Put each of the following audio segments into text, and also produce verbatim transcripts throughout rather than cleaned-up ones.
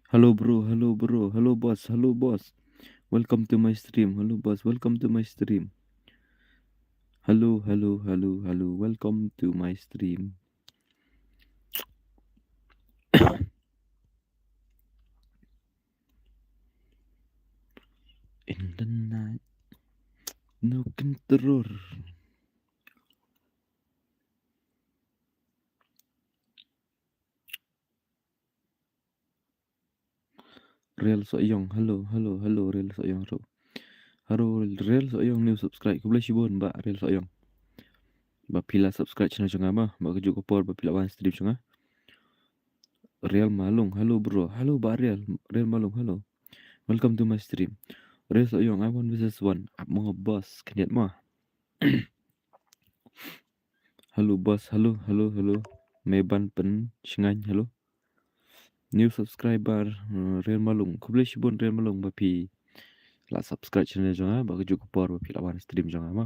Hello bro, hello bro, hello boss, hello boss. Welcome to my stream. Hello boss, welcome to my stream. Hello, hello, hello, hello. Welcome to my stream. In the night, no control. Real Soyong, hello, hello, hello, Real Soyong, hello. Hello, Real Soyong, new subscribe. Khublei shibun, Bah Real Soyong. Ba phi la subscribe channel jong nga ma, ba kajuh ka por ba phi la wan stream jong nga. Real Malung, hello bro, hello Bah Real, Real Malung, hello. Welcome to my stream. Real Soyong, I one versus one. Ap mo boss, khyndiat mo. Hello boss, hello, hello, hello. Me ban pen shngain, hello. New subscriber, uh, Real Malung. Khublei shibun Real Malung ba phi la subscribe channel jong nga, ba kajuh ka por ba phi la wan stream jong nga ma.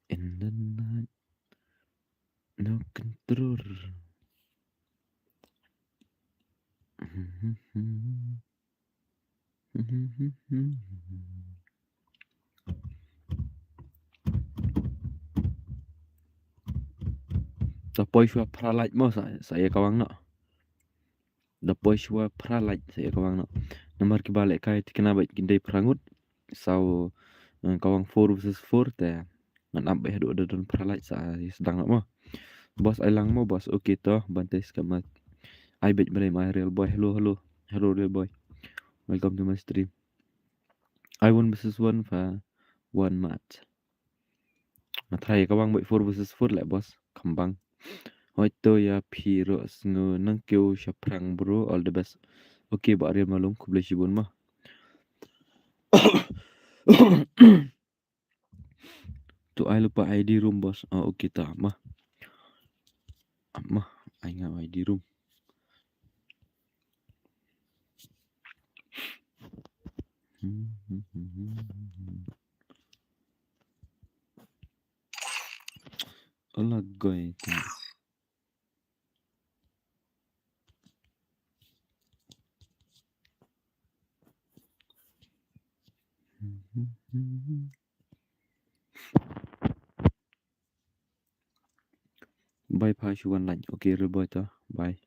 In the night, no control. Da poi shuwa phra like mo sa, sa ïa kawang noh. Da poi shuwa phra like sa ïa kawang noh. Namar kiba lehkai te kane bad kin dei phra ngut. Saw, eh, kawang four versus four te ngan ap bad haduh da don phra like sa ïa sdang noh mo. Boss ai lang mo boss. Okay to, ban test ka mat. Ai bad mrem ai Real Boy. Hello, hello. Hello Real Boy. Welcome to my stream. I one versus one for one match. Nga try ïa kawang bad four versus four leh boss. Khambang. Hoi to ïa phi ruh sngew nang kiew shaphrang bro, all the best. Okay Bah Real Malung, khublei shibun ma. To ai lypa I D room boss. Ah, okay ta ma. Ma, ai nga I D room. Ala goi ta. Bye bye shu wan lain. Okay, Real Boy to. Bye.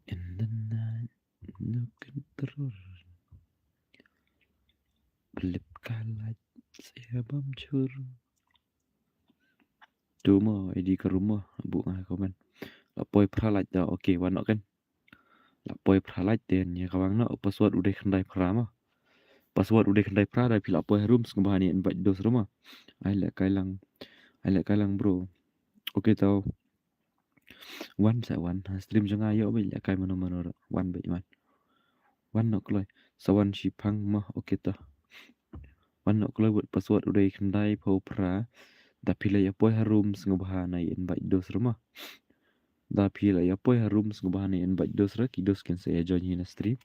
In the night, no control. Blip ka light, sia bam chur. Tu mo, I D ka room mo, buh nga comment. La poi phra light da, okay, wan noh kan. La poi phra light te ïa kawang noh, password u dei khyndai phra mo. Password u dei khyndai phra da phi la poi ha room sngewbha ne invite dos ruh mo. Ai leh kai lang. Ai leh kai lang bro. Okay to. Wan sa wan. Ha stream jong nga ïoh bad leh kai mano mano ruh. Wan bad wan. Wan noh kloi. Sa wan shipang mo. Okay to. Wan noh kloi bad password u dei khyndai phew phra. Da phi la ïa poi ha room sngewbha ne invite dos ruh mo. Da phi la ïa poi ha room sngewbha ne invite dos ruh, ki dos kin sa ïa join hi na stream.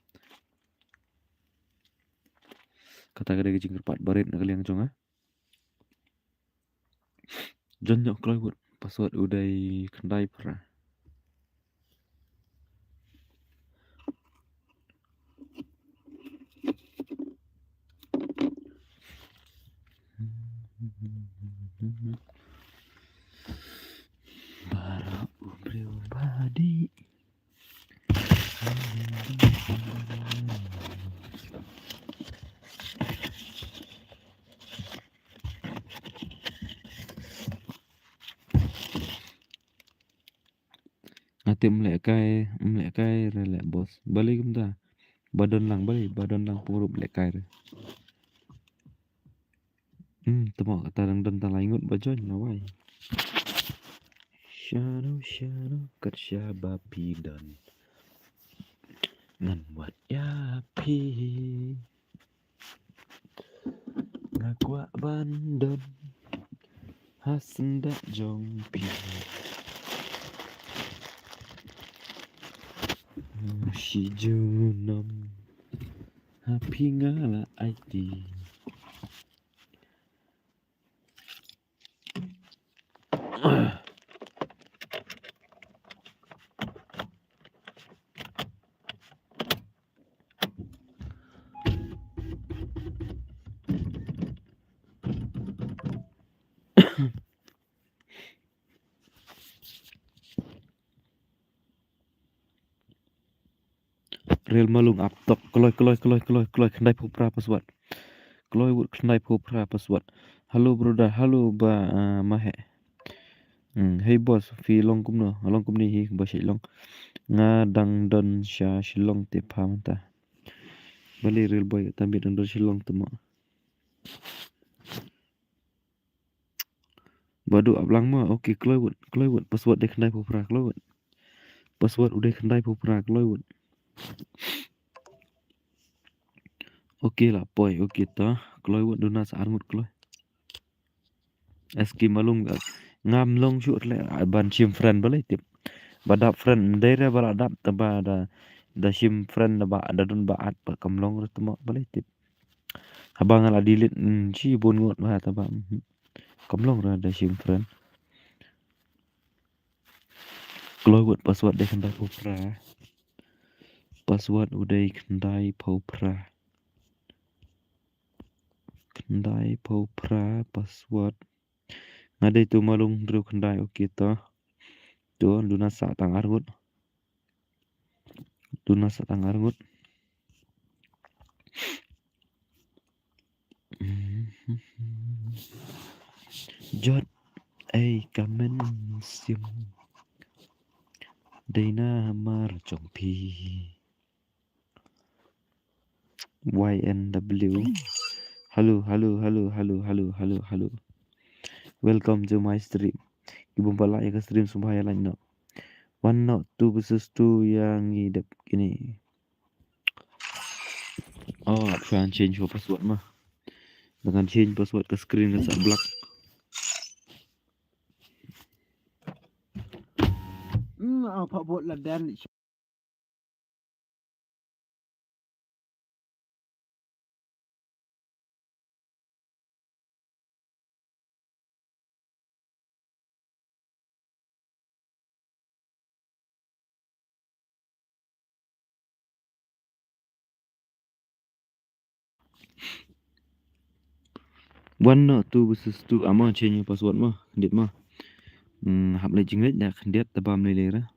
Kata ka dei ka jingkyrpad barit na ka liang jong nga. Join noh kloi bad password u dei khyndai phra. Para u briew ba dih. Nga tip ym lehkai, ym lehkai re leh boss. Balei kumta? Ba don lang, balei ba don lang pyrshah lehkai re. Hmm, tymmen kata dang don tang lai ngut ba join, lawei. Shano shano kat shaba phi don, ngan wad ïa phi. Nga kwah ban don ha syndah jong phi. Shi junom ha phi nga la aiti. Real Malung ap tok. Kloi, kloi, kloi, kloi, kloi, khyndai phew phra password. Kloi wut khyndai phew phra password. Hello brother, hello ba, ah, Mahe. Hmm, hey boss, phi long kumno? Long kumne hi ba Shillong. Nga dang don sha Shillong te pha mynta. Balei Real Boy, tam bit dang don Shillong te mo. Ba duk ap lang mo. Okay, kloi wut, kloi wut. Password dei khyndai phew phra, kloi wut. Password u dei khyndai phew phra, kloi wut. Okay la poi, okay ta. Kloi wut, duna sa ar ngut kloi. S K Malung, ngam long shuh leh ban shim friend, balei tip. Ba dap friend, dei re ba la dap, te ba da, da shim friend, da ba, da don ba add, ba kam long re te mo, balei tip. Haba nga la delete, mm, shi bun ngut ba, te ba, mm, kam long re da shim friend. Kloi wut, password dei khyndai phew phra. Password u dei khyndai phew phra. Khyndai phew phra password. Nga dei tu Malung hynriew khyndai, okay to. To, duna sa tang ar ngut. Duna sa tang ar ngut. Jot ei ka mynsiem. Dei namar jong phi. Y N W. Hello, hello, hello, hello, hello, hello, hello. Welcome to my stream. Ki bym pat lah ïa ka stream sngewbha ïa like noh. One not two versus two ïa ngi dep kine. Oh, ap shuwa change password ma. Ngan change password ka screen kan sa black. Hmm, apa buat ladan. One not two versus two. Amo change password mo, khyndiat mo. Hmm, hap leit jingïeit da khyndiat, te bam lei lei ra.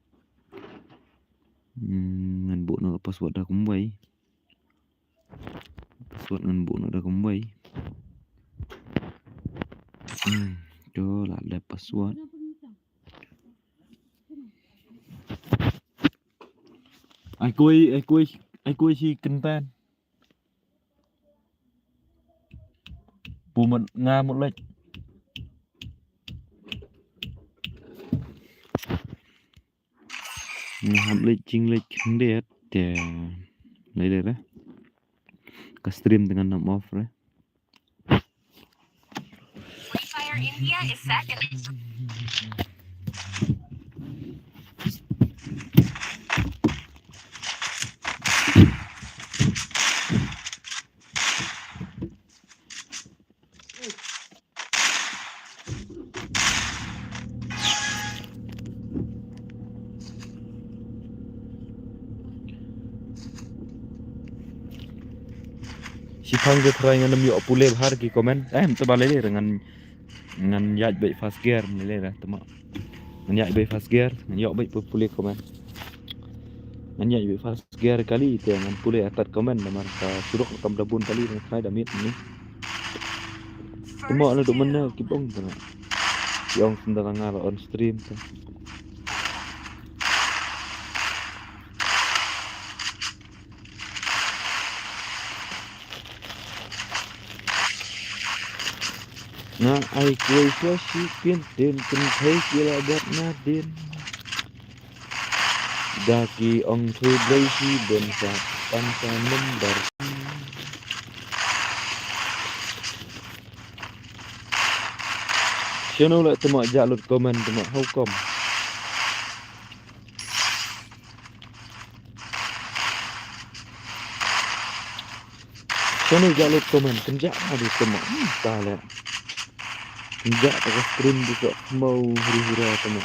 Hmm, ngan buh noh password da kumwei. Password ngan buh noh da kumwei. Hmm, to la dep password. Ai koi, ai koi, ai koi shi kyntan. Pu mut nga mut leit. Nga hap leit jingïeit khyndiat te. Lei lei re. Ka stream te ngan nym off re. Free Fire India is second. Shiphang te trai ngan nym ïoh pule bha ki comment. Eh, em te ba lei lei re ngan Ngan ïaid beit first gear ni lei da tama. Ngan ïaid beit first gear, ngan ïoh beit pule comment. Ngan ïaid beit first gear kali te ngan pule atat comment namar ka surok kam da bun kali ngan try da miet ni. Tama la duk mana ki bong tama. Ki ong sendal nga la on stream te. Nga ai kuei sha shi kyntien kynthei ki la bad nadien. Da ki ong thei blei shi ben sa pan sa number. Shano la tama ja lut comment tama how come. Shano ja lut comment kynja adu tama. Hmm, ta le. Kynja ta ka stream du ka mau hri hra tama.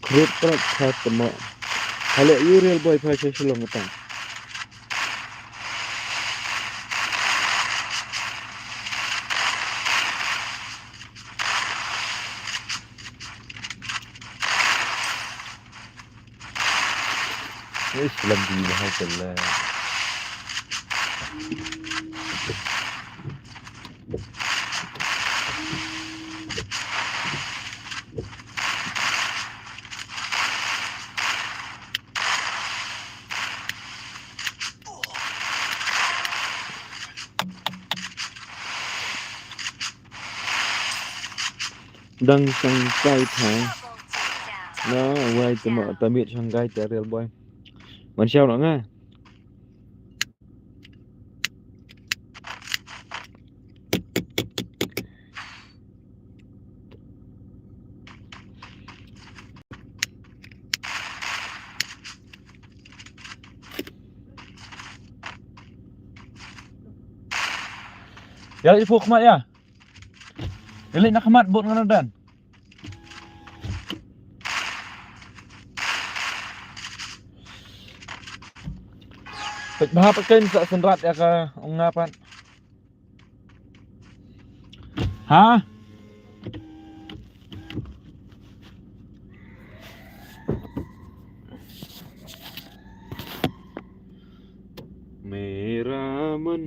Khrip krak khat tama. Hale yu real boy pha sha Shillong ta. Wis lam di bahai kala. Dang shang kai tha. Na wai tama tamit shang kai te real boy. Man shau na nga. Ya, ibu khmat ya. Ïa leit na khmat bud ngan ïa dan. Peit bha pat kein sa synrat ïa ka ong nga pat. Ha? Meraman.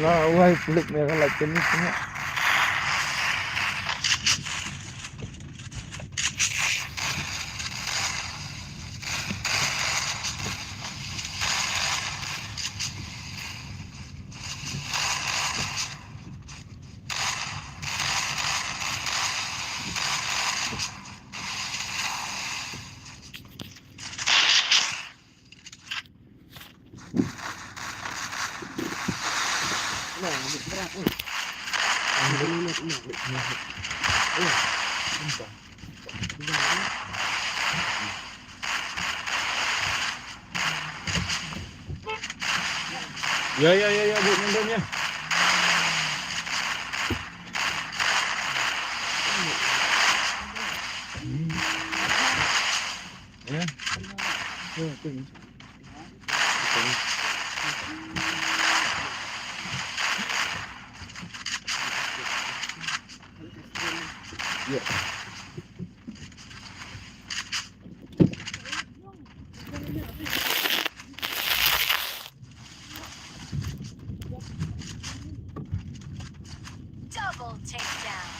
La wai flick me ka light kini semua. Ya, ya, ya, ya, buat nendam ya. Ya. Ya, tu. Ya. Double takedown.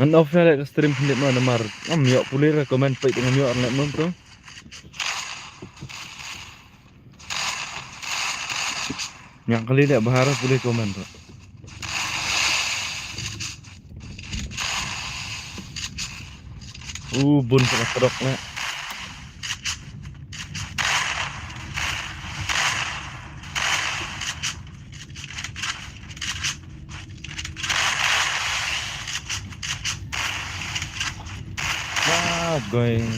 Ngan off na leh ka stream khyndiat mo namar ngam ïoh pule re comment peit ngam ïoh re leh mo to. Ñiang kali leh bha re pule comment to. U bun sa ka trok leh. Ah, going.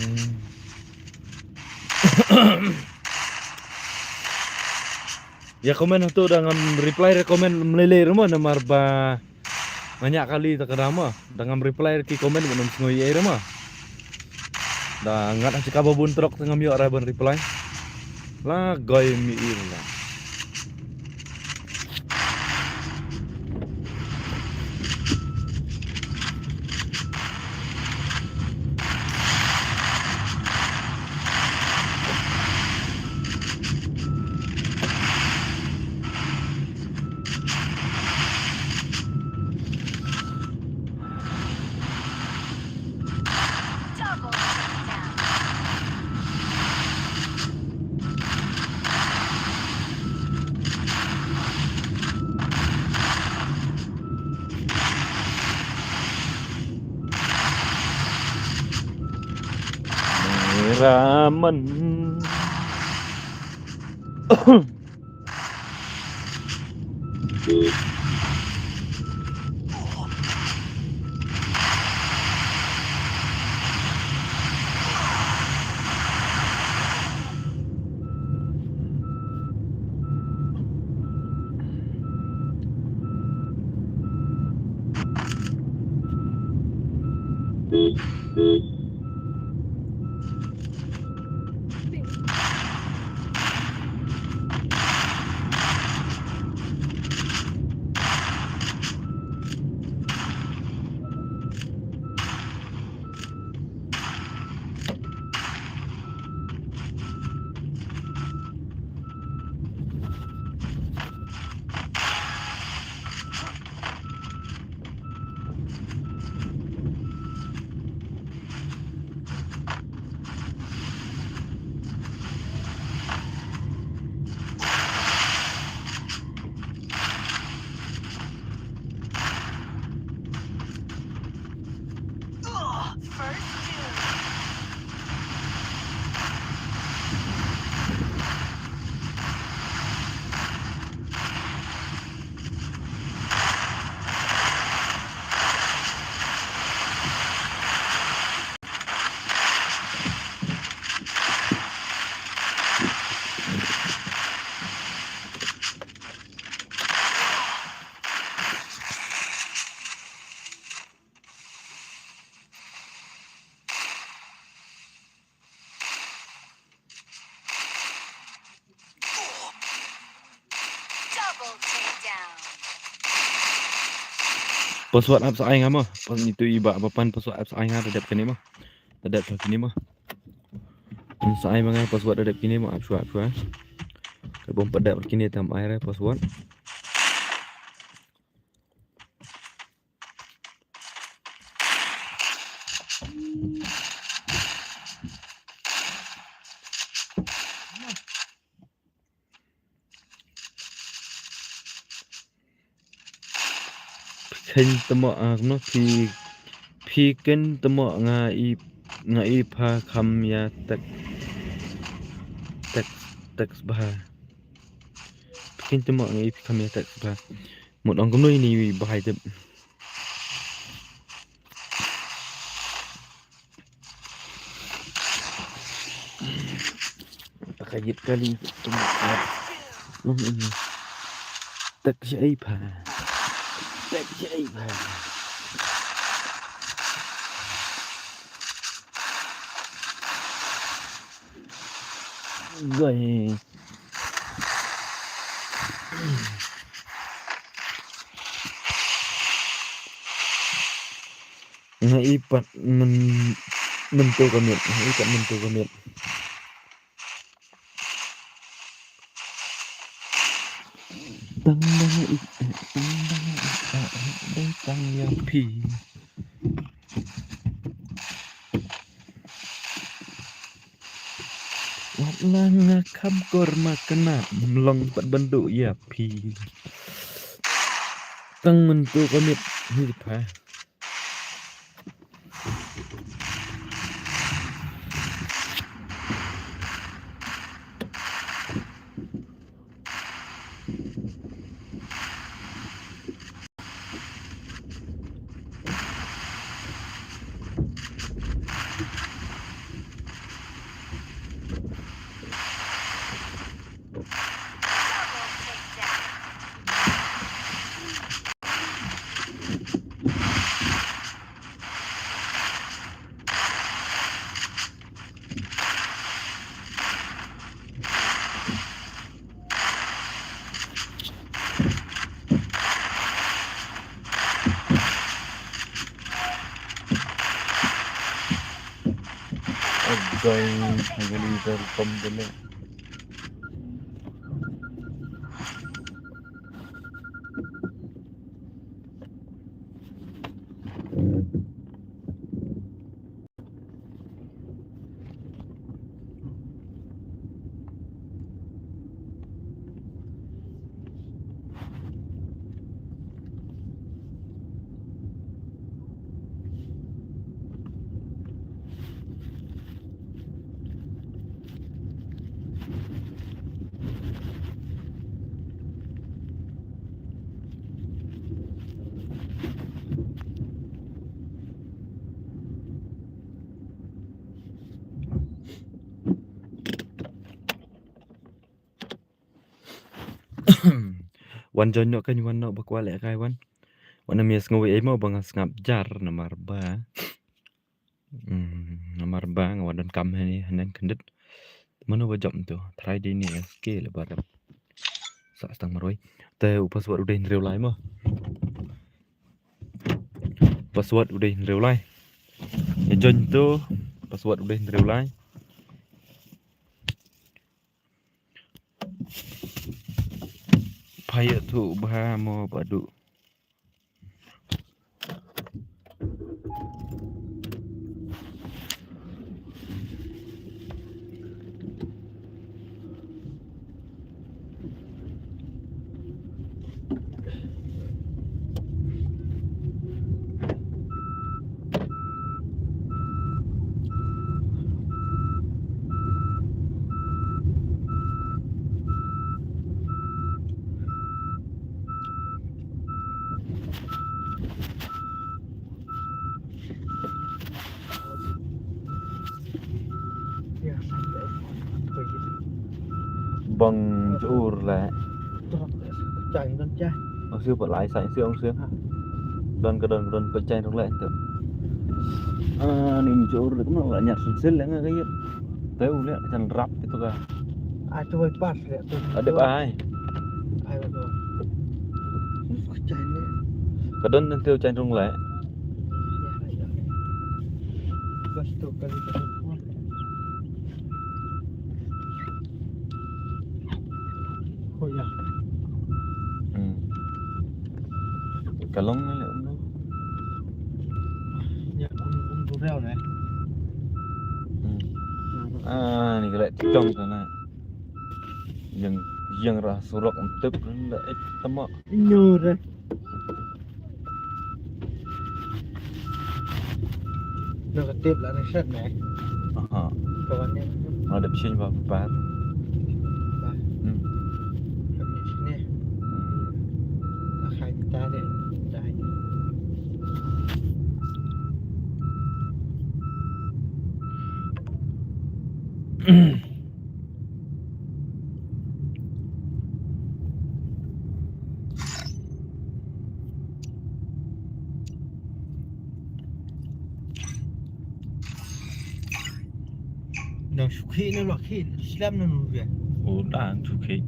Ïa comment hato da ngam reply re comment mlei lei re mo namar ba nga ñiah kali ta ka dang mo da ngam reply re ki comment ba ngam sngew ei re mo. Da ngat ha ka ba bun trok te ngam ïoh re ban reply. La goi mi ir la. Ramen. Password ap sa ai nga mo. Pas ni tu iba ba pan password ap sa ai nga da dep kini mo. Da dep kini mo. Sa ai ma nga password da dep kini mo ap shwa ap shwa. Ka bom pa dep kini tam ai re password. Phi khein tamo a no phi phi khein tamo nga i nga i pha kham ya tek tek tek bha. Phi khein tamo nga i pha kham ya tek bha. Mut ong kumno ini wi bha i tep. Ka yit kali. Tak siapa? Tak siapa? Gai. Nga i pat men men to ka miet, nga i pat men to ka miet. Tang ba nga i, tang ba nga i, dei tang ïa phi. Lah nga kham kor ma kane mlong pat ban duh ïa phi. Tang mynta ka miet hi pha. Going, I'm gonna use a pump in it. Wan join noh, kan wan noh, ba kwah lehkai wan. Wan ym ïa sngew ei mo ba nga sngap jar namar ba. Hmm, namar ba nga wan donkam hangne, hangne khyndiat. Mano ba jop to? Trai dei ne S K le ba rep. Sa stang marwei. Te u password u dei hynriew lai mo. Password u dei hynriew lai. Ïa join to, password u dei hynriew lai. Pha ïathuh bha mo ba duh. Bang jur le. Chang don chang. Ong siew pat lai sai siew ong siew ha. Don ka don ka don pat chang rong le tu. Ah, ni jur le kumno la nyar sil le nga ka yet. Teu le kan rap itu ka. Ah, tu pas le tu. Ada ai. Ai tu. Chang le. Ka don nan teu chang rong le. Bas tu kali ka. Oh ya. Hmm. Ka long ne le um. Ya um um tu rau ne. Hmm. Ah, ni ka le tikong ka na. Yang yang rah surok untuk le ek tama. Nyo re. Nang ka tip la nang shat ne. Aha. Kawan ne. Nga dep shin ba par. Ba. Hmm. Kami sini. Hmm. Akhai kita de. Dah. Nang shu khih, nang lok khih, slem nang ruh ya. Oh, dang shu khih.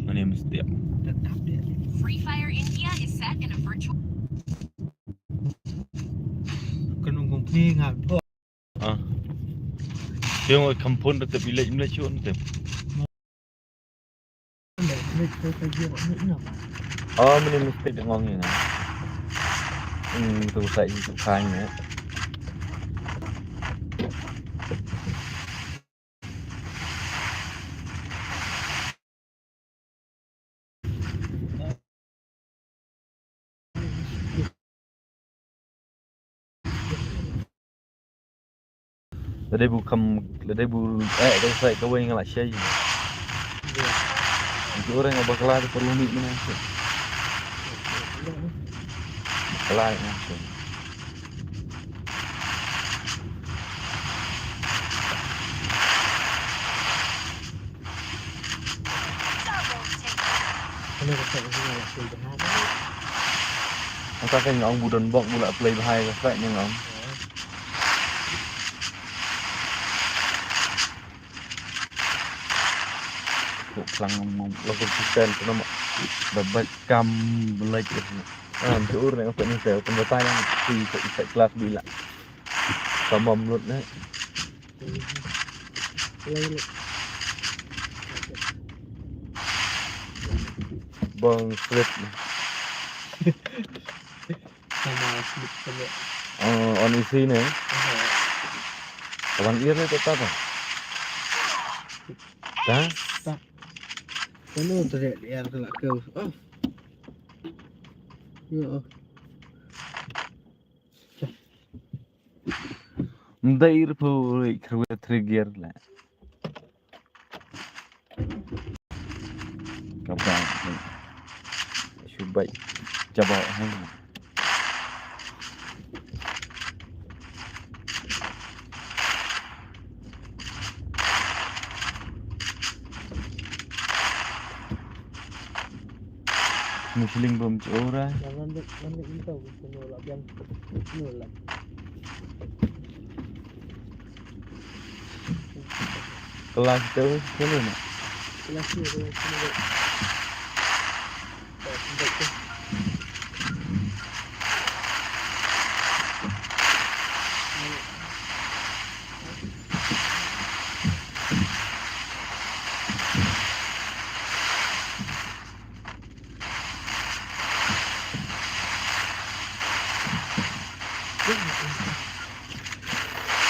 Mane mesti. Tetap dia. Free Fire India is set in a virtual. Kan ung kong khih ngal. Ah. Yung kampun tetap ilek mlek chun tetap. Oh, mane mesti ngong ïa nga. Hmm, tu sa i tu khan ïa. Lada bu kham, lada bu, eh, da sai kawei nga la shai. Itu orang ba kala tu perlu mik mana tu. Kala ni tu. Kena ka side ni lah play bha. Ata ka ngong bu don bok bu lah play bha ka side ni ngong. Ko klang ngong lo ko system tu nama. Dapat kam belai ke. Ah, tu orang apa ni saya pun bertanya si side class bila. Kamam lut ni. Bang slip ni. Sama slip sama. Oh, on isi ni. Aha. Abang ir ni tetap apa? Dah? Tak. Kamu tu dia, dia tu lah kau. Oh. Ya. Mdei ri phu ri khrwe three gear la. Kaba shu bai jaba ha. Musling bom chora. Kelas tu, sini nak. Kelas tu, sini nak.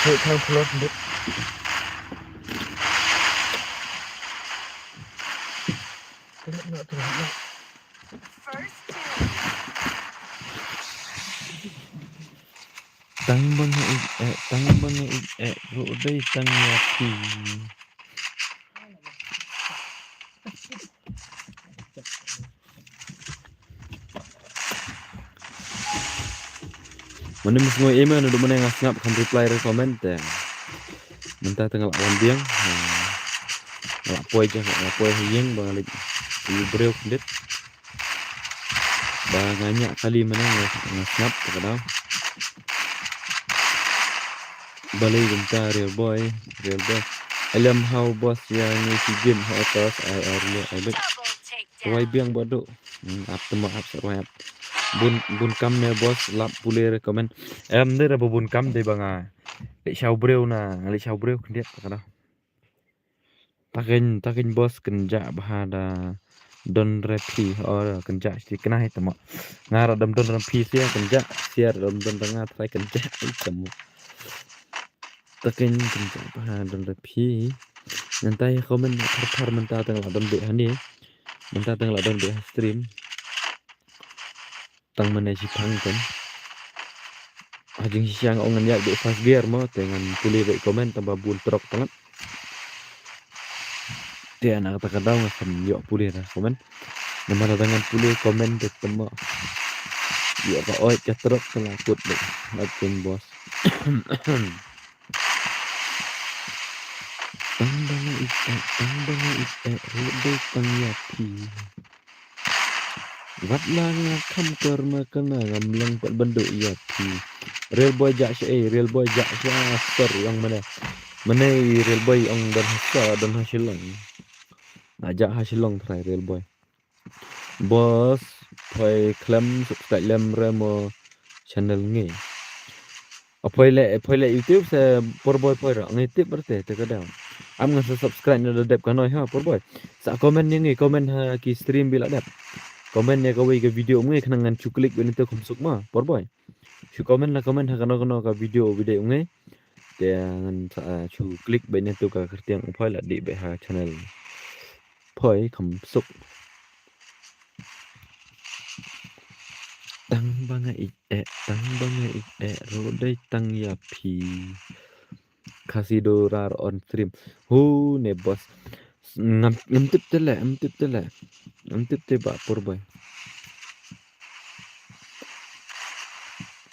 Hei, thang floor ndit. Tang bang eh, eh, tang bang eh, eh, ro dei tang ya ti. Mane mus ngoi email na du mane nga sngap kham reply re comment te. Mynta te nga la wan biang. Nga la poi ja, nga la poi ha ïing ba nga leit ïa u briew khyndiat. Ba nga ñiah kali mane nga, nga sngap te ka daw. Balei kumta real boy, real boy. Alam how boss ïa ngi ki game ha otos ai ai ria ai bek. Rwai biang ba duk. Hmm, ap temo ap sa rwai ap. Bun, bun kam ne boss lap pule re comment. Em de re ba bun kam de ba nga. Leit sha u briew na, leit sha u briew khyndiat ka daw. Takin, takin boss kynjah bha da don re phi. Oh, kynjah shi kynai temo. Nga ra dam don re phi sia kynjah, sia ra dam don re nga trai kynjah temo. Takin kynjah bha don re phi. Nangta ïa comment na thar thar mynta tang la don beh hani. Mynta tang la don beh ha stream. Tang mane shi phang kan. Ha jingshisha nga ong ngan ïaid beh first gear mo te ngan pule beh comment tang ba bun trok tang. Te na kata ka daw nga kham ïoh pule da comment. Namar lada ngan pule comment te temo. Ïoh ka oit ka trok te la kut beh. Ngat kum boss. Tang ba nga ïeit, tang ba nga ïeit, ro dei tang ïa phi. Wat la nga kham kor ma kane ngam long pat ban duh ïa phi. Real boy jah sha ei, real boy jah sha sor ïong mane. Mane real boy ong don ha sor, don ha Shillong. Nga jah ha Shillong trai real boy. Boss, poi khlem subscribe lem re mo channel ngi. A poi le, poi le YouTube se por boy poi ra ngi tip berte te ka daw. Am ngan sa subscribe na da dep ka noi ha por boy. Sa comment ïa ngi, comment ha ki stream bi la dep. Comment ïa kawei ka video ngi khnang ngan chu click bad ngi te kham suk ma por boy. Chu comment la comment ha kano kano ka video video ngi. Te ngan sa chu click bad ngi te ka kyrtiang poi la dei bad ha channel. Poi kham suk. Tang ba nga ïeit, tang ba nga ïeit, ro dei tang ïa phi. Khasi Dorar on stream. Hu ne boss. Ngam, ngam tip te le, ngam tip te le. Ngam tip te ba por boy.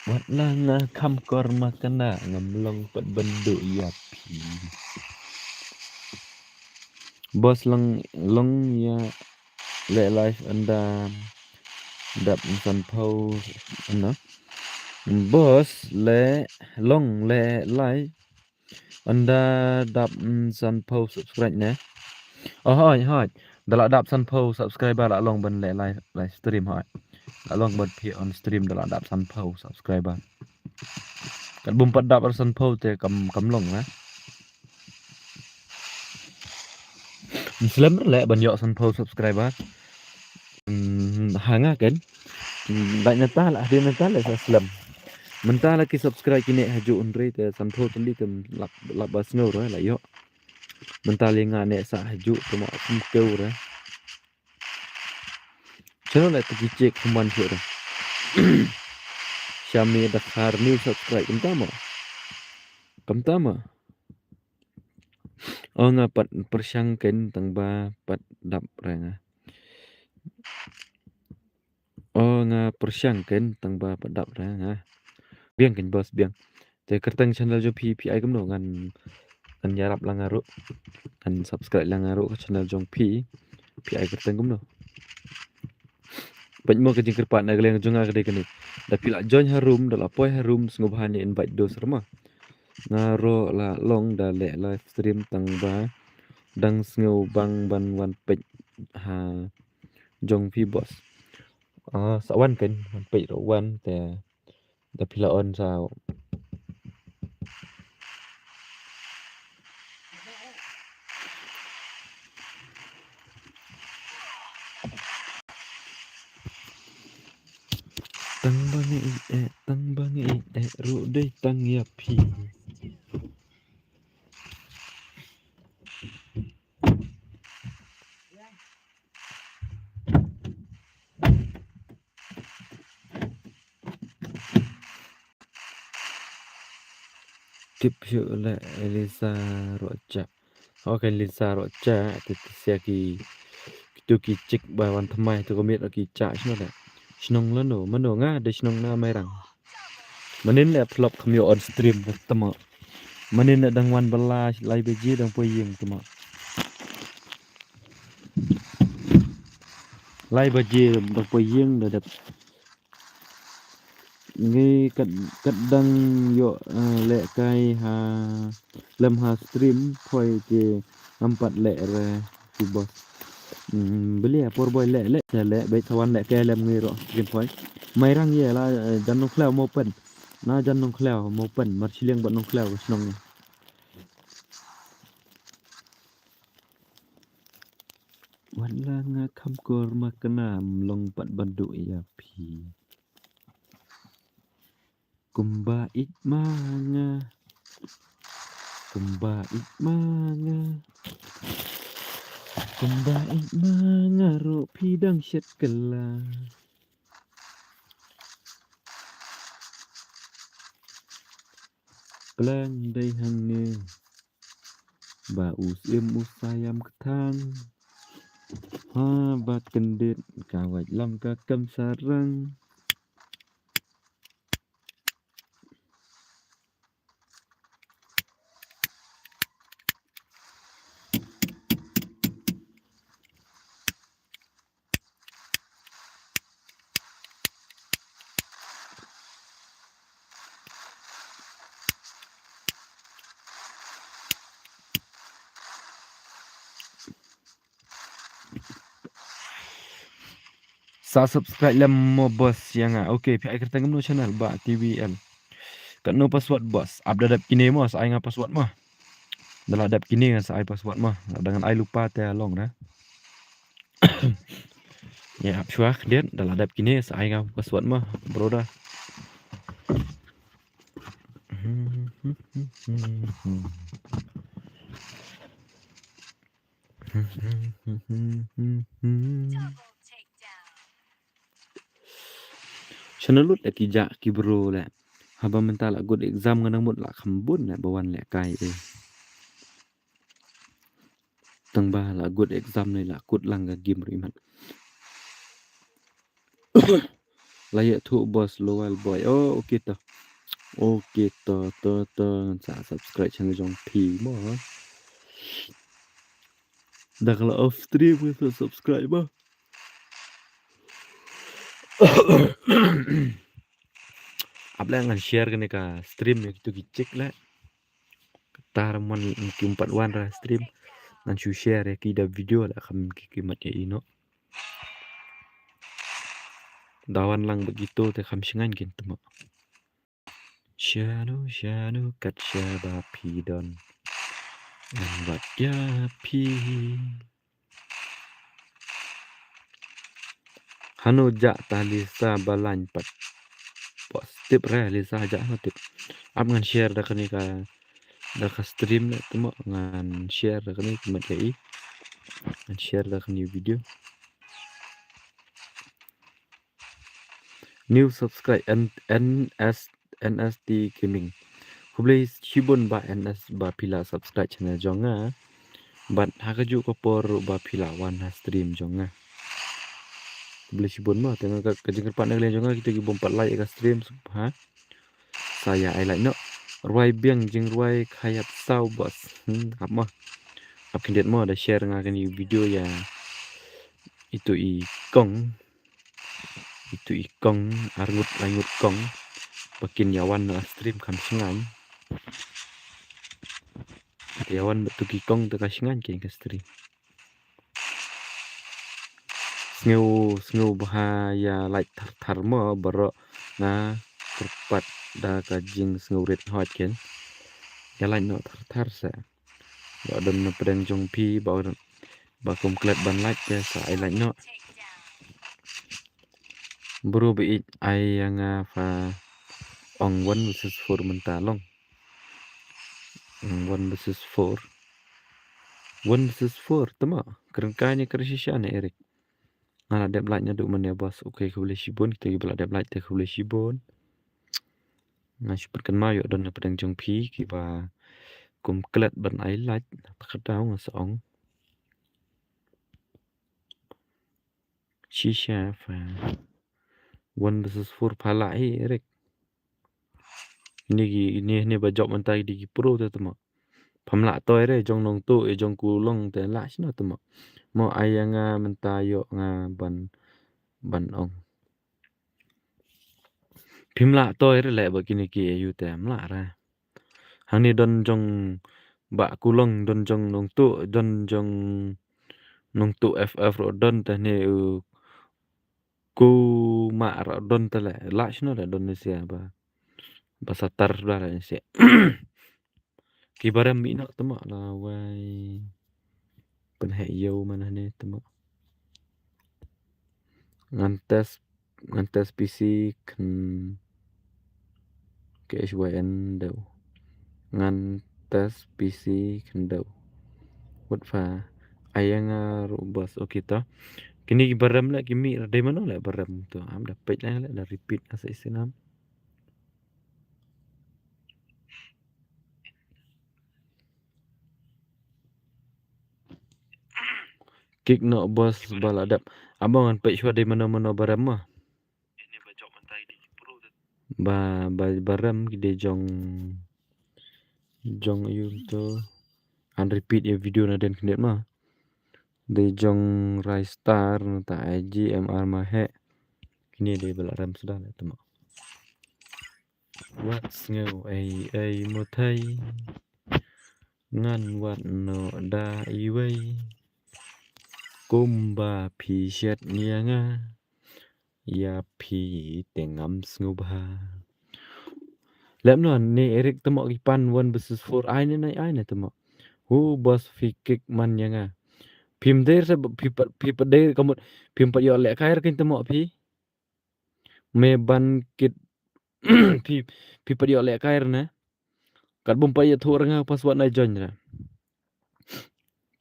Wat la nga kham kor ma kane ngam long pat ban duh ïa phi. Boss long, long ïa leh live ynda dap san phew, no? Boss leh long leh live ynda dap, mm, san phew subscribe ne. Oh, hooid, hooid. Da la dap san phew subscriber la long ban leh live, live stream hooid. La long ban phi on stream da la dap san phew subscriber. Kat bym pat dap ar san phew te kam, kam long na. Slem leh ban ïoh san phew subscriber. Hmm, ha nga ken. Hmm, bad nangta la, hadien nangta la sa slem. Mynta la ki subscribe kine ha ju un ri te san phew tylli ken lap, lap ba sngew re la ïoh. Mynta li nga ne sa ha ju te ma kum kew re. Channel la te ki chek kum ban shu re. Shami da khar new subscribe kumta ma. Kumta ma. Oh, nga pat pyrshang ken tang ba pat dap re nga. Oh, nga pyrshang ken tang ba pat dap re nga. Biang ken boss, biang. Te kyrteng channel jong phi, phi ai kumno ngan, ngan ïarap lang nga ruh. Ngan subscribe lang nga ruh ka channel jong phi. Phi ai kyrteng kumno. Peit mo ka jingkyrpad na ka liang jong nga ka dei kane. Da phi la join harum, da la poi harum, sngewbha ne invite dos re ma. Nga ruh la long da leh live stream tang ba dang sngew bang ban wan peit ha jong phi boss. Ah, sa wan ken, wan peit ruh wan te da phi la on sa. Tang ba ngi eh, tang ba ngi eh, ruh dei tang ïa phi. Tip shu le Elisa Rocha. Ok, Elisa Rocha, te te sia ki, kitu ki chik ba wan thymmai tu ko miet ki cha shnong le. Shnong lano, mano nga de shnong na Mairang. Manin le phlop kham ïoh on stream tama. Manin le dang wan bala lai baje dang poi ïing tama. Lai baje dang poi ïing da dep. Ngi kat, kat dang ïoh, eh, leh kai ha lem ha stream poi te ngam pat leh re ki boss. Hmm, beli ya por boy leh, leh, leh, leh, beit sa wan leh kai lem ngi ruh stream poi. Mairang ïa la, eh, jan Nongkhlaw mo pen. Na jan Nongkhlaw mo pen, Marshiliang bad Nongkhlaw ka shnong. Wat la nga kham kor ma kane ngam long pat ban duh ïa phi. Kumba ïeit ma nga. Kumba ïeit ma nga. Kumba ïeit ma nga ruh phi dang shet kylla. Plang dei hangne ba u syiem u sa ïam kthang. Haba kyndit ka wait lam ka kam sarang. Sa subscribe lem mo boss ïa nga. Okay, phi ai kyrteng kumno channel ba T V L. Katno password boss. Ap da dep kine mo, sa ai nga password mo. Da la dep kine sa ai password mo. Da ngan ai lypa te long da. Ïa, ap shuwa khyndiat, da la dep kine sa ai nga password mo, brother. Shano lut da ki ja ki bro le. Haba mynta la kut exam nga nang mut la kham bun ne ba wan lehkai eh. Tang ba la kut exam ne la kut lang ka game ruh imat. La ïathuh boss Lowell Boy. Oh, okay to. Okay to, to, to. Ngan sa subscribe channel jong phi mo. Da ka la off stream ngan sa subscribe mo. Ap la ngan share kane ka stream ïa kito ki chick la. Kata ra mon kim pat wan ra stream. Ngan shu share ïa ki da video la kham ki ki mat ïa i noh. Da wan lang ba kito te kham shngain kin tmo. Shano, shano, kat shaba phi don. Ngan wad ïa phi. Hano ja ta Lisa ba lain pat. Positive re Lisa ja hano tip. Ap ngan share da kane ka, da ka stream ne tmo ngan share da kane ki mat ïa i. Ngan share da kane video. New subscribe N, NS, NST Gaming. Khublei shibun ba NS ba phi la subscribe channel jong nga. Bad ha kajuh ka por ruh ba phi la wan ha stream jong nga. Khublei shibun mo, te nga ka, ka jingkyrpad na ka liang jong nga kito ki bym pat like ïa ka stream ha. Sa ïa ai like noh. Rwai biang jingrwai khayap saw boss. Hmm, ap mo. Ap khyndiat mo da share nga kane video ïa ito i kong. Ito i kong, arngut laingut kong. Ba kin ïa wan na stream kham shngain. Ïa wan ba tu ki kong te ka shngain kin ka stream. Sngew, sngew bha ïa like thar thar mo baroh nga kyrpad da ka jingsngew rit hoi kin. Ïa like noh thar thar sa. Ba don na pdeng jong phi ba, ba kum klet ban like te sa ai like noh. Bro ba ïeit ai ïa nga pha ong one versus four mynta long. Mm, one versus four. One versus four tma kren kai ne kren shisha ne Eric. Nga la dep like naduh mynne boss. Okay, khublei shibun kita kiba la dep like te khublei shibun. Nga shu pynkynmaw ïoh don na pdeng jong phi kiba kum klet ban ai like. Pha ka daw nga sa ong. Shisha pha. One versus four pha lah hi Eric. Ni ki ni ni ba jop mynta ki di ki pro te tma. Pham lah toi re jong nong tu e jong ku long te lah shino tma. Mo ai ïa nga mynta ïoh nga ban ban ong. Phim lah toi re le ba kini ki ayu te am lah ra. Hangne don jong ba ku long don jong nong tu don jong nong tu F F ro don te ne u ku ma ro don te le lah shino le don ne sia ba ba satar da le sia. Ki barem mi nok tma la wai. Pynheh ïew man hangne tma. Ngan test, ngan test P C khen K H Y N daw. Ngan test P C khen daw. Wat pha ai ïa nga ruh bas. Okay ta. Kini ki barem le ki mih ra dei mano le barem tu. Am da peit le le da repeat asa isin am. Kik noh bos ba la dep. Aba ngan peit shuwa dei mano mano barem ma. Ba ba barem ki dei jong jong yu tu. An repeat ïa video na den khyndiat ma. Dei jong Rai Star na ta I G M R ma he. Kini dei ba la rem suda le tama. Wat sngew ei ei mutai. Ngan wat noh da iwei. Kumba phi shet ïa nga. Ïa phi te ngam sngewbha. Lem noh ne Eric tama ki pan one versus four ai ne nai ai ne tama. Hu bos phi kick man ïa nga. Phim der sa phi pat phi pat der ka mut phim pat ïoh lehkai ra kin tama phi. Me ban kit phi phi pat ïoh lehkai ra ne. Kat bum pat ïathuh ra nga password na join ra.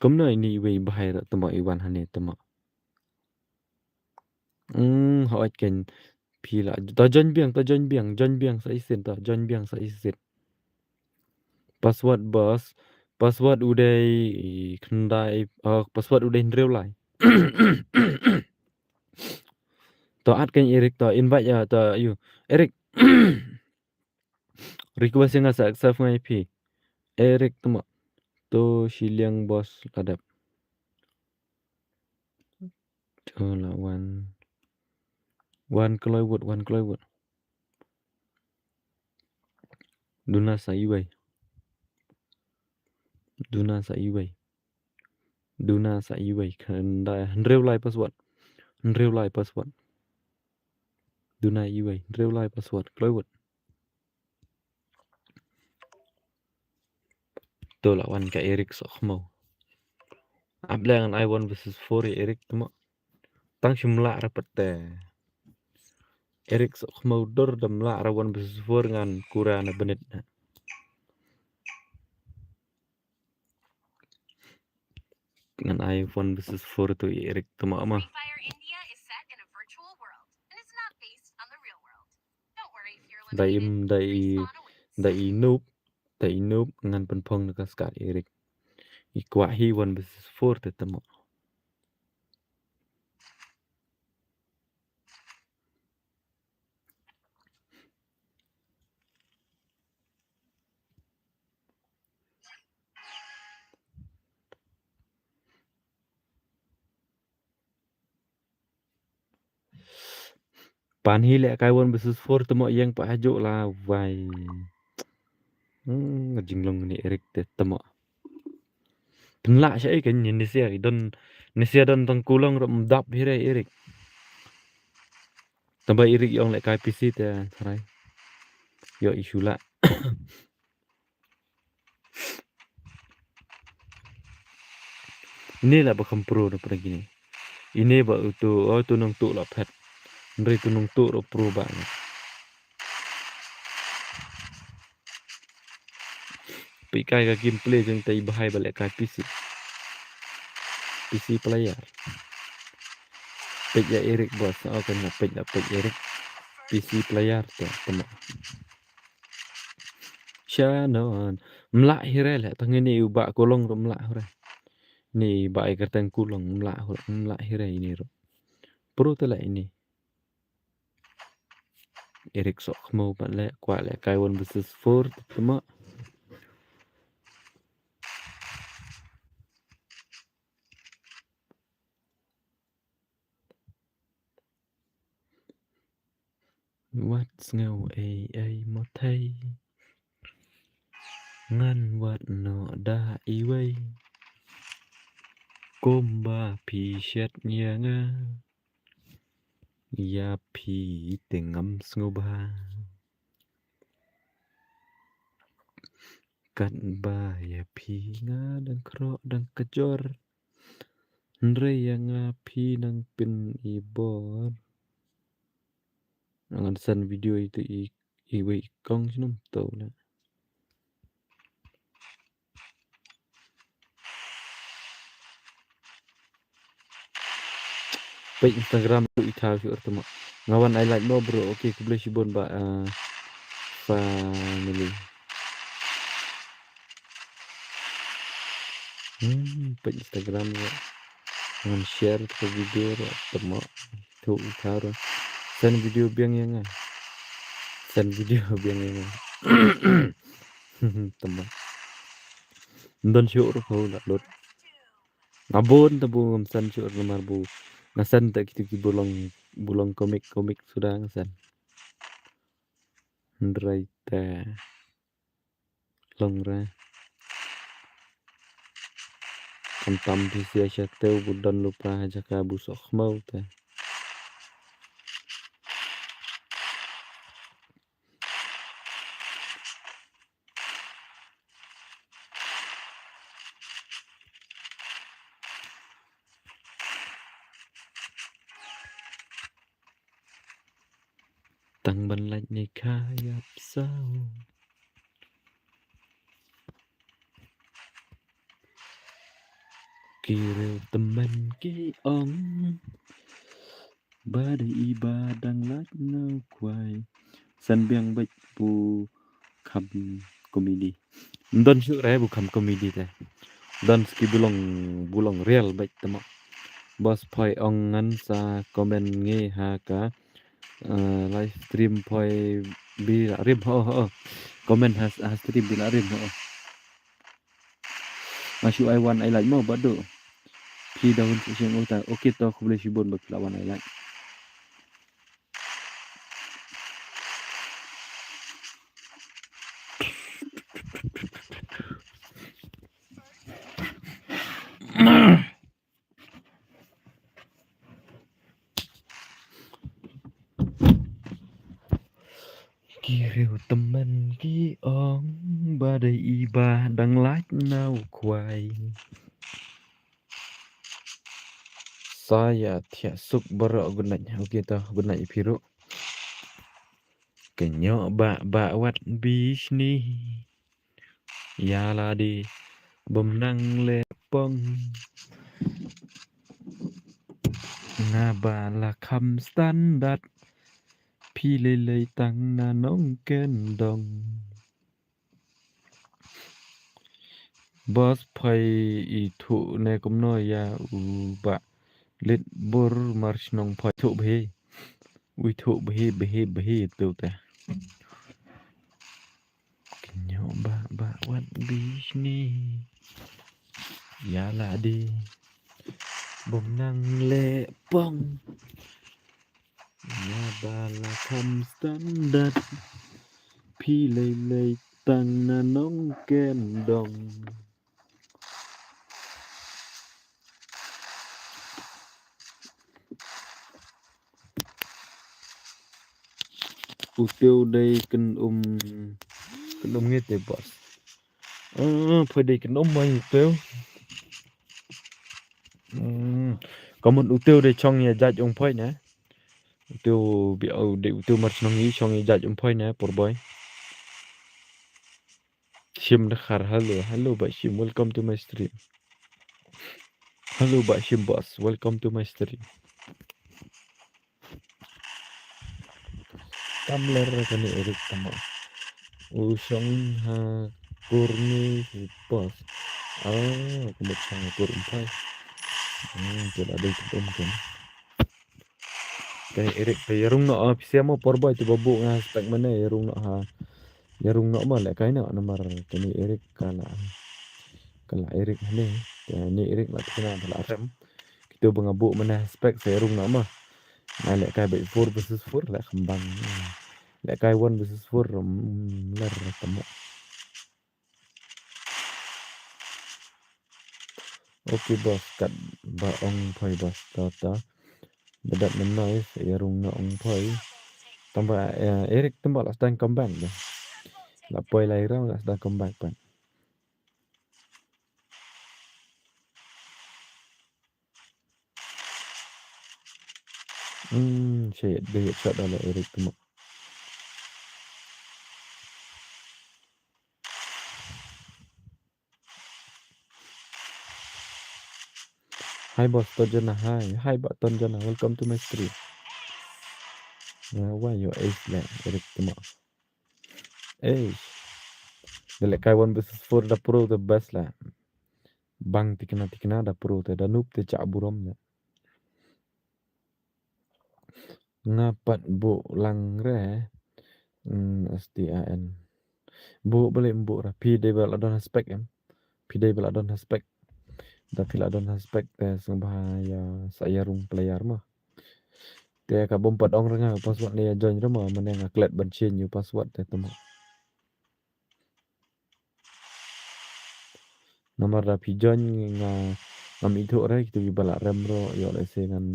Kumno ini iwei bahai ra tama iwan hane tama. Hmm, hooid kan phi la. To join biang, to join biang, join biang sa shisien, to join biang sa shisien. Password boss, password u dei khyndai, oh, password u dei hynriew lai. To add keiñ Eric, to invite ïa, to ïa u Eric. Request ïa nga sa accept nga ïa phi. Eric tymmen. To shiliang boss la dep. To la wan. Wan kloi wut, wan kloi wut. Duna sa iwei. Duna sa iwei. Duna sa iwei. Khyndai, hynriew lai password. Hynriew lai password. Duna iwei, hynriew lai password. Kloi wut. To la wan ka Eric Sohkhmaw. Ap leh ngan ai one versus four ïa Eric tymmen. Tang shym lah ra pat te. Eric Sohkhmaw dur dam lah ra one versus four ngan kura na bynit na. Ngan ai one versus four to ïa Eric tymmen ma. Free Fire India is set in a virtual world and is not based on the real world. Don't worry if you're Da eliminated. Im, da i, Respawn awaits. Da i noob, da i noob ngan pynphong na ka skat Eric. I kwah hi one versus four te tymmen. Pan hi leh kai one versus four tymmen ïeng pat hajuh la wai. Hmm, jinglong ni Eric te tymmen. Pynlah sha i kan ni nisia i don nisia don tang kulong ruh mdap hi re Eric. Tang ba Eric ïong leh kai P C te tharai. Ïoh i shu lah. Ine la ba kham pro na pyrkhat ine. Ine ba uto, oh, uto nongtuh la phet. Hynrei uto nongtuh ruh pro ba nga. Peit kai ka gameplay jong te i bahai ba leh kai P C. P C player. Peit ïa Eric boss, oh, kan nga peit la peit Eric. P C player te tymmen. Sha non. Mlah hi re leh, tang ine u bah kulong ruh mlah hi re. Ni bah i kyrteng kulong mlah hi re, mlah hi re ine ruh. Pro te leh ine. Eric Sohkhmaw pat leh, kwah leh kai one versus four tymmen. Wat sngew ei ei mo thei. Ngan wad noh da iwei. Kumba phi shet ïa nga. Ïa phi te ngam sngewbha. Katba ïa phi nga dang khroh dang kajor. Hynrei ïa nga phi nang pyn i bor. Ngan send video ito i, iwei i kong shnong to la. Peit Instagram ruh i thaw shuh tymmen. Nga wan ai like mo bro. Okay, khublei shibun bah, ah, family. Hmm, peit Instagram ruh. Ngan share ka video ruh tymmen. Tu i thaw ruh. Send video biang ïa nga. Send video biang ïa nga. Tymmen. Ndon shuh ruh pha la lut. Nga bun ta bu ngam send shuh namar bu nga send ta kitu ki bulong, bulong komik, komik suda nga send. Hynrei te long re. Khamtam phi sia sha te u bu don lypa ha jaka bu Sohkhmaw te. Tang ban lait ne kha ïap saw. Ki riew tymmen ki ong. Ba dei i ba dang lait na u khwai. San biang beit bu kham komedi. Don shu re bu kham komedi te. Don ski bulong bulong real beit te mo. Boss phoi ong ngan sa comment ngi ha ka, eh, live stream phoi bi la rim ho ho. Comment ha, ha stream bi la rim ho. Nga shu ai wan ai like mo ba do. Phi da hun shu sheng uta. Okay to khublei shibun ba phi la wan ai like. Ki riew tymmen ki ong ba dei i ba dang lait na u khwai. Sa ïa thiah suk baroh, good night. Okay to, good night ïa phi ruh. Kynjoh ba ba wat bishni. Ïa la dei bym nang leh pong. Nga ba la kham standard. Phi lei lei tang na nong kyndong. Boss phoi i thuh ne kumno ïa u ba lit bur mar shnong phoi thuh bhi. Ui thuh bhi bhi bhi tu te. Kynjoh ba ba wat bishni. Ïa la dei bym nang leh pong. Ïa ba la kham standard. Phi lei lei tang na nong kyndong. U tiew dei kyn um kyn um ngi te boss. Ah, phoi dei kyn um mai u tiew. Hmm. Kamun u tiew dei chong ïa jait ong phoi ne. U tiew bi au dei u tiew mar shnong i chong ïa jait ong phoi ne por boi. Shim Dkhar, hello, hello ba Shim, welcome to my stream. Hello ba Shim boss, welcome to my stream. Tam ler kane Eric tama. U shong ha kur ngi hi boss. Ah, ka mut shong ha kur um phai. Hmm, tu la dei tu um kan. Kane Eric te ïa rung noh ha P C M por boi tu ba buh nga spec mane ïa rung noh ha. Ïa rung noh ma leh kai noh namar kane Eric ka la ka la Eric hane. Kane Eric la kena ka la rem. Kitu ba nga buh mane spec sa ïa rung noh ma. Nga leh kai ba four versus four la khambang. Leh kai one versus four, mm, ler tama. Okay boss, kat ba ong phai boss ta ta. Ba dap mynno ïa rung na ong phai. Tang ba, eh, Eric tang ba la stang comeback ba. La poi lai round la stang comeback pat. Hmm, shit, dei shot da la Eric tang ba. Hi boss Tonjana, hi. Hi ba Tonjana, welcome to my stream. Ya, why you ace la, Eric tama. Ace. Da leh kai one versus four da pro the best la. Bang tikna tikna da pro te da noob te cha burom la. Nga pat buh lang re. Hmm, S T A N. Buh balik buh re. Phi dei ba la don ha spec em. Phi dei ba la don ha spec. Da phi la don ha spec te sngewbha ïa sa ïa rung player ma. Te ka bym pat ong re nga password ne ïa join re ma, mane nga klet ban change ïa password te tama. Namar da phi join nga ngam ithuh re kitu kiba la rem ruh ïoh lehse ngan,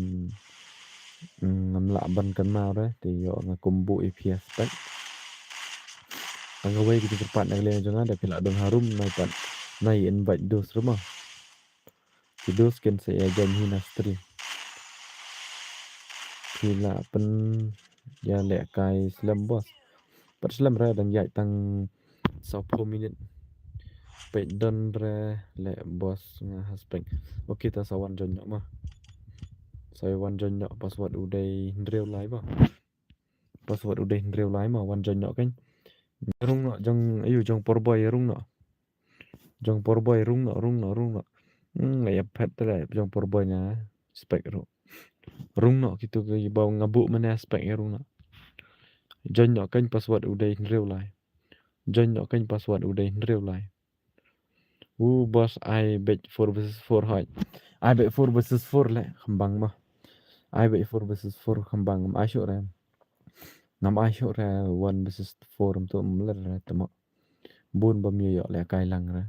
mm, ngam lah ban kynmaw re te ïoh nga kum buh ïa phi ha spec. Tang kawei kitu kyrpad na ka liang jong nga da phi lah don harum nai pat nai invite dos re ma. Ki dos kin sa ïa join hi na stream. Phi lah pyn ïa leh kai slem boss. Pat slem re dang ïaid tang sawphew minit. Peit don re leh boss nga ha spec. Okay ta sa wan join noh ma. Sa wan join noh, password u dei hynriew lai ba. Password u dei hynriew lai mo, wan join noh kan. Rung noh jong, ayu, jong por boy rung noh. Jong por boy rung noh, rung noh, rung noh. Hmm, la ïa phet te la jong por boy na spek ruh. Rung noh kito ki ba nga buh mynne spek ïa rung noh. Join noh kan password u dei hynriew lai. Join noh kan password u dei hynriew lai. U boss ai beit four versus four hoi. Ai beit four versus four le khambang ma. Ai beit four versus four khambang, ngam ai shuh re. Ngam ai shuh re one versus four, em tu em ler re te mo. Bun ba myo yok le kai lang re.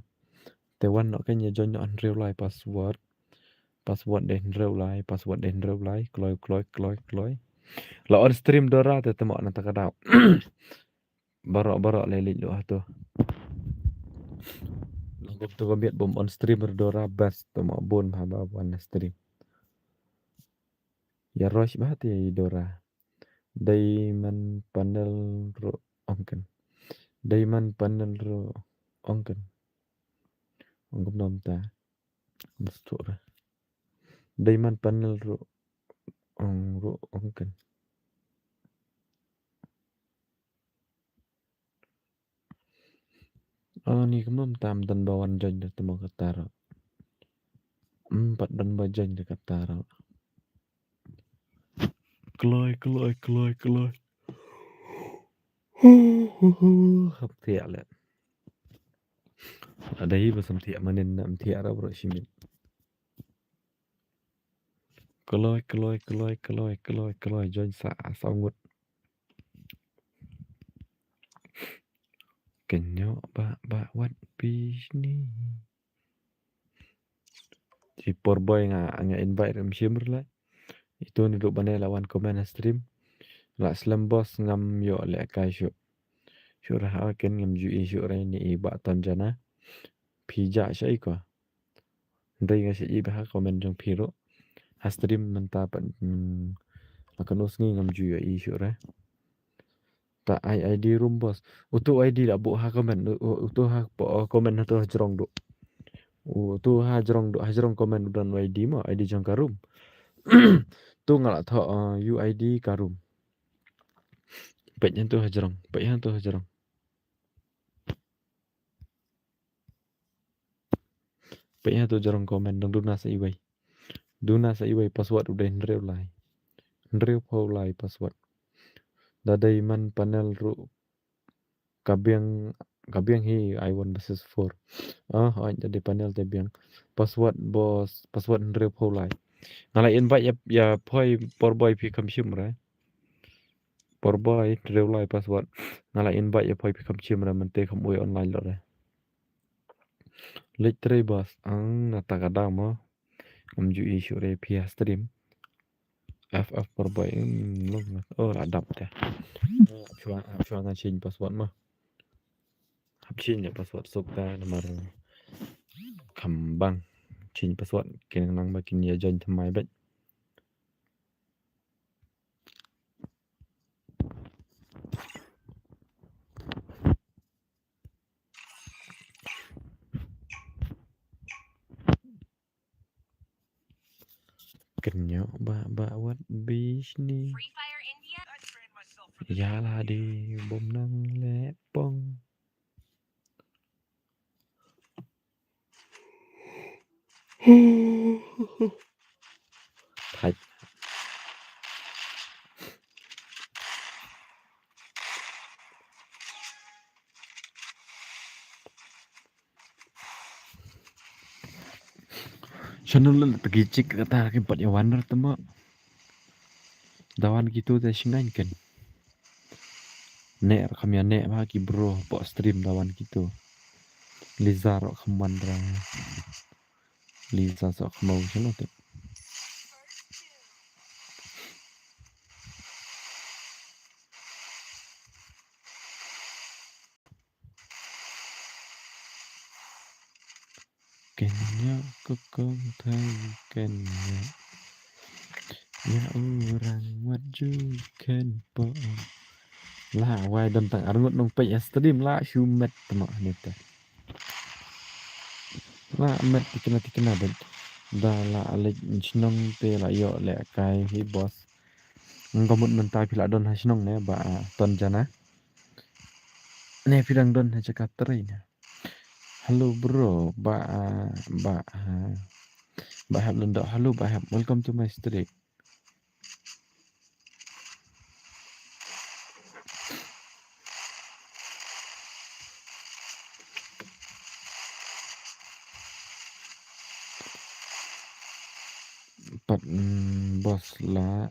Te wan noh kan ïa join noh hynriew lai password. Password dei hynriew lai, password dei hynriew lai, kloi, kloi, kloi, kloi. La on stream Dora te te mo na ta ka daw. Baroh, baroh le leit luh hato. Long kum tu ka miet bym on stream re Dora best te mo bun ha ba wan stream. Ïa rush ba te Dora. Diamond panel ruh ong kan. Diamond panel ruh ong kan. Ong kumno mynta. Mesti re. Diamond panel ruh ong, ruh ong kan. Oh, ni kumno mynta ym don ba wan join re te mo kata ruh. Hmm, pat don ba join re kata ruh. Kloi, kloi, kloi, kloi. Hap thiah le. Ada hi ba sam thiah manin, nam thiah ra bro shimin. Kloi, kloi, kloi, kloi, kloi, kloi, join sa, sa ngut. Kenyo ba, ba wat pis ni. Ci por boy nga, nga invite rim shim rla. Itu ni duk bane la wan comment ha stream. La slem boss ngam yo le kai shu. Shu ra ha ken ngam ju i shu ra ni i ba ton jana. Phi ja sha i ko. Ndai nga sha i ba ha comment jong phi ro. Ha stream mynta pat, mm, la kan us ngi ngam ju yo i shu ra. Ta ai I D room boss. Utu I D la buh ha comment. U-, u-, utu ha po-, uh, comment ha tu ha jrong du. Utu ha jrong du, ha jrong comment u don I D mo, I D jong ka room. Tu nga la thoh, uh, U I D ka room. Peit ha tu ha jrong, peit ha tu ha jrong. Peit ha tu jrong comment dang duna sa iwei. Duna sa iwei password u dei hynriew lai. Hynriew phew lai password. Da dei man panel ruh ka biang, ka biang hi ai one versus four. Ah, ai da dei panel te biang. Password boss, password hynriew phew lai. Nga la invite ïa, ïa phoi por boy phi kham shim re. Por boy hynriew lai password. Nga la invite ïa phoi phi kham shim re, mynta kham ui online lo re. Leit trei boss, ang na ta ka dam mo. Ngam ju i shu re phi ha stream. F F por boy, mm, lum. Oh, la dap te. Shwa, shwa ngan change password mo. Hap change ïa password suk ta namar kham bang. Change password kin nang ba kin ïa join thymmai beit. Kynñoh ba, ba wat bishni. Ïa la dei bym nang leh pong. Thait. Channel la tagi chik kata ki pat ïa wan ra tama. Da wan kitu te shingain ken. Ne ra kham ïa ne ba ki bro pok stream da wan kitu. Liza ro kham wan ra. Liza so kham wan channel te. Kynñoh ko kong thai kynñoh. Ïa u rang wat ju ken po. La wai don tang arngut nong peit ïa stream la shu met tama nita. La met tikna tikna ben. Da la leit shnong te la ïoh lehkai hi boss. Nga mut mynta phi la don ha shnong ne Bah Tonjana? Ne phi dang don ha jaka trei ne? Hello bro, Bah, Bah, Bah Hep Londok. Hello Bah Hep, welcome to my stream. Pat, mm, boss la.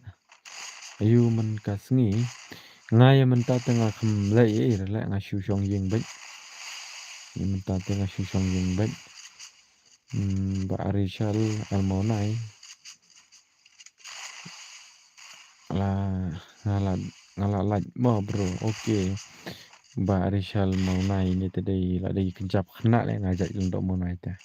Ayu man ka sngi. Nga ïa mynta te nga kham leh ïa i re leh nga shu shong ïing beit. Ïa mynta te nga shu shong ïing beit. Hmm, Bah Arishal Almonai. La, nga la, nga la like mo bro. Okay. Bah Arishal Almonai ni te dei la dei kynjap khynnah le nga jait Londok Almonai te.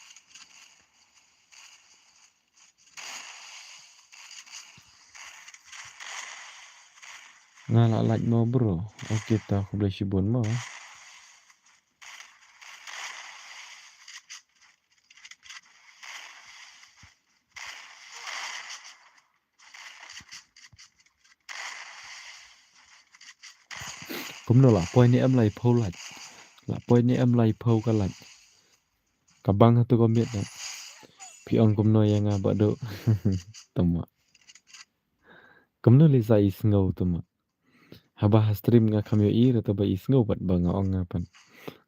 Nga la like mo bro. Okay ta khublei shibun mo. Kumno la poi ne em lai phew like. La poi ne em lai phew ka like. Ka bang ha tu ka miet na. Phi ong kumno ïa nga Bah Duh. Tama. Kumno Lisa i sngew tama. Haba ha stream nga kham ïohi re ta ba i sngew bad ba nga ong nga pan.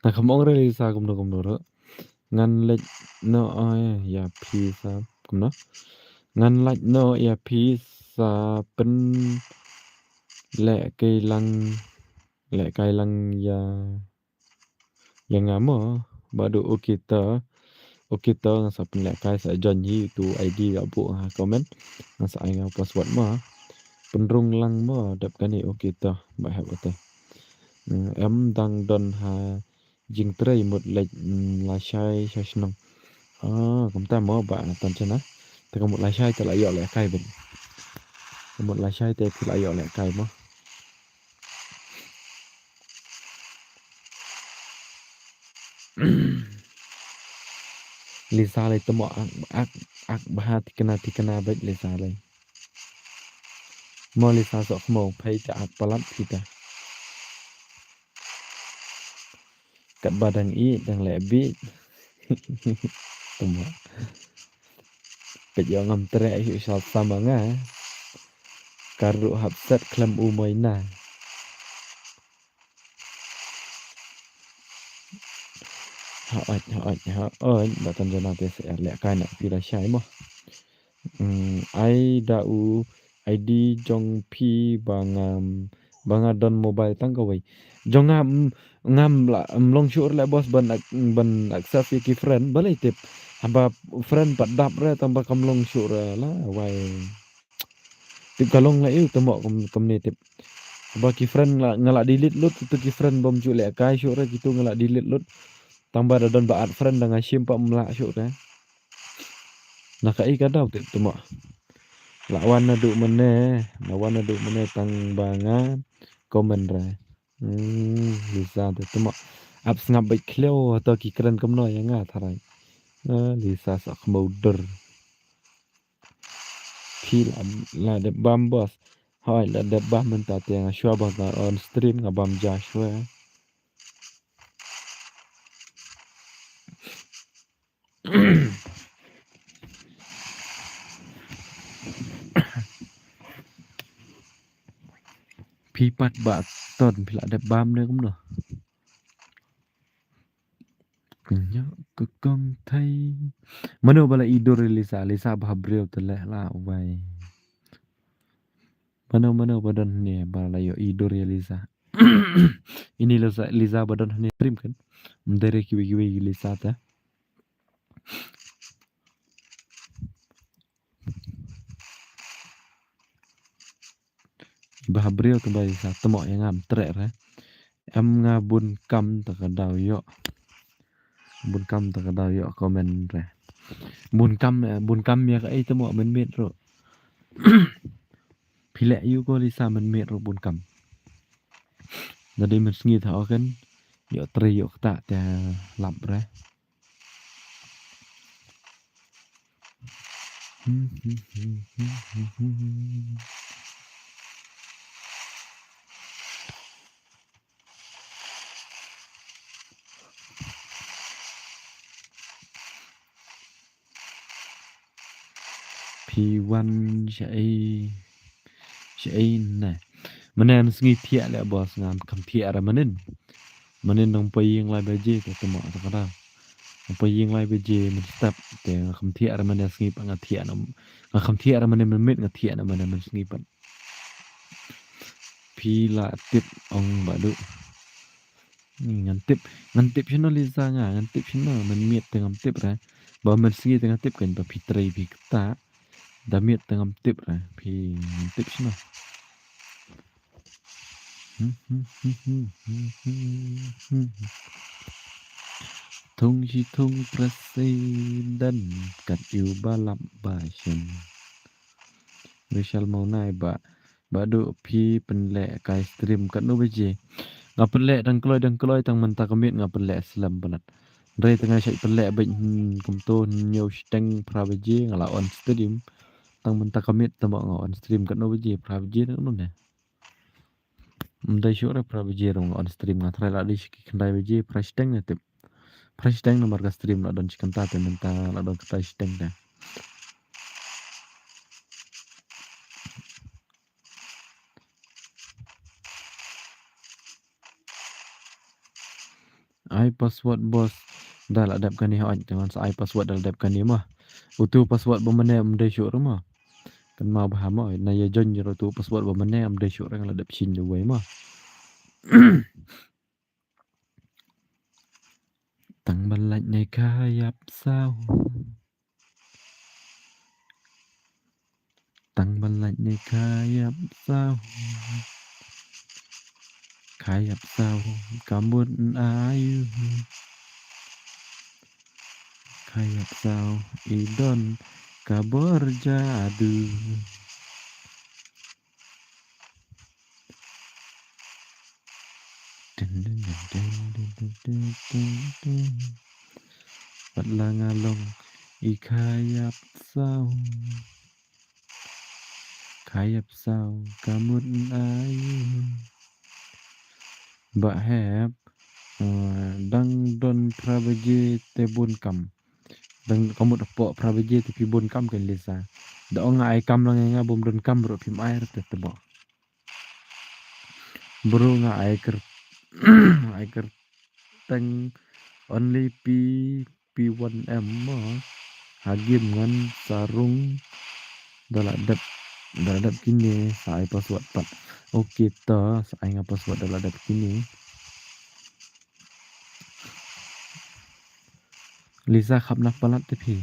Nga kham ong re Lisa kumno kumno re. Ngan leit noh ïa phi sa kumno. Ngan leit noh ïa phi sa pynlehkai lang, lehkai lang ïa ïa nga mo, Bah Duh. Okay ta, okay ta, nga sa pynlehkai sa join hi tu I D ka buh ha comment. Nga sa ai nga password mo. Pynrung lang mo, dep kane okay ta, Bah Hep kata. Hmm, em dang don ha jingtrei mut leit, hmm, lashai sha shnong. Ah, kumta mo Bah Tonjana. Te ka mut lashai te la ïoh lehkai bad. Ka mut lashai te phi la ïoh lehkai mo. Lisa lei tamo ak, ak, ak bha thikna thikna bad Lisa lei. Mo Lisa sok mo phai ta ak palat phi ta. Katba dang i dang leh bit. Tamo. Peit ïoh ngam treh ïoh sal sama nga. Ka ruh hap set khlem u moi na. Ha oi, ha oi, ha oi, Bah Tonjana te se lehkai na phi lashai mo. Hmm, ai da u I D jong phi ba ngam, ba nga don mobile tang kawei. Jong nga, mm, ngam la, mm, long shuh re leh boss ban ak-, ban accept ïa ki friend, balei tip. Haba friend pat dap re tang ba kam long shuh re la, wai. Tip ka long la ïu tamo kum, kumne tip. Haba ki friend la, nga la delete lut, tu ki friend bym ju lehkai shuh re, kitu nga la delete lut. Tang ba da don ba add friend da nga shim pat ym lah shuh re. Na kaei ka daw te tamo. La wan naduh mynne, la wan naduh mynne tang ba nga comment re. Hmm, Lisa te tamo. Ap sngap bad khlem to ki kren kumno ïa nga tharai. Ah, Lisa sa khmeu dur. Phi la, la dep bam boss. Hoi la dep bam mynta te nga shuwa ba nga on stream nga bam ja shuwa. Phi pat ba ton phi la dep bam ne kumno. Kynjah ka kong thai. Mano ba la idur Lisa, Lisa ba ha briew te leh la wai. Mano mano ba don ne ba la ïoh idur ïa Lisa. Ini Lisa, Lisa ba don ne stream kan. Mdere kiwi kiwi Lisa ta. Ba ha briew te ba Lisa tamo ïa ngam treh re. Em nga bun kam ta ka daw ïoh. Bun kam ta ka daw ïoh comment re. Bun kam, eh, bun kam ïa ka ei tamo mynmiet ruh. Phi leh ïu ko Lisa mynmiet ruh bun kam. Da dei mynsngi tha oken ïoh trei ïoh kata te lap re. Phi wan shaei, shaei ne? Mynne sngi thiah leh boss, ngam kham thiah re mynnin. Mynnin nang poi ïing lai baje te temo ta ka dang. Nang poi ïing lai baje mynstep te nga kham thiah re mynne sngi pat nga thiah na. Nga kham thiah re mynne mynmiet nga thiah na mynne mynsngi pat. Phi la tip ong Bah Duh. Hmm, ngan tip, ngan tip shano Lisa nga, ngan tip shano, mynmiet te ngam tip re. Ba mynsngi te nga tip kan ba phi trei phi kata. Da miet te ngam tip re, phi ngan tip shano. Thung shi thung president kat ïu ba lap ba shen. Rishal Mawnai ba, Bah Duh phi pynleh kai stream katno baje? Nga pynleh dang kloi dang kloi tang mynta ka miet nga pynleh slem palat. Hynrei te nga shait pynleh beit, hmm, kumto hynñiew shiteng phra baje nga la on stream. Tang mynta ka miet tang ba nga on stream katno baje, phra baje ne katno ne? Ym dei shuh re phra baje ruh nga on stream, nga tharai la dei shi khyndai baje, phra shiteng ne tip. Phra shiteng namar ka stream la don shi kynta te mynta la don khyndai shiteng te. Ai password boss da la dep kane hooid, te ngan sa ai password da la dep kane mo. Utu password ba mynne ym dei shuh re mo. Kynmaw bha mo, na ïa join ïa utu password ba mynne ym dei shuh re, nga la dep change da uwei mo. Tang ban lait ne kha ïap saw. Tang ban lait ne kha ïap saw. Kha ïap saw ka mut aïu? Kha ïap saw i don ka bor jadu. Dun, dun, dun. Pat la nga long i kha ïap saw. Kha ïap saw ka mut aïu? Bah Hep, eh, dang don phra baje te bun kam. Dang ka mut hapoh phra baje te phi bun kam kan Lisa. Da ong nga ai kam lang ïa nga bym don kam ruh phim ai ruh te temo. Bro nga ai ker, ai ker teng only P P one M mo. Ha game ngan sa rung da la dep, da la dep kine sa ai password pat. Okay to, sa ai nga password da la dep kine. Lisa khap na palat te phi.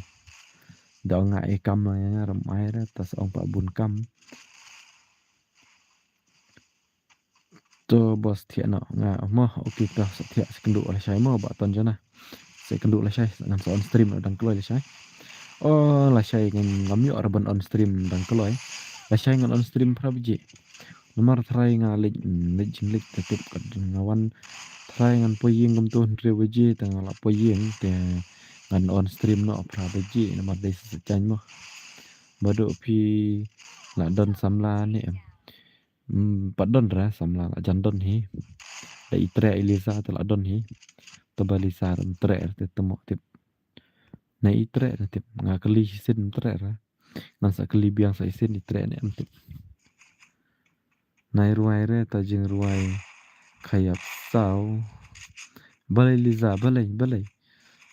Da ong nga ai kam lang ïa nga, ym ai re, ta sa ong pat bun kam. To boss thiah noh nga mo. Okay to sa thiah, sa kynduh lashai mo, ba ton jana. Sa kynduh lashai, ngan sa on stream dang kloi lashai. Oh lashai ngan, ngam ïoh re ban on stream dang kloi. Lashai ngan on stream phra baje. Namar tharai nga leit, mm, leit jingleit te tip kat nga wan. Tharai ngan poi ïing kumto hynriew baje te nga la poi ïing te ngan on stream noh phra baje namar dei sa sa jan mo. Ba Duh phi la don samla ne em? Hmm, pat don re samla, la jan don hi. Da i treh i Lisa te la don hi. Te ba Lisa ym treh re te temo tip. Na i treh re tip, nga kylli shisien ym treh re. Ngan sa kylli biang sa shisien i treh ne em tip. Nai rwai re ta jingrwai kha ïap saw. Balei Lisa, balei, balei?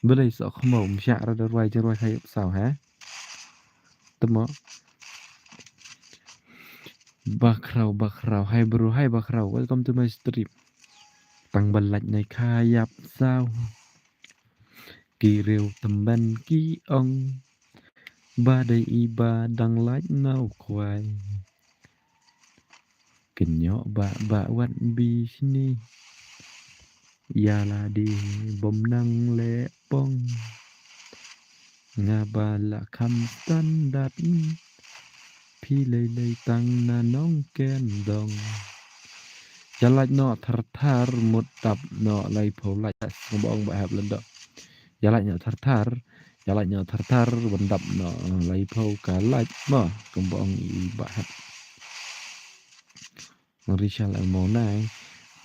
Balei soh khmaw, ym shah re da rwai jingrwai kha ïap saw, ha? Temo. Bakhraw, Bakhraw, hi bro, hi Bakhraw, welcome to my stream. Tang ban lait ne kha ïap saw. Ki riew tymmen ki ong ba dei i ba dang lait na u khwai. Kynnoh ba ba wat bi shini. Ïa lade bym nang leh pong. Nga ba la kham standard. Phi lei lei tang na nongkyndong. Ïa lait noh thar thar mut tap noh lai phew lait, sngewbha ong Bah Hep Lyngdoh. Ïa lait noh thar thar, Ka lait noh thar thar ban dap noh, eh, laiphew ka lait mo, kumba ong i Bah Hep. Rishal Almonai.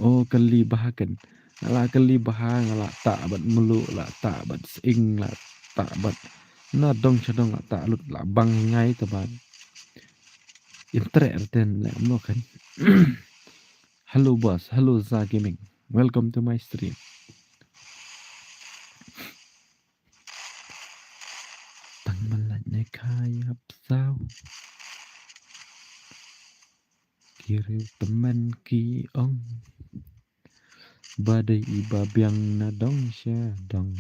O kali bha ken. Nga la kali bha, nga la tah bad mluh, la tah bad sying, la tah bad na dong sha dong, la tah lut, la bang ngai ta bad. Intrek rten le mo ken. Hello boss, hello Za Gaming. Welcome to my stream. Tang malat ne kha ïap saw. Ki riew tymmen ki ong. Ba dei i ba biang na dong sha dong.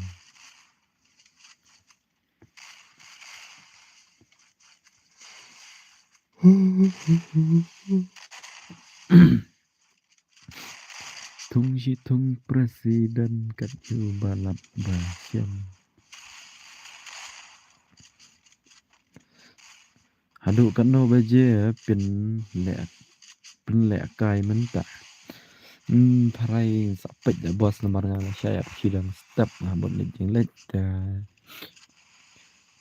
Thung shi thung president kat ïu ba lap ba shem. Haduh katno baje pynleh, pynleh kai mynta? Hmm, tharai sa peit da boss namar nga shai ap shi dang step nga bot leit jing leit ta.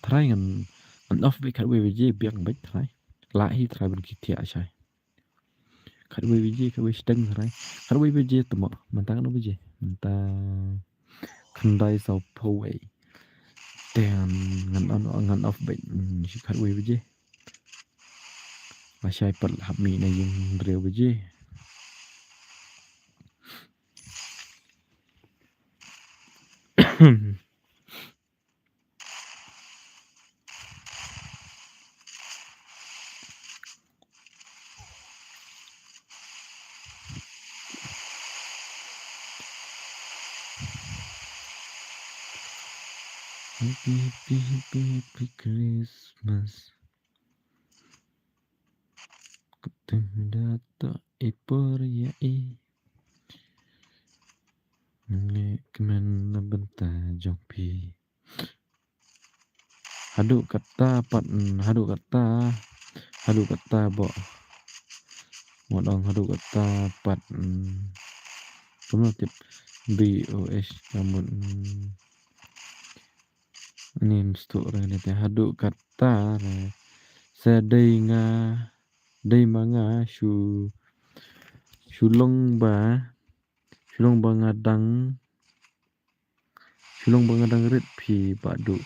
Tharai ngan, ngan off beit khatwei baje biang beit tharai. Lah hi tharai ban ki thiah shai. Khatwei baje, khatwei shiteng tharai. Khatwei baje tymmen. Mynta katno baje? Mynta khyndai saw phew wei. Te ngan, ngan, ngan off beit. Hmm, shi khatwei baje. Lashai pat hap mih na ïing hynriew baje. Happy, happy, happy, happy Christmas. Kata da ta i por ïa i. Ngi kmen na bynta jong phi. Haduh katta pat, mm, haduh katta, haduh katta bo. Mo dang haduh katta pat, mm. Kumno tip B O S ka mut, mm. Ani mstu re ni te haduh katta re. Sa dei nga, dei ma nga shu, shu long ba, shu long ba nga dang, shu long ba nga dang rit phi ba duh.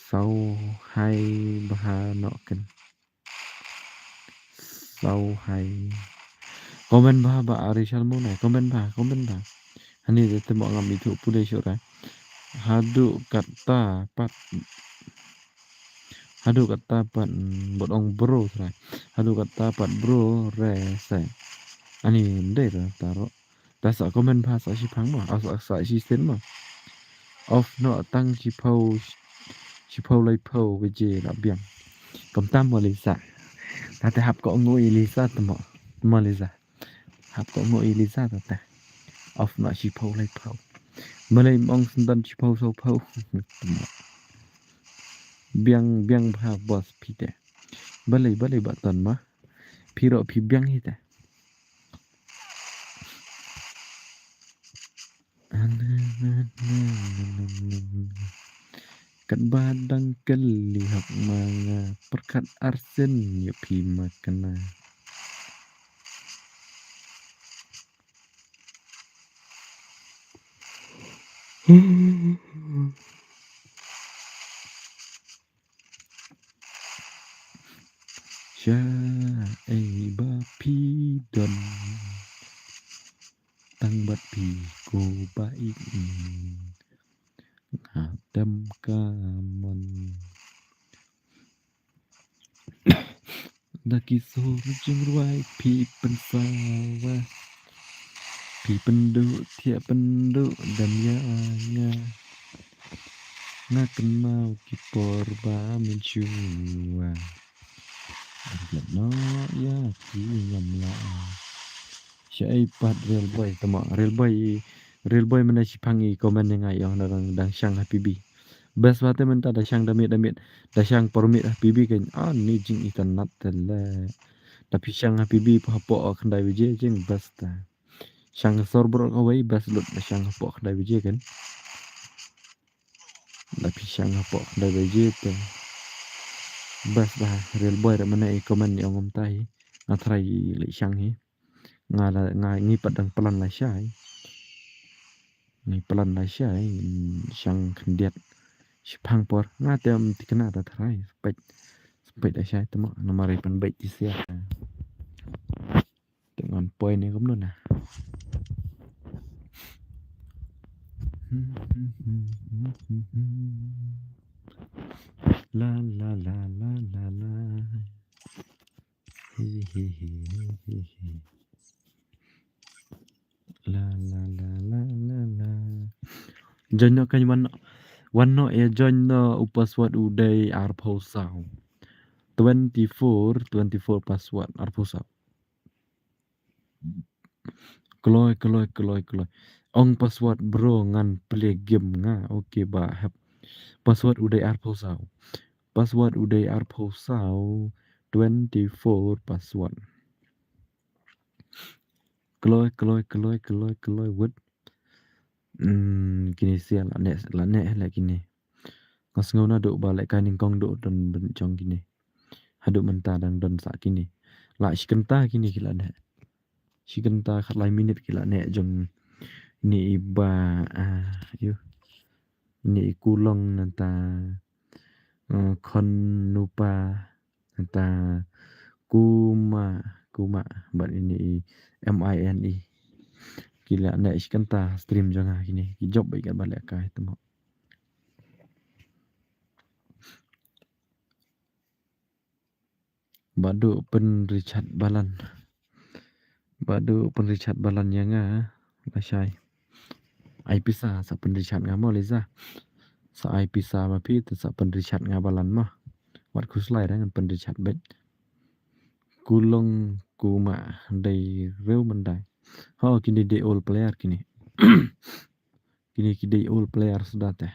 Saw hai bha noh ken. Saw hai. Comment bha ba Ari Shalmon ai. Comment bha, comment bha. Hani de te mo ngam ithuh pule shuh ra. Haduh katta pat. Haduh katta pat, mm, bot ong bro trai. Haduh katta pat bro re se. Ani ndei ra taro. Da sa comment bha sa shiphang mo, ah, sa, sa shisien mo. Off noh tang shiphew, shiphew laiphew baje la biang. Kumta mo Lisa. Tate hap ko ngu i Lisa te mo. Mo Lisa. Hap ko ngu i Lisa tate. Off noh shiphew laiphew. Malei mong sendan shiphew sawphew. Te mo. Biang, biang bha boss phi te. Balei, balei ba ton ma. Phi ro phi biang hi te. Katba dang kylli hok ma nga pyrkhat arsien ïa phi ma kane. Shaei ba phi don tang bad phi ko ba ïeit nga dem ka mon. Da ki sur jingrwai phi pynsawa. Phi pynduh thiah pynduh dang ïa nga. Nga kynmaw ki por ba mynshuwa. Arngut noh ïa ki ngam lah. Shaei pat Real Boy, tama Real Boy, Real Boy mynta shiphang i comment ïa nga ïa nga dang, dang shang ha P B. Best ba te mynta da shang da miet da miet, da shang por miet ha P B kein, ani jingitynnat te le. Da phi shang ha P B pha hapoh khyndai baje jing best ta. Shang sor bro kawei best lut da shang hapoh khyndai baje kein. La phi shang hapoh khyndai baje te. Bas ba real boy da mana i comment ni ong um tai. Nga trai leh shang hi. Nga la nga ngi pat dang plan la shai. Ngi plan la shai, mm, shang khyndiat. Shipang por nga te um tikna ta trai. Spek spek da shai te mo namar i pan bek ti sia. Te ngan poi ne kumno na. La la la la la la. Hi hi hi hi hi. La la la la la la. Join no kan wan wan no ya join no u password u dei arphew saw. Twenty four, twenty four password arphew saw. Kloi kloi kloi kloi. Ong password bro ngan play game nga. Okay ba hep. Password u dei arphew saw. Password u dei arphew saw. Twenty four password. Kloi kloi kloi kloi kloi wut. Hmm, kini sia la ne la ne la kini. Nga sngew naduh ba lehkai nyngkong duh don ban jong kini. Haduh mynta dang don sa kini. La shi kynta kini ki la ne. Shi kynta khatlai minit ki la ne jong ini i ba, ah, yu. Ini i kulong nanta, eh, khon nupa nanta kuma kuma bad ini i M I N E. Ki la ne shi kynta stream jong nga kini ki jop ba i kat ba lehkai te mo. Badu pynrichat balan. Badu pynrichat balan ïa nga lashai. Ai pisa sa pynrichat nga mo Liza. Sa ai pisa ma phi te sa pynrichat nga balan mo. Wat khuslai da ngan pynrichat bad. Kulong kuma dei rew mendai. Ho kini dei old player kini. Kini ki dei old player suda te.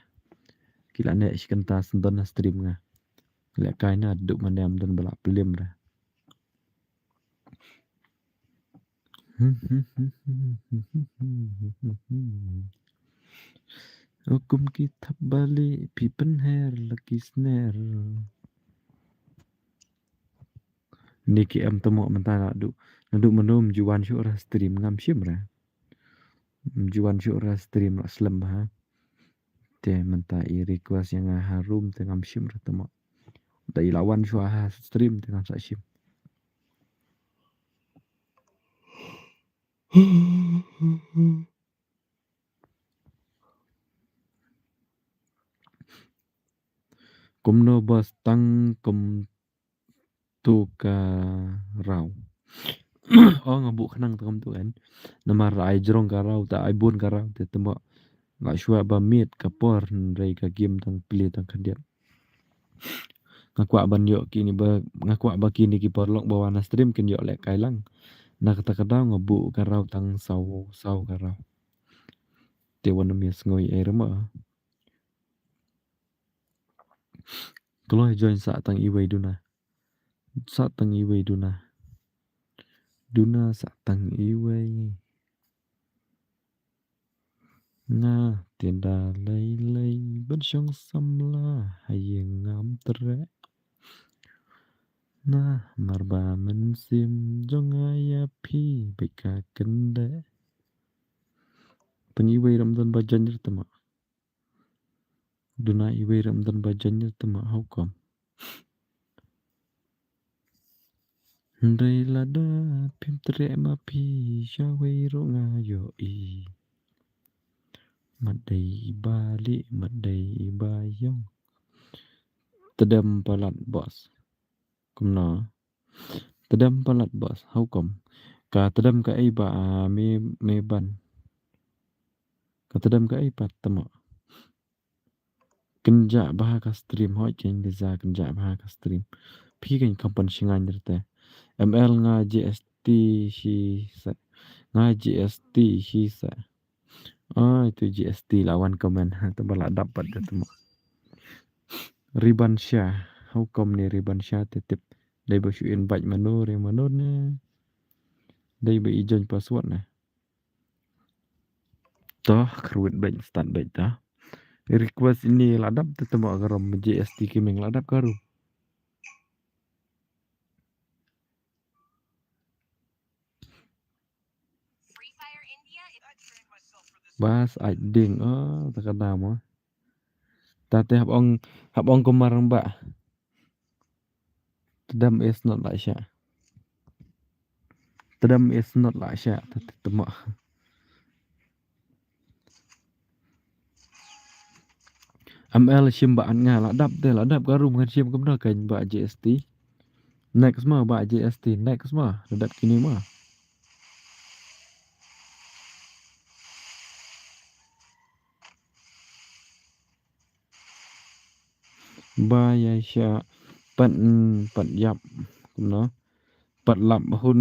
Ki la ne shi kynta sendon na stream nga. Lehkai naduh mane am don ba la plim re. Hukum ki thap bali phi pynher laki sner. Ni ki em temo mynta naduh naduh mynno ym ju wan shuh ra stream ngam shim ra. Ym ju wan shuh ra stream la slem bha. Te mynta i request ïa nga ha room te ngam shim ra temo. Da i la wan shuh ha stream te ngam sa shim. Kumno bas tang kum tu ka rau. Oh, nga buh khnang tang kum tu kan. Namar ai jrong ka rau ta ai bun ka rau te temo. Nga shuwa ba miet ka por hynrei ka game tang plie tang khyndiat. Nga kwah ban ïoh kini ba nga kwah ba kini ki paralok ba wan na stream kin ïoh lehkai lang. Na kata ka daw nga buh ka rau tang saw saw ka rau. Te wan ym ïa sngewbha ei rama. Kloi join sa tang iwei duna. Sa tang iwei duna. Duna sa tang iwei. Nga tienda lei lei ban shong samla ha ïing ngam treh. Namar ba mynsiem jong nga ïa phi bad ka kyndeh. Pynïwei ram don ba jan rit ma. Duna iwei ram don ba jan rit ma, how come? Hynrei lada phim treh ma phi sha wei ruh nga ïohi. Mat dei i ba lieh, mat dei i ba ïong. Tdem palat boss. Kumno? Tdem palat boss, how come? Ka tdem ka ei ba, ah, me, me ban. Ka tdem ka ei pat tama. Kynja bha ka stream, hoi kynja kynja bha ka stream. Phi kan kampan shingan jerte. M L nga G S T hi sa. Nga G S T hi sa. Ai tu G S T la wan comment ha tu ba la dap pat tu mo. Riban Shah. How come ni Riban Shah te tip. Dei ba shu invite mano re mano ne. Dei ba i join password ne. Toh, kyrwit bad start bad toh. Request ini la dap te temo ka rum, J S T Gaming la dap ka rum. Bas ai ding, oh, ta ka dam, oh. Ta te hap ong, hap ong kumar ba. Tdam is not la sha. Tdam is not la sha. Ta te temo. M L shim ba an nga la dap te la dap ka rum kan shim kumno kan ba J S T. Next ma ba J S T, next ma la dap kini ma. Ba ya sha pat, mm, pat yap kumno. Pat lap hun,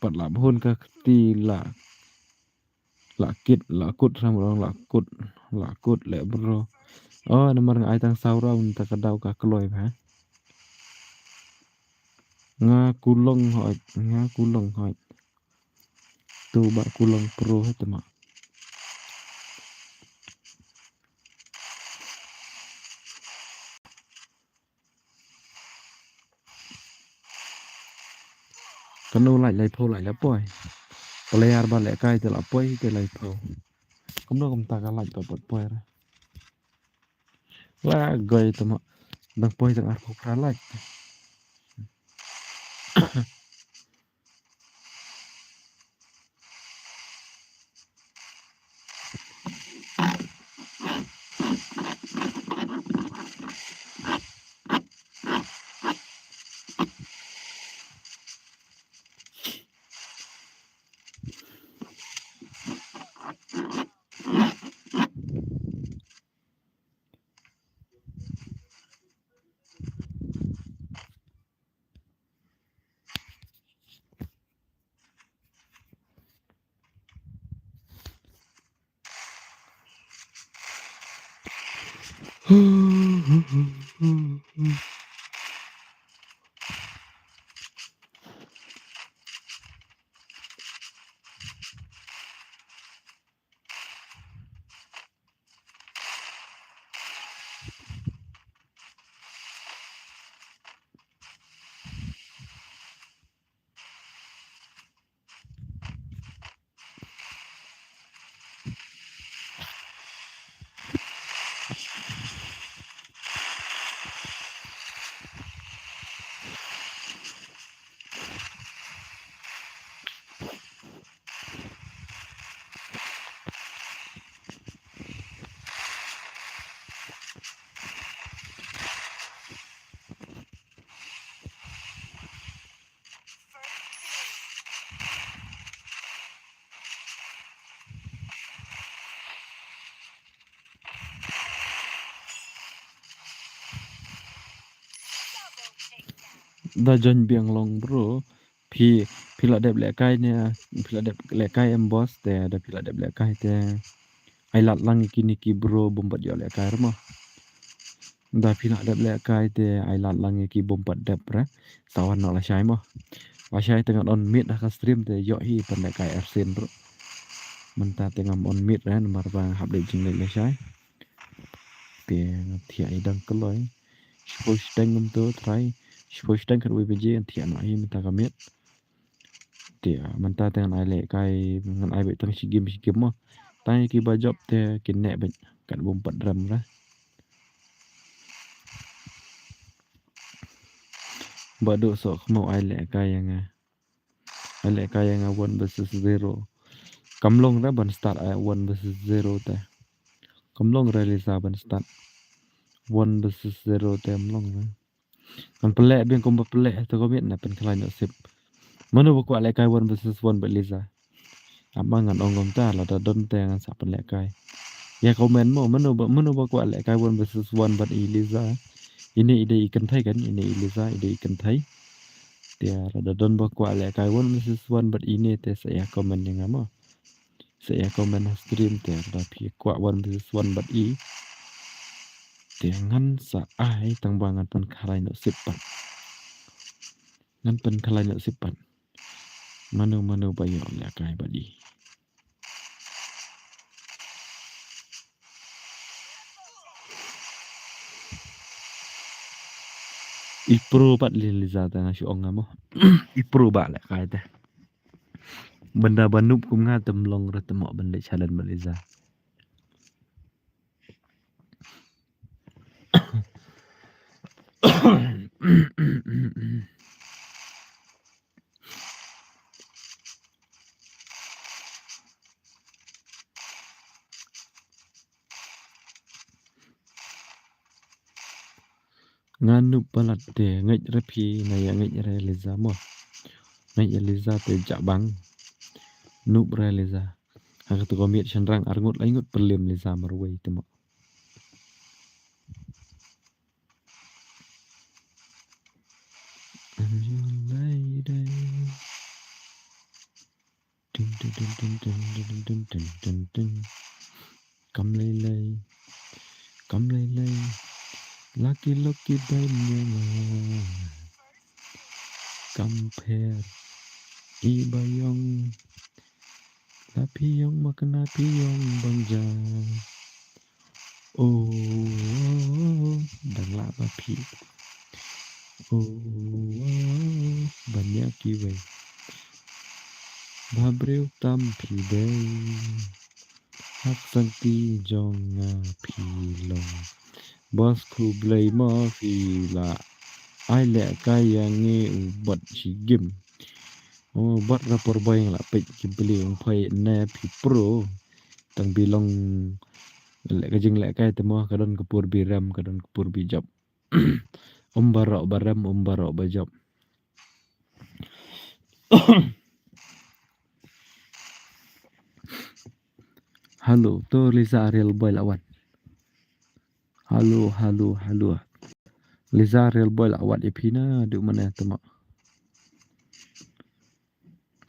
pat lap hun ka kti la. La kit, la kut, sam rong la kut, la kut le bro. Oh, namar nga ai tang saw round ta ka daw ka kloi ba. Nga kulong hoi, nga kulong hoi. Tu ba kulong pro he temo. Kano lait lai phew lait la poi. Player ba lehkai te la poi te lai phew. Kumno kumta ka lait ba pat poi ra. La goi temo. Dang poi dang arphew phra lait. Da join biang long bro. Phi, phi la dep lehkai ne, phi la dep lehkai em boss te, da phi la dep lehkai te. Ai lad lang ïa kine ki bro bym pat ïoh lehkai re mo. Da phi la dep lehkai te ai lad lang ïa ki bym pat dep re. Sa wan noh lashai mo. Lashai te ngan on mid ha ka stream te ïoh hi ban lehkai arsien bro. Mynta te ngam on mid re namar ba nga hap leit jingleit lashai. Te nga thiah ïa dang kloi. Shiphew shiteng kumto trai. Shiphew shiteng khatwei baje ngan thiah noh hi mynta ka miet. Te mynta te ngan ai lehkai, ngan ai beit tang shi game shi game mo. Tang ïa kiba jop te kin neh beit kat bym pat rem re. Ba duk soh khmaw ai lehkai ïa nga. Ai lehkai ïa nga one versus zero. Kam long re ban start ai one versus zero te. Kam long re Liza ban start. One versus zero te kam long re. Ngan pynleh biang kumba pynleh te comment na pynkhlaiñ noh sip. Mano ba kwah lehkai one versus one bad Liza? Ama ngan ong kumta lada don te ngan sa pynlehkai. Ïa comment mo mano ba, mano ba kwah lehkai one versus one bad i Liza. Ine i dei i kynthei kan, ine i Liza i dei i kynthei. Te lada don ba kwah lehkai one versus one bad ine te sa ïa comment ïa nga mo. Sa ïa comment ha stream te lada phi kwah one versus one bad i. Te ngan sa ai tang ba ngan pynkhlaiñ noh sip pat. Ngan pynkhlaiñ noh sip pat. Mano mano ba ïoh lehkai bad i. I pro pat li Liza te nga shu ong nga mo. I pro ba leh kai te. Bynda ba noob kum nga te ym long re te mo ban leh challenge bad Liza. Nga noob palat te, ngeit re phi, nga ïa ngeit re Liza mo. Ngeit ïa Liza te jabang. Noob re Liza. Ha kata ka miet shynrang arngut laingut pyrlem Liza marwei te mo. I'm your lady. Dun, dun, dun. Kam lei lei. Kam lei lei. Lucky, lucky bai niang. Kam pher. I ba ïong. La phi ïong ma kane phi ïong bang ja. Oh, dang lah ba phi. Oh, ban ïa kiwei. Ba briew tam phi dei. Hak sangti jong nga phi long. Boss khublei ma phi la. Ai leh kai ïa ngi u bad shi gim. Oh, bad rapor bai nga la peit ki bli ung phai ne phi pro. Tang bi long leh ka jing leh kai te mo ka don ka por bi rem ka don ka por bi jop. Um baroh ba rem um baroh ba jop. Hello, to Liza Real Boy la wan. Hello, hello, hello. Liza Real Boy la wat ïa phi na du mane te mo.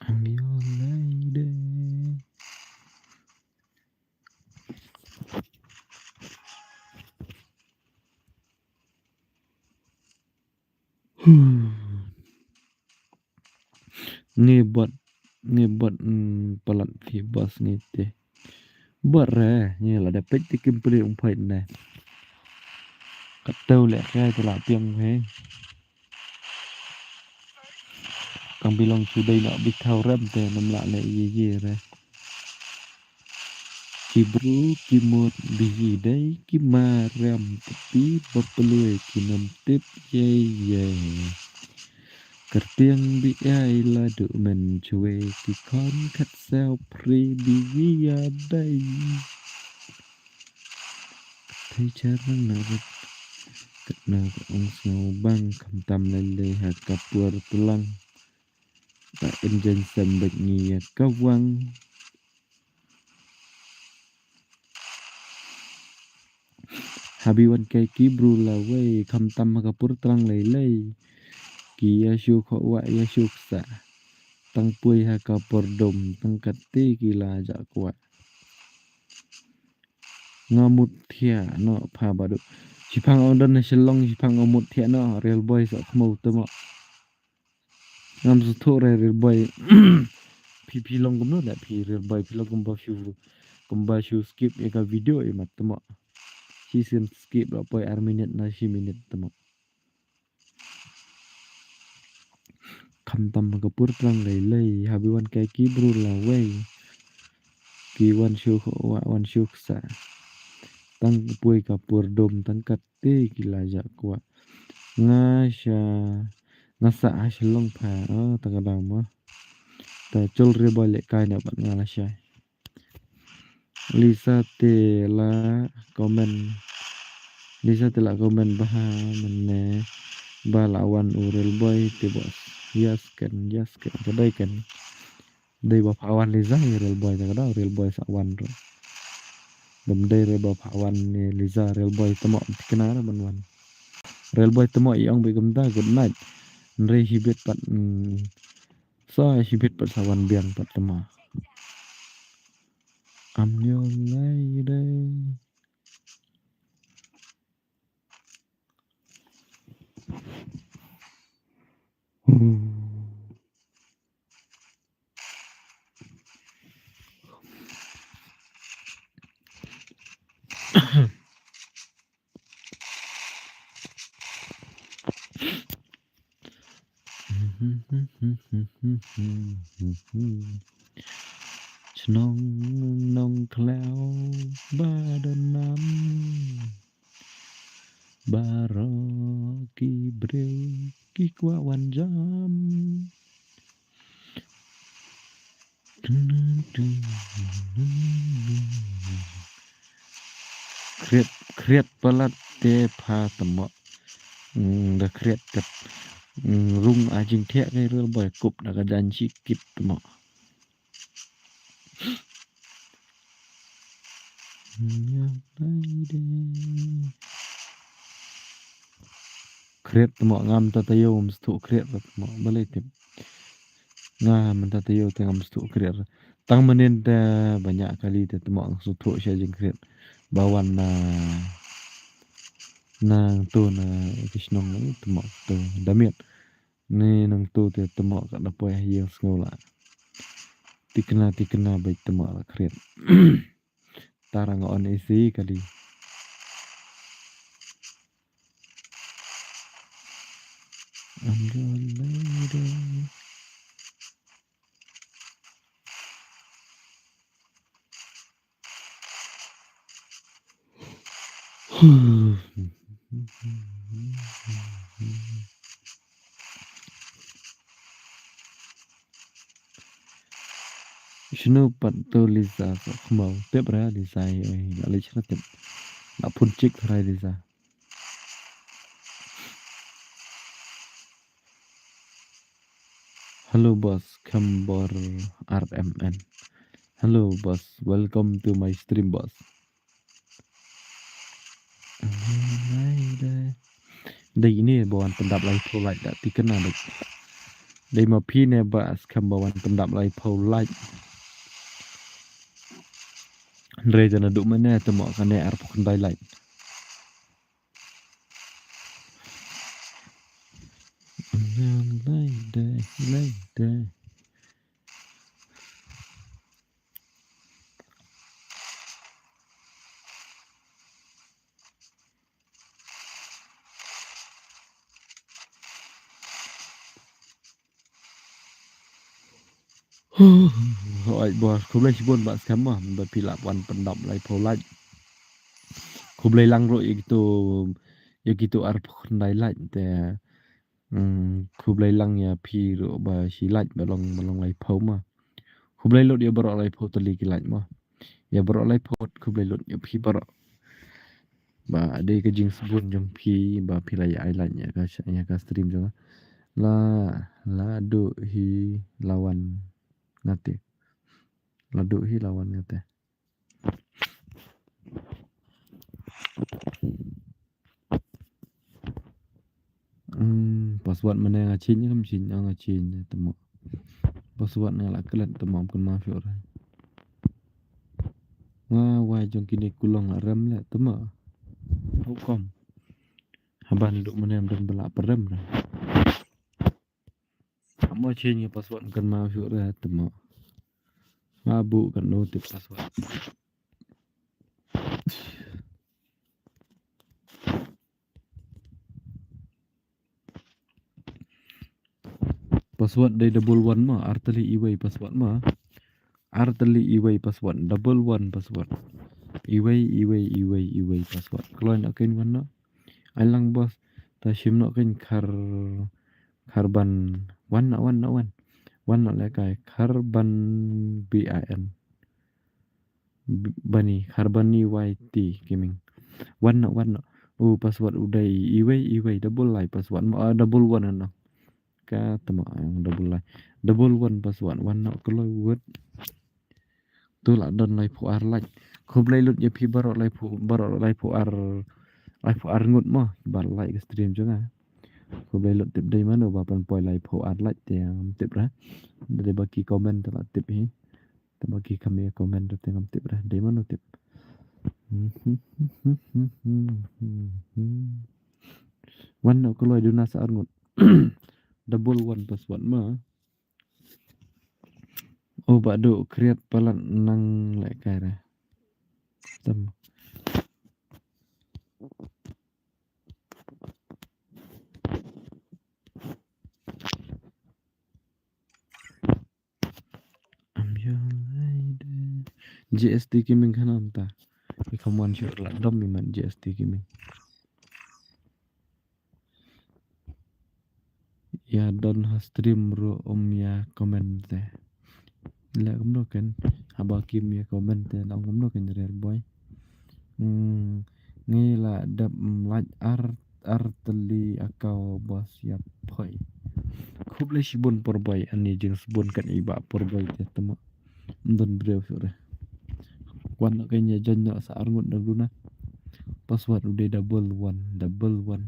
I'm your lady. Ngi bad ngi bad mm, palat phi bas ngi te. Bad re ngi la da peit te kim pli ung phai ne. Ka tau leh kai te la piang he. Kang bilong shu dei na bi thau rem te nam la leh ye ye re. Ki bru ki mut bi dei ki marem tapi ba pelui ki nam tip ye ye. Kertiang bi ai la du men chwe ki khon khat saw pri bi ya dei. Thei charang na rit kat na ong sngew bang kham tam lei lei ha ka puar tulang. Ta in jen sem bek ngi ya ka wang. Habi wan kai ki bru la wei kham tam ha ka pur trang lei lei. Ki ya shu kho wa ya shu ksa. Tang pui ha ka pur dom tang kat ti ki la ja kwa. Nga mut thia no pha badu. Shipang ong don na Shillong shipang ong mut thia no Real Boy sa khmo te mo. Ngam suthu re Real Boy. Phi phi long kumno da phi Real Boy phi long kumba shu kumba shu skip ïa ka video ïa mat tamo. Shi sien skip la poi ar minit na shi minit tamo. Kham tam ka pur trang lei lei habi wan kai ki bru la wei. Ki wan shu wa wan shu ksa. Tang pui ka pur dom tang kat te ki la ja kwa. Nga sha nga sa ha Shillong pha. Oh, ta ka dang mo. Ta chol re ba le kai na pat nga la sha. Lisa te la comment. Lisa te la comment ba ha mene ba la wan u Real Boy te bos. Yes kan, yes kan. Ka dai kan. Dei ba pha wan Liza ïa Real Boy ta ka dau Real Boy sa wan ro. Dam dei re ba pha wan ni Liza Real Boy tamo tikna ra ban wan. Real Boy tamo i ong bi gam da good night. Nre hibit pat mm, sa hibit pat sa wan biang pat tamo. Am yo lai dei. Baroh ki briew ki kwah wan jam. Khriat, khriat palat te pha tmoh. Hmm, da khriat kat. Hmm, rung a jingthiah kai rel boi kup da ka jan shi kit tmoh. Khriat tmoh, ngam ta tayo, ngam sdang khriat tmoh, balei tip. Nga mynta tayo te ngam sdang khriat. Tang mynnin te ba ñiah kali te tmoh nga sdang sha jingkhriat. Ba wan na, nangto na ki shnong tmoh to da miet. Ni nangto te tmoh ka da poi ha ïing sngew la. Tikna tikna beit tmoh la khriat. Tara nga on A C kali. I'm your lady. Shano pat to Lisa, sa khmau tip ra Lisa, oi, na leh shano tip. Na phone check ra Lisa. Hello boss, Khambor R M N. Hello boss, welcome to my stream boss. Dei ine ba wan pyndap laiphew like da tikna dei. Dei ma phi ne ba skhem ba wan pyndap laiphew like. Hynrei da naduh mynne te mo kane arphew khyndai like. Dei, dei, dei. Hooid boss, khublei shibun ba skhem mo ba phi lah wan pyndap laiphew like. Khublei lang ruh ïa kito, ïa kito arphew khyndai like te. Hmm, khublei lang ïa phi ruh ba shi like ba long, ba long laiphew mo. Khublei lut ïa baroh laiphew tylli ki like mo. Ïa baroh laiphew khublei lut ïa phi baroh. Ba dei ka jingsbun jong phi ba phi la ïa ai like ïa ka, ïa ka stream jong nga. La, la duh hi la wan ngate. La duh hi la wan ngate. Hmm, password mynne nga change kam change, nga change te mo. Password nga la klet te mo, kynmaw shuh re. Nga wai jong kine kulong la rem leh te mo. Hukum. Haba naduh mynne ym don ba la pyrem re. Mo change ïa password kynmaw shuh re te mo. Nga buh katno tip password. Password dei double one mo, ar tylli iwei password mo. Ar tylli iwei password, double one password. Iwei, iwei, iwei, iwei password. Kloi noh kein wan noh. Ai lang boss, ta shim noh kein khar, khar ban, wan noh, wan noh, wan. Wan noh lehkai, khar ban B I N. B-, Bani, khar bani Y T gaming. Wan noh, wan noh. Oh, password u dei iwei, iwei, double lai password. Mo, ah, double one noh. Ka te mo, ah, double lai. Double one password. Wan noh kloi wut. Tu la don laiphew ar like. Khublei lut ïa phi baroh laiphew, baroh laiphew ar, laiphew ar ngut mo. Ba like stream jong nga. Khublei lut tip dei mano ba pynpoi laiphew ar like te ngam tip re. Dei ba ki comment te la tip hi. Te ba ki kham ïa comment te ngam tip re. Dei mano tip. Wan noh kloi duna sa ar ngut. Double one password mo. Oh, ba duh create palat nang lehkai re. Tam. I'm your lady. G S T Gaming khanam ta. I kham wan shuh la dom i man G S T Gaming. Ïa don ha stream ruh um ïa comment te. Leh kumno ken, haba kim ïa comment te la ong kumno ken, Real Boy. Hmm, ngi la dep, mm, lait ar, ar tylli account boss ïa phoi. Khublei shibun por boy, ani jingsbun kat i ba por boy te temo. Don briew shuh re. Wan na kane join na sa arngut na duna. Password u dei double one, double one.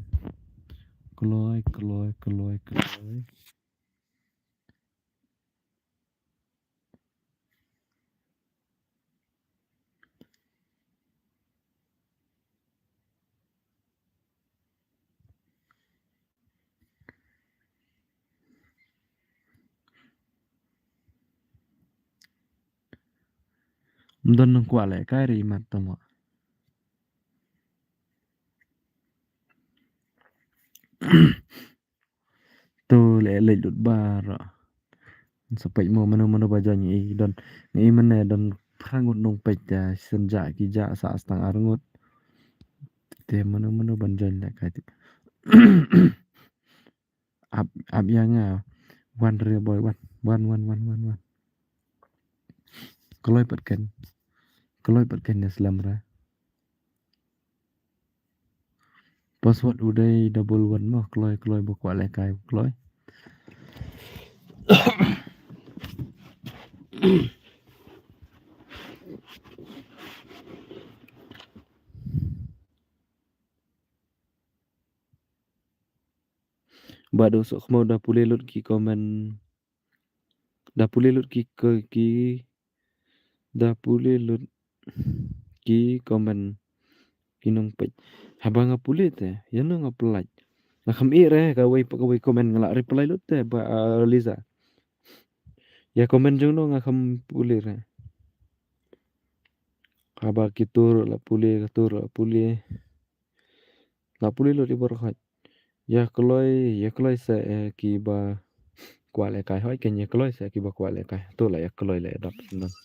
Kloi, kloi, kloi, kloi. Ym don nang kwah leh kai ri mat tamo. To leh leh lut baroh. Sa peit mo mano mano ba join ngi don. Ngi mane don phra ngut nong peit, ah, shen ja ki ja sa stang ar ngut. Te mano mano ban join leh kai ti. Ap, ap ïa nga. Wan re boy, wan. Wan, wan, wan, wan, wan. Kloi pat ken. Kloi pat ken ïa slem re. Password u dei double one mo, kloi, kloi, ba kwah leh kai, kloi. Ba do sok mo da pule lut ki comment. Da pule lut ki, ki, ki, da pule lut ki comment ki nong peit. Haba nga pule te, ïa no nga peit. Nga kham ïeh re, kawei pa kawei comment nga la reply lut te, ba, ah, Liza. Ïa comment jong no nga kham pule re. Haba ki tur la pule, ka tur la pule. La pule lut i bor khot. Ïa kloi, ïa kloi sa, eh, ki ba kwah leh kai hoi ken ïa kloi sa ki ba kwah leh kai. To la ïa kloi leh dap sendang.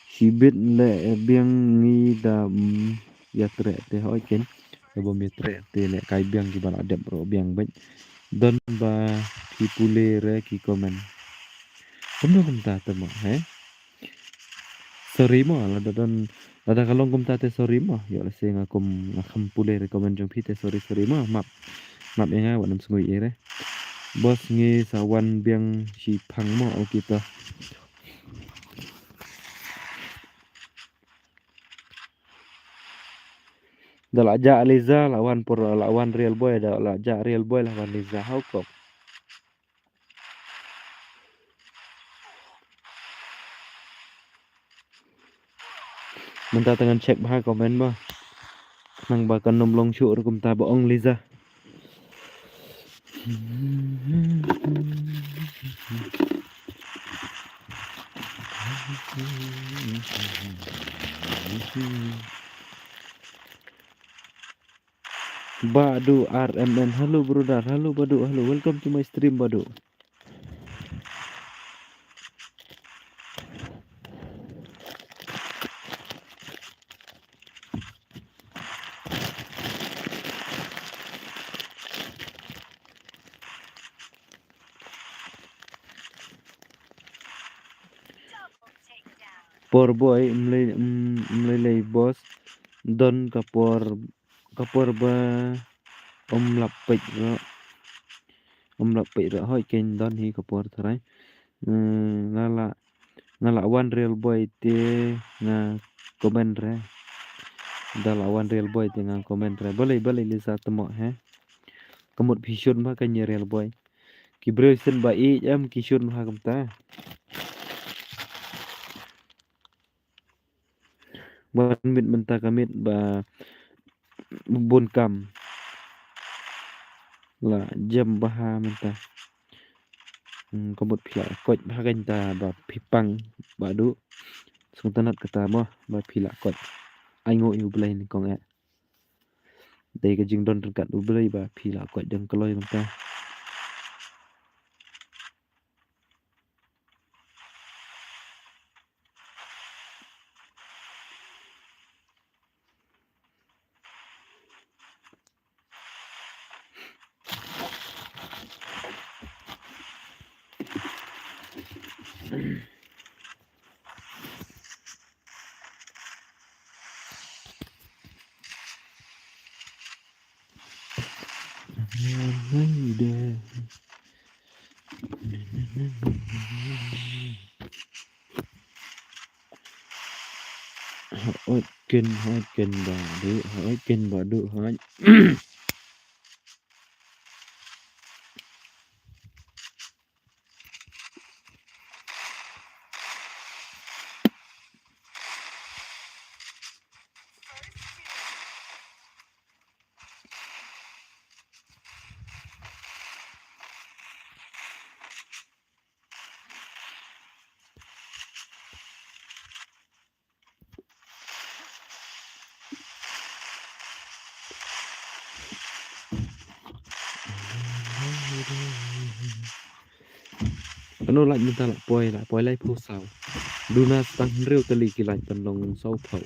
Shibit leh biang ngi da, mm, ïa treh te hoi ken. Da bym ïa treh te leh kai biang ki ba la dep ruh biang beit. Don ba ki pule re ki comment. Kumno kumta te mo, he? Sorry mo, lada don, lada ka long kumta te sorry mo. Ïoh lehse nga kum, nga kham pule re comment jong phi te sorry, sorry mo. Map. Map ïa nga, wat nym sngew ïeit re. Boss ngi sa wan biang shiphang mo, okay to. Da la jah Liza, la wan por, la wan Real Boy, da la jah Real Boy, la wan Liza, how come? Mynta te ngan check bha comment mo. Nang ba kan nym long shuh ruh kumta ba ong Liza. Badu R M N, hello brother, hello Badu, hello, welcome to my stream Badu. Por boy, mlei, mm, mlei lei boss, don ka por, ka por ba, um lap peit ruh. Um lap peit ruh hoi ken don hi ka por tharai. Hmm, nga la, nga la wan real boy te nga comment re. Da la wan real boy te nga comment re. Balei, balei Lisa tmo he. Ka mut phi shun bha ka ni real boy. Ki briew sien ba ïeit em ki shun bha kumta. Wan miet mynta ka miet ba bun kam. La jem bha mynta. Hmm, ka mut phi la koit bha kata ba phi pang Bah Duh. Sngewtynnat kata mo ba phi la koit. Ai nguh ïa U Blei nyngkong eh. Dei ka jingdon ryngkat U Blei ba phi la koit dang kloi mynta. Hooid ken, hooid ken Bah Duh, hooid ken Bah Duh, hooid. Kano like mynta la poi, la poi laiphew saw. Duna stang hynriew tylli ki like tang long sawphew.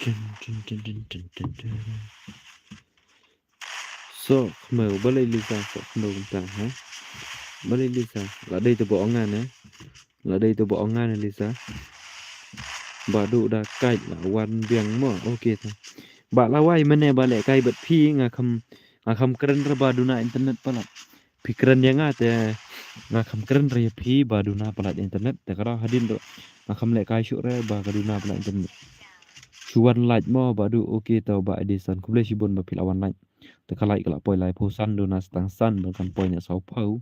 Tin, tin, tin. Soh khmew, balei Lisa soh khmew kumta, ha? Balei Lisa, la dei te ba ong nga ne? La dei te ba ong nga ne Lisa? Bah Duh da kait la wan biang mo, okay ta. Bah la wai mane ba lehkai bad phi nga kham, nga kham kren re ba duna internet palat. Phi kren ïa nga te nga kham kren re ïa phi ba duna palat internet te ka daw hadien ruh nga kham lehkai shuh re ba ka duna palat internet. Shu wan like mo Bah Duh, okay ta Bah Edison, khublei shibun ba phi la wan like. Te ka like ka la poi laiphew san, duna stang san ba kan poi ne sawphew.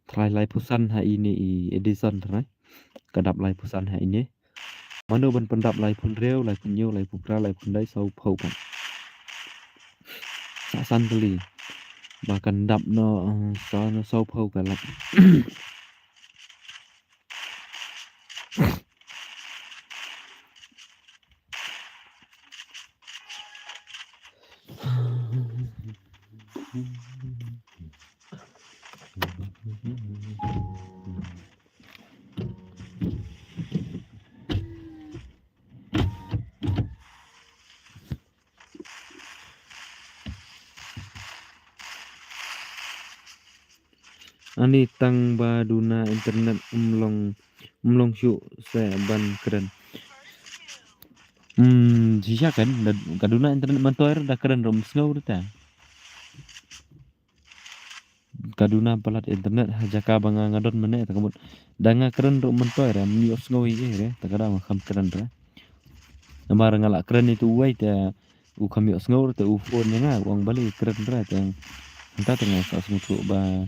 Try laiphew san ha ine i Edison try. Ka dap laiphew san ha ine. Mano ban pyndap laiphew hynriew, laiphew hynñiew, laiphew phra, laiphew khyndai, sawphew pat. Sa san tylli. Ba kan dap noh, eh, sa, sawphew ka lak. Ani tang ba duna internet um long, um long shuh se ban kren. Hmm, shisha kan, da, ka duna internet myntoi re da kren ruh um sngew re ta. Ka duna palat internet ha jaka ba nga nga don mynne ta ka mut. Da nga kren ruh myntoi re, um ïoh sngew ïa re, ta ka daw nga kham kren re. Namar nga la kren ïa tu uwei te u kham ïoh sngew re te u phone ïa nga, u ong balei kren re te. Hangta te nga sa sngewthuh ba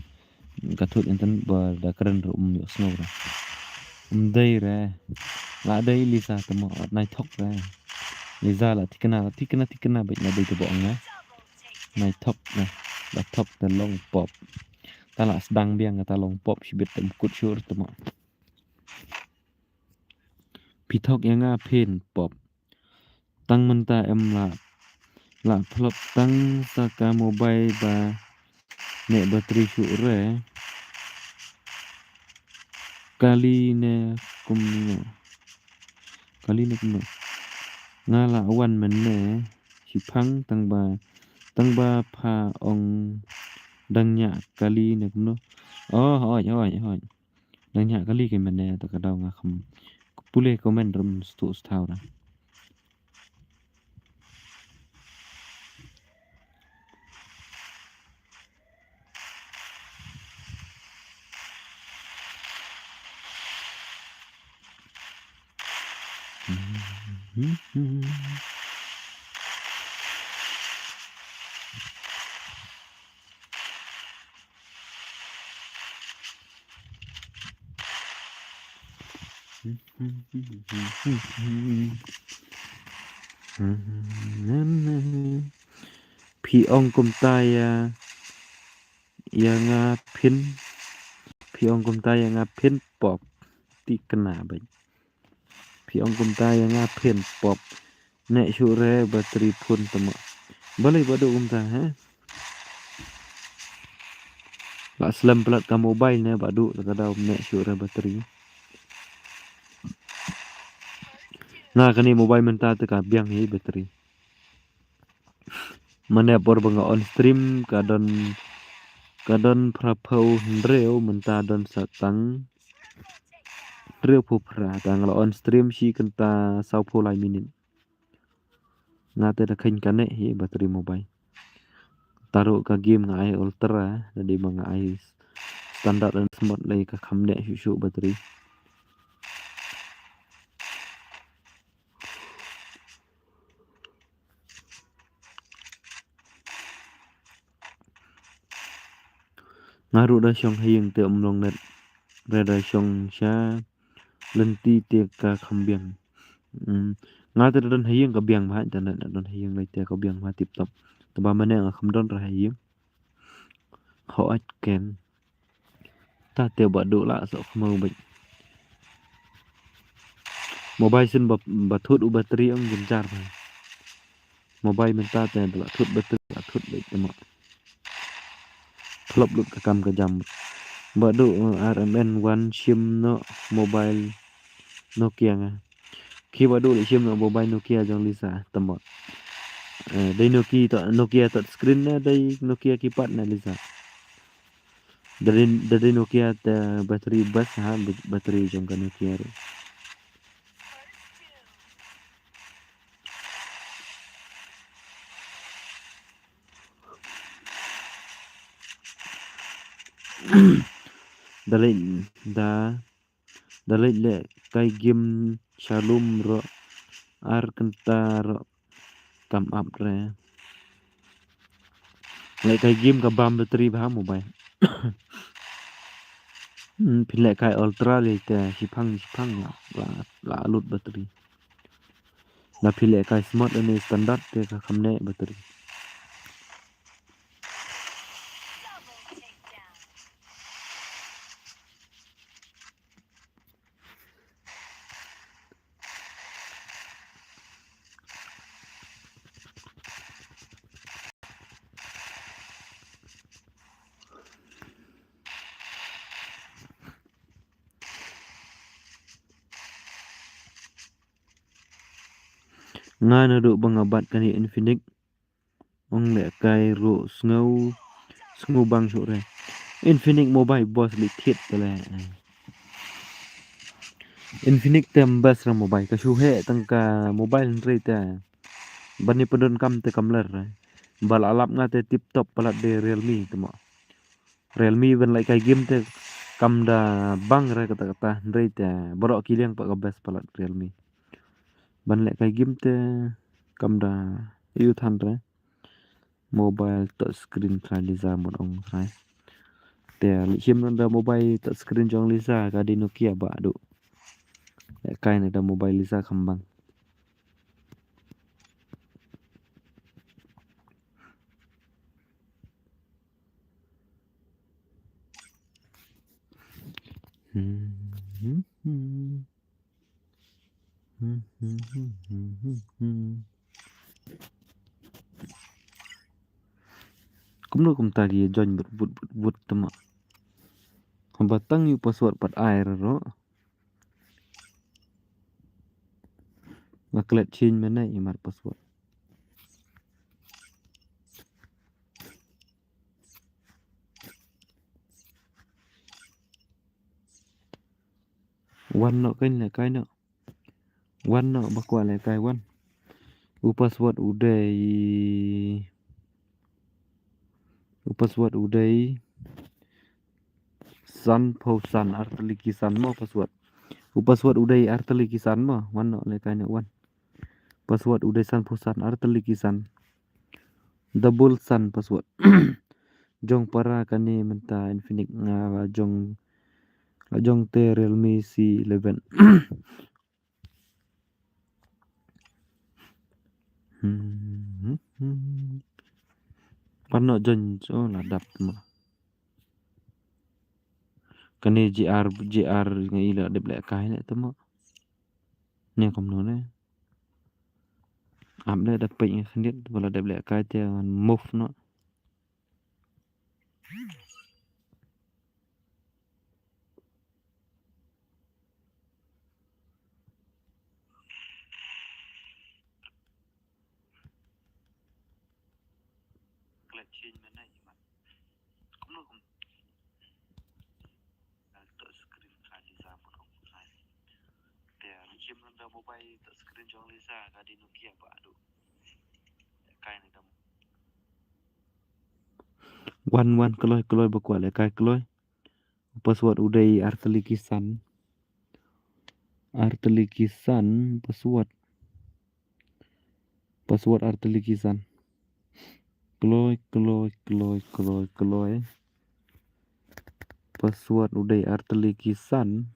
ka thut internet ba da kren ruh um ïoh sngew re. Um dei re. La dei Lisa te mo, wat nai thok re. Lisa la thikna, thikna, thikna bad la dei te ba ong nga. Nai thok re. Ba thok te long pop. Ta la sdang biang ta long pop shibit te um kut shuh re te mo. Phi thok ïa nga phin pop. Tang mynta em lah. Lah phlop tang sa ka mobile ba neh battery shuh re. Kali ne kumno. Kali ne kumno. Nga lah wan mynne. Shiphang tang ba. Tang ba pha ong dang ñiah kali ne kumno. Oh, hooid, hooid, hooid. Dang ñiah kali ka mane ta ka daw nga kham pule comment rum stu sthaw ra. Phi ong kumta ïa, ïa nga phin. Phi ong kumta ïa nga phin pop. Ti kena bad. Phi ong kumta ïa nga phin pop. Neh shuh re battery phone tama. Balei ba duh kumta, ha? La slem palat ka mobile ne ba duh, ka daw neh shuh re battery. Nga kane mobile mynta te ka biang hi battery. Mane por ba nga on stream ka don, ka don phra phew hynriew, mynta don sa tang hynriew phew phra. Tang la on stream shi kynta saw phew lai minit. Nga te da kheiñ kane hi battery mobile. Taruh ka game nga ai ultra, da dei ma nga ai standard and smart lei ka kham neh shuh shuh battery. Nga ruh da shong ha ïing te um long net. Re da shong sha lynti te ka kham biang. Hmm. Nga te da don ha ïing ka biang bha internet, da don ha ïing lei te ka biang bha tip top. Te ba mane nga kham don re ha ïing. Ho at ken. Ta te ba duh la so khmo bad. Mobile sien ba, ba thut u battery ong jynjar bha. Mobile mynta te la thut battery, la thut bad te ma. Phlop lut ka kam ka jam. Ba duh, eh, R M N one shim noh mobile Nokia nga. Ki ba duh leh shim noh mobile Nokia jong Lisa tama. Eh, dei Nokia to, Nokia touch screen ne dei Nokia keypad ne Lisa. Dei, dei Nokia te battery best ha, battery jong ka Nokia ruh. Da leh da, da leh leh kai game shalum ruh ar kynta ruh kam ap re. Leh kai game ka bam battery bha mobile. Hmm, phin leh kai ultra lei te shiphang shiphang la, la, la lut battery. Na phi leh kai smart ne standard te ka kham neh battery. Nga naduh ba nga bat kane Infinix. Ong leh kai ruh sngew, sngew bang shuh re. Infinix mobile boss leh thied te leh. Infinix te best re mobile, ka shu heh tang ka mobile hynrei te. Ban ïa pyndonkam te kam ler re. Ba la lap nga te tip top palat de Realme te mo. Realme ban leh kai game te kam da bang re kata kata hynrei te baroh ki liang pat ka best palat Realme. Ban leh kai game te kam da ïoh than re. Mobile touch screen trai Lisa mut ong trai. Te leh shim na da mobile touch screen jong Lisa ka dei Nokia ba duh. Leh kai na da mobile Lisa kham bang. Kumno kumta ki join bud bud bud bud te mo. Haba tang ïoh password pat ai ruh. Nga klet change mynne i mat password. Wan noh, kan lehkai noh. Wan noh, ba kwah lehkai, wan. U password u dei, u password u dei san phew san artylli ki san mo password. U password u dei artylli ki san mo. Wan noh lehkai noh, wan. Password u dei san phew san artylli ki san. Double san password. Jong para kane mynta Infinix, nga la jong, la jong te Realme C eleven. Hmm, hmm, hmm. Pano jon, oh, la dap mo. Kane G R, G R nga i la dep lehkai ne te mo. Ne kumno ne. Ap le da peit nga khyndiat, ba la dep lehkai te ngan move noh. Wan, wan, kloi, kloi, ba kwah lehkai, kloi. Password u dei artylli ki san. Artylli ki san password. Password artylli ki san. Kloi, kloi, kloi, kloi, kloi. Password u dei artylli ki san.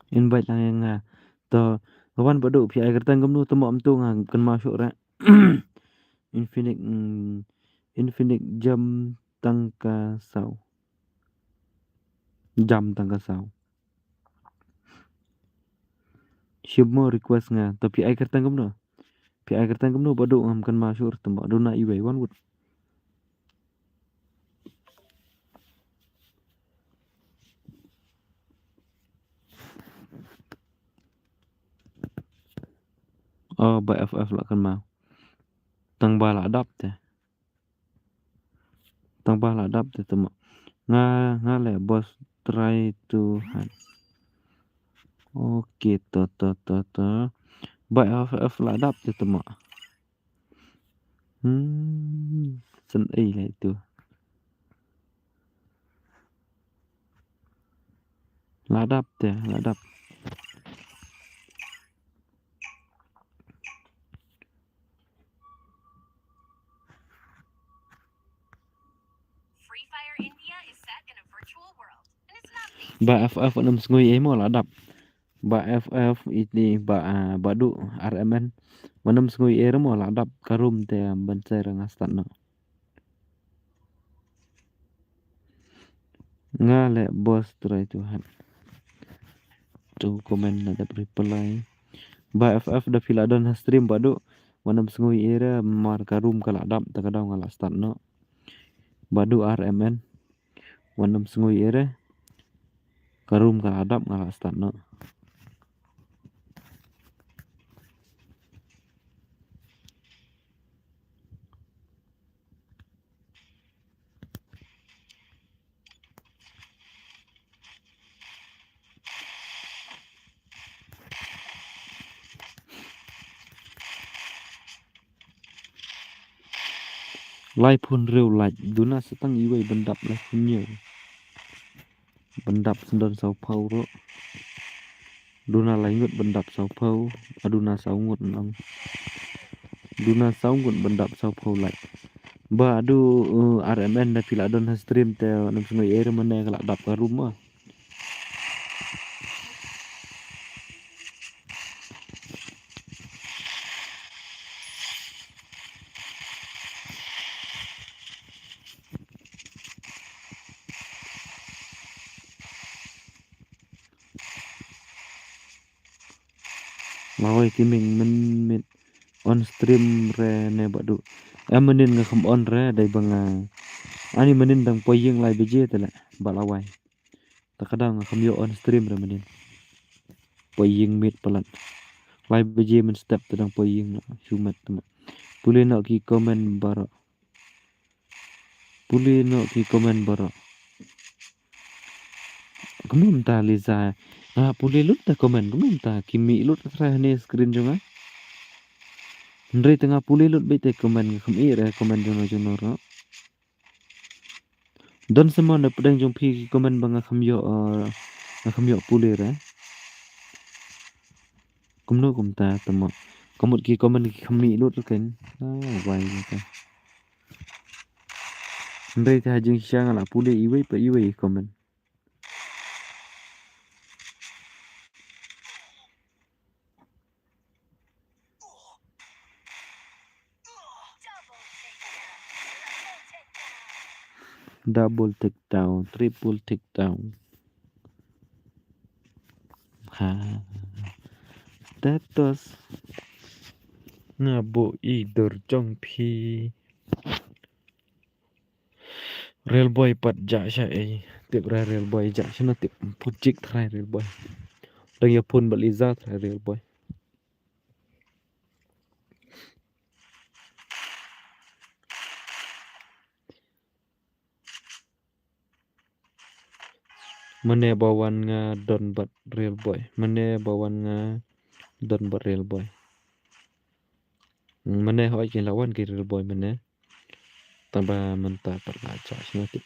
Invite lang ïa nga. To, wan Bah Duh, phi ai kyrteng kumno, to mo, em to nga kynmaw shuh re. Infinix, mm, Infinix jam tang ka saw. Jam tang ka saw. Shim mo request nga. To phi ai kyrteng kumno? Phi ai kyrteng kumno Bah Duh, ngam kynmaw shuh te mo, duna iwei, wan wut. Oh, Bah F F la kynmaw. Tang ba la dap te. Tang ba la dap te te mo. Nga, nga leh boss try to hide. Okay, to, to, to, to. Bah F F la dap te te mo. Hmm, sen ei leh tu. La dap te, la dap. Free Fire India is set in a virtual world, and it's not safe. Bah F F nym sngew ei mo la dap. Bah F F iti Bah, ah, Bah Duh R M N. Nym sngew ei mo la dap ka room te ban ser nga start noh. Nga leh boss try to hide. To comment na dep reply. Bah F F da phi la don ha stream Bah Duh. Nym sngew ei re mar ka room ka la dap te ka daw nga la start noh. Bah Duh R M N. Nym sngew ei re. Ka room ka la dap nga la start noh. Laiphew hynriew like, duna sa tang iwei ban dap laiphew hynñiew. Ban dap shen don sawphew ruh. Duna lai ngut ban dap sawphew, a duna saw ngut nang. Duna saw ngut ban dap sawphew like. Bah Duh, uh, R M N da phi la don ha stream te nym sngew ei re mane ka la dap ka room mo. Lawei ki ming men mit on stream re ne Bah Duh. Em mynnin nga kham on re dei ba nga. Ani mynnin dang poi ïing lai baje te leh Bah Lawei. Ta ka daw nga kham ïoh on stream re mynnin. poi ïing miet palat. Lai baje mynstep te dang poi ïing noh, shu met te met. Pule noh ki comment baroh. Pule noh ki comment baroh. Kumno mynta Liza? Nga pule lut te comment, kumno mynta ki mih lut te trai hane screen jong nga. Hynrei te nga pule lut beit te comment, nga kham ïoh re comment jong nga jong nga ro. Don sa mo na pdeng jong phi ki comment ba nga kham ïoh, eh, nga kham ïoh pule re. Kumno kumta te mo. Ka mut ki comment ki kham mih lut re ken. Ah, wai ka. Hynrei te ha jingshisha nga la pule iwei pa iwei comment. Double takedown, triple takedown. Ha. Status. Nga buh i dur jong phi. Real boy pat jah sha ei. Tip re real boy jah shano tip. Put jik trai real boy. Dang ïa phone bad Liza trai real boy. Mane ba wan nga don bad real boy. Mane ba wan nga don bad real boy. Mane hoi ki la wan ki real boy mane. Taba mynta pat la jah shano tip.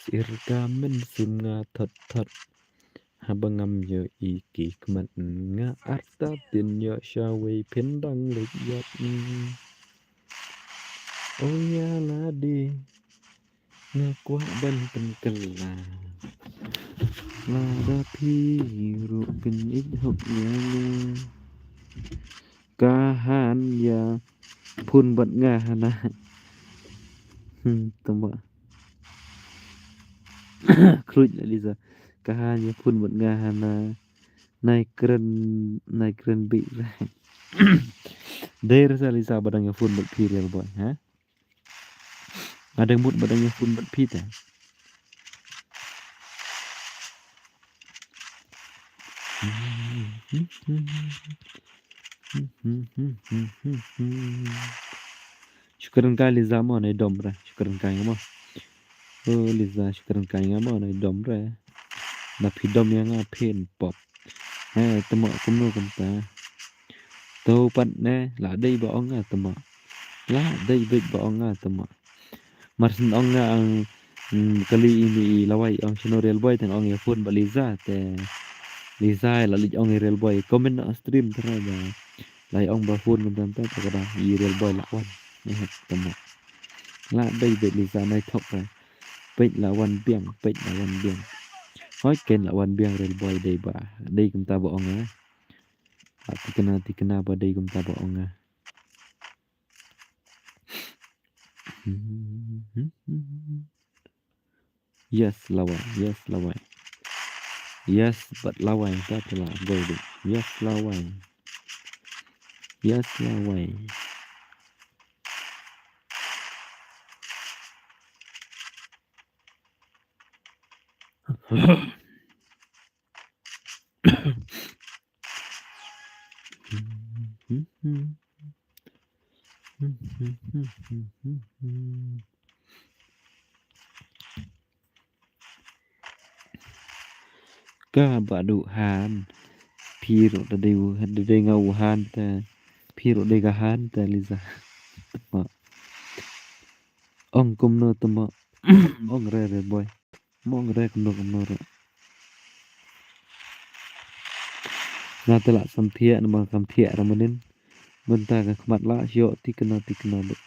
Sir ka mynsiem nga thot thot. Haba ngam ïohi ki khmat nga arta tin ïoh shawei phin dang leit ïap. O ïa lade nga kwah ban pynkylla. Lada phi ruh phin ïeit hok ïa nga. Ka han ïa phone bad nga hana. Hmm, tama. Khruit la Liza. Ka han ïa phone bad nga hana. Nai kren, nai kren bih re. Dei re sa Liza ba dang ïa phone bad phi real boy, ha? Nga dang mut ba dang ïa phone bad phi te. Shu kren kai Liza mo nai dom re. Shu kren kai nga mo. O Liza shu kren kai nga mo nai dom re. Na phi dom ïa nga phin pop. He, te mo kumno kumta. To pat ne, la dei ba ong nga te mo. La dei beit ba ong nga te mo. Mar syn ong nga ang, mm, kali ine i Lawai ong shano real boy tang ong ïa phone bad Liza te. Liza la leit ong ïa real boy. Comment noh stream trai ba. La ong ba phone mynta mynta te ka dang i real boy la wan. Neh te mo. La dei beit Liza nai thok re. Peit la wan biang, peit la wan biang. Hoi ken la wan biang real boy dei ba. Dei kumta ba ong nga. La tikna tikna ba dei kumta ba ong nga. Yes, Lawai. Yes, Lawai. Yes, but Lawai. That la go do. Yes, Lawai. Yes, Lawai. Ka ba du han. Phi ruh da dei u, da dei nga u han te. Phi ruh dei ka han te Liza. Te mo. Ong kumno te mo. Ong re re boy. Mo ong re kumno kumno re. Nga te la sam thiah namar kam thiah ra mynnin. Mynta ka khmat la sio tikna tikna lut.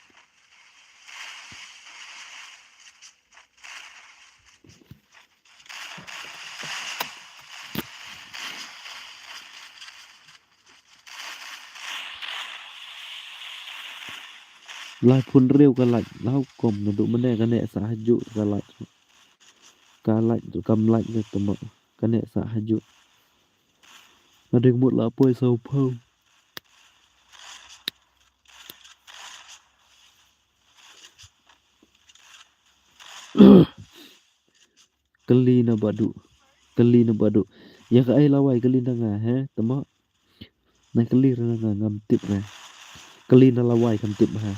La phone riew ka light, la hukum naduh mynne ka neh sa hajuh ka light. Ka light, kam light ka tymok. Ka neh sa hajuh. Nga dei mut la poi sa u phone. Kylli na Bah Duh. Kylli na Bah Duh. Ïa kaei lawei kylli na nga, he? Tymok. Na kylli na nga ngam tip re. Kylli na lawei kam tip ha.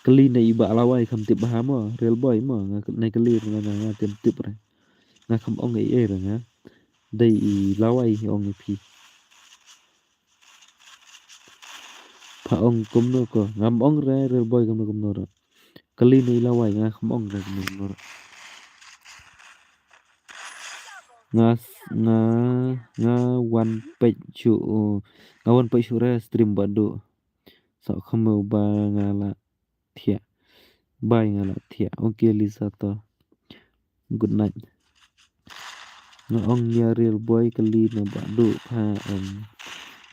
Kylli na i bah lawei kam tip ha mo. Real boy mo. Nga na kylli na nga ngam tip re. Nga kam ong ei ei re nga. Dei i lawei ong i phi. Pha ong kumno ko. Ngam ong re, real boy kumno kumno re. Kylli na i lawei nga kam ong re kumno kumno re. Nga s-, nga, nga wan peit shuh, oh. Nga wan peit shuh re stream Bah Duh. Sa kham ba nga la thiah. Bye nga la thiah. Okay, Lisa to. Good night. Nga ong ïa real boy kylli na Bah Duh pha ong.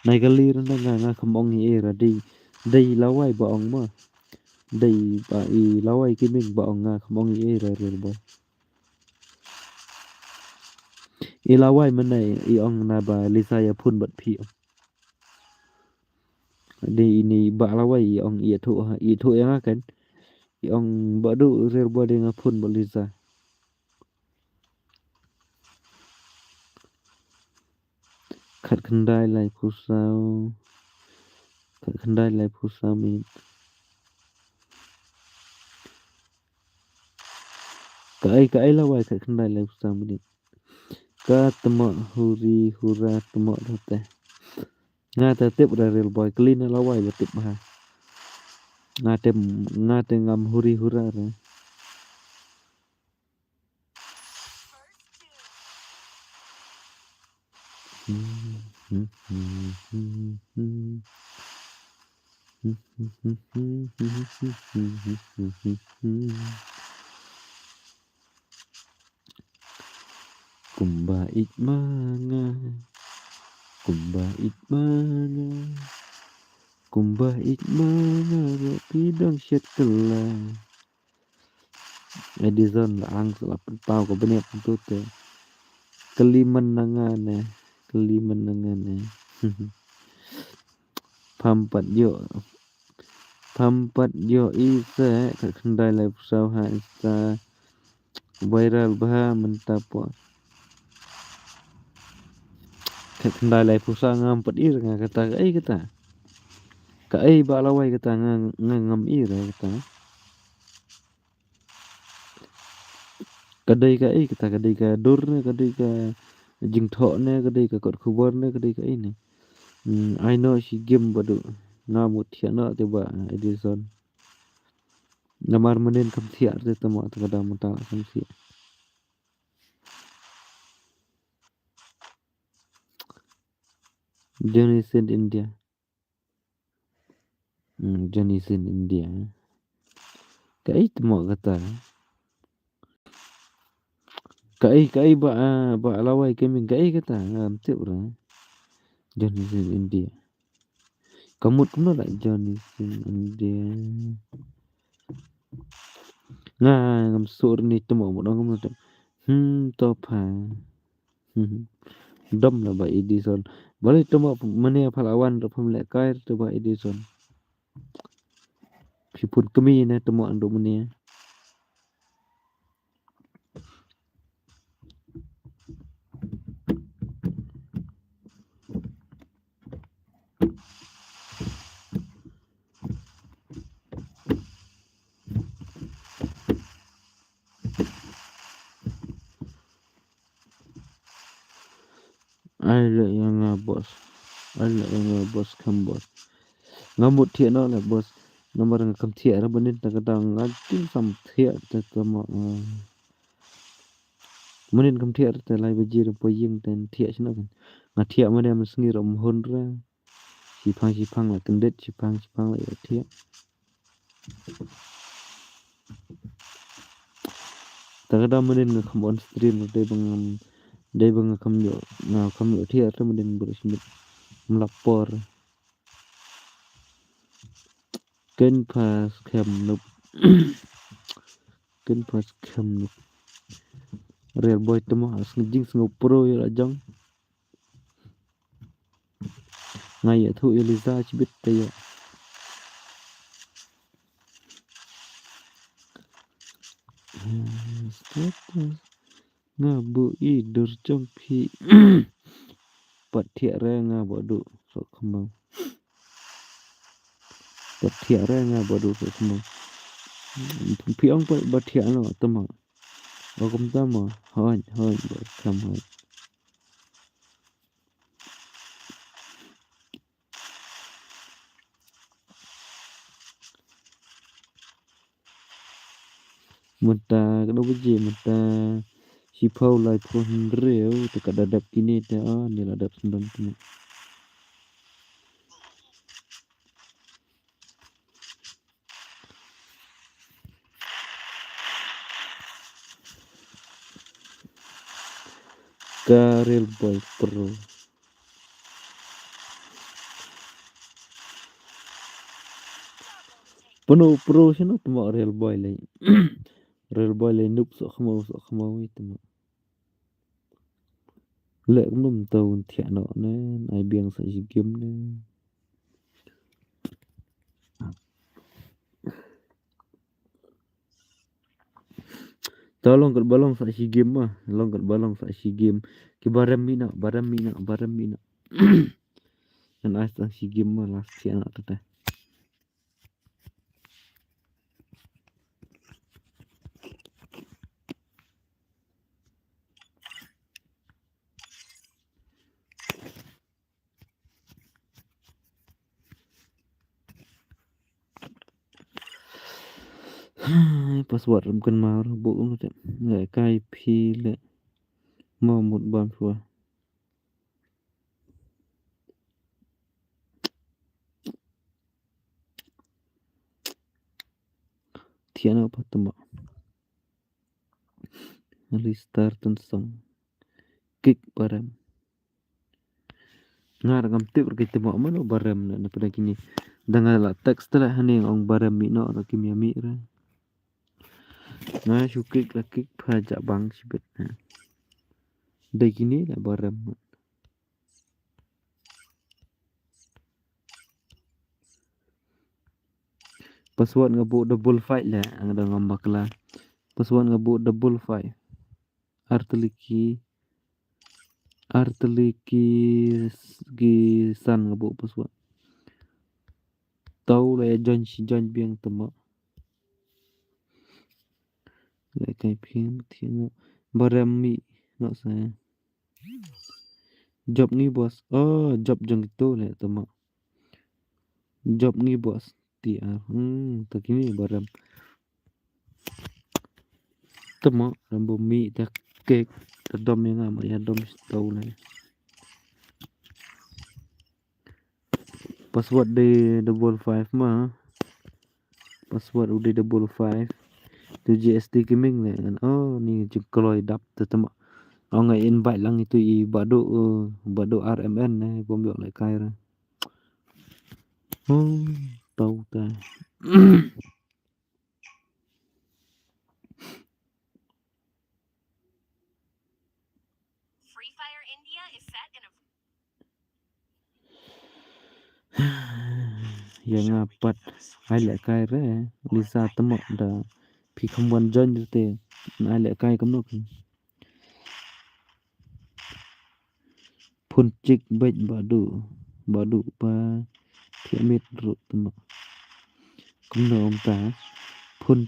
Nai kylli rynda nga, nga kam ong ei ei re dei, dei lawei ba ong mo. Dei ba i lawei ki ming ba ong, nga kam ong ei ei re real boy. I lawei mynne i ong na ba Lisa ïa phone bad phi. Dei ini bah lawei i ong ïathuh ha, ïathuh ïa nga kan. I ong Bah Duh real boy dei nga phone bad Lisa. Khatkhyndai laiphew saw. Khatkhyndai laiphew saw minit. Kaei, kaei lawei khatkhyndai laiphew saw minit. Ka tymok huri hura tymok da te. Nga te tip re real boy, kylli na lawei ba tip ha. Nga te, nga te ngam huri hura re. Kumba ïeit ma nga, kumba ïeit ma nga, kumba ïeit ma nga ruh phi dang shet kylla. Edison la ang sa la pynpaw ka bniat tu te. Kylli man na nga ne, kylli man na nga ne. Pham pat ïoh. Pham pat ïoh i se, khatkhyndai laiphew saw ha Insta. Viral bha mynta po. Khatkhyndai laiphew saw ngam pat i re nga kata, kaei kata. Kaei bah lawei kata nga, nga ngam i re kata. Ka dei kaei kata, ka dei ka dur ne, ka dei ka jingthoh ne, ka dei ka kot khubor ne, ka dei kaei ne. Hmm, ai noh shi game Bah Duh. Nga mut thiah noh te bah Edison. Namar mynnin kam thiah te tymok te ka dang mynta kam thiah. Johnny Sins India. Hmm, Johnny Sins India. Kaei tymok kata. Kaei, kaei bah, ah, bah lawei keming kaei kata. Ngam tip re. Johnny Sins India. Ka mut kumno la Johnny Sins India. Nga ngam suk re ni tymok mut ong kumno tymok. Hmm, to pha. Dom la bah Edison. Balei tymok mynne pha la wan ruh pham lehkai te bah Edison. Phi phone kmie ne tymok naduh mynne. Ai leh ïa nga boss. Ai leh ïa nga boss, kham boss. Nga mut thiah noh leh boss. Namar nga kham thiah re mynnin te ka dang nga jin sam thiah te ka ma, ah. Mynnin kham thiah te lai baje re poi ïing te thiah shano kan. Nga thiah mynne mynsngi re um hun re. Shiphang shiphang la kyndit, shiphang shiphang la ïa thiah. Ta ka da mynnin nga kham on stream, dei ba ngam, dei ba nga kham ïoh, nga kham ïoh thiah te mynnin bad shimit mlap por. Ken pas kem nup. Ken pas kem nup. Real boy temo, as ngejing sngew pro ïa la jong. Nga ïathuh ïa Lisa shibit te ïa. Nga buh i dur jong phi. Pat thiah re nga ba duh soh khmaw. Pat thiah re nga ba duh soh khmaw. Phi ong pat ba thiah no temo. Ba kumta mo. Hoi, hoi, ba kham hoi. Mynta ka dei baje mynta shiphew laiphew hynriew te ka da dep kine te, ah, ni la dep sendon kine. Ka Real Boy Pro. Pynno pro shano temo Real Boy lei. Real Boy lei nup soh khmaw soh khmaw i temo. Leh kumno mynta un thiah noh ne, ai biang sa shi game ne. To long kat ba long sa shi game ma, long kat ba long sa shi game. Ki ba rem mih noh, ba rem mih noh, ba rem mih noh. Ngan ai sa shi game ma last thiah noh te. Password rum kan mar bu ung te. Ngai kai phi le. Mo mut ban phi wa. Thiah noh pat temo. Alistar Tonsong. Kick ba rem. Nga ruh ngam tip ruh ki temo mano ba rem na, na pdeng kine. Da nga la text te la hangne ong ba rem mih noh ruh kim ïa mih ruh. Nga shu kick la kick pha jah bang shibit na. Dei kine la ba rem. Password nga buh double five le, nga dang ngam bakla. Password nga buh double five. Artylli ki, artylli ki, ki san nga buh password. Tau la ïa join shi join biang temo. Leh kai phi thiah noh. Ba rem mih noh sa. Job ngi boss. Oh, job jong kito leh temo. Job ngi boss. T R. Hmm, ta kine ba rem. Temo, rem ba mih ta kek. Ta dom ïa nga ma ïa dom shi tau leh. Password dei double five ma. Password u dei double five. Tu G S T gaming le ngan. Oh, ni jingkloi dap te temo. Ong nga invite lang itu i Badu, uh, Badu R M N ne, bom yok le kai ra. Oh, tau ta. Free Fire India is set in a Ïa nga pat ai leh kai re. Lisa temo da phi kham wan join te. Ai leh kai kumno ki. Phone chick beit Badu. Badu ba thiah miet ruh temo. Kumno ong ta. Phone,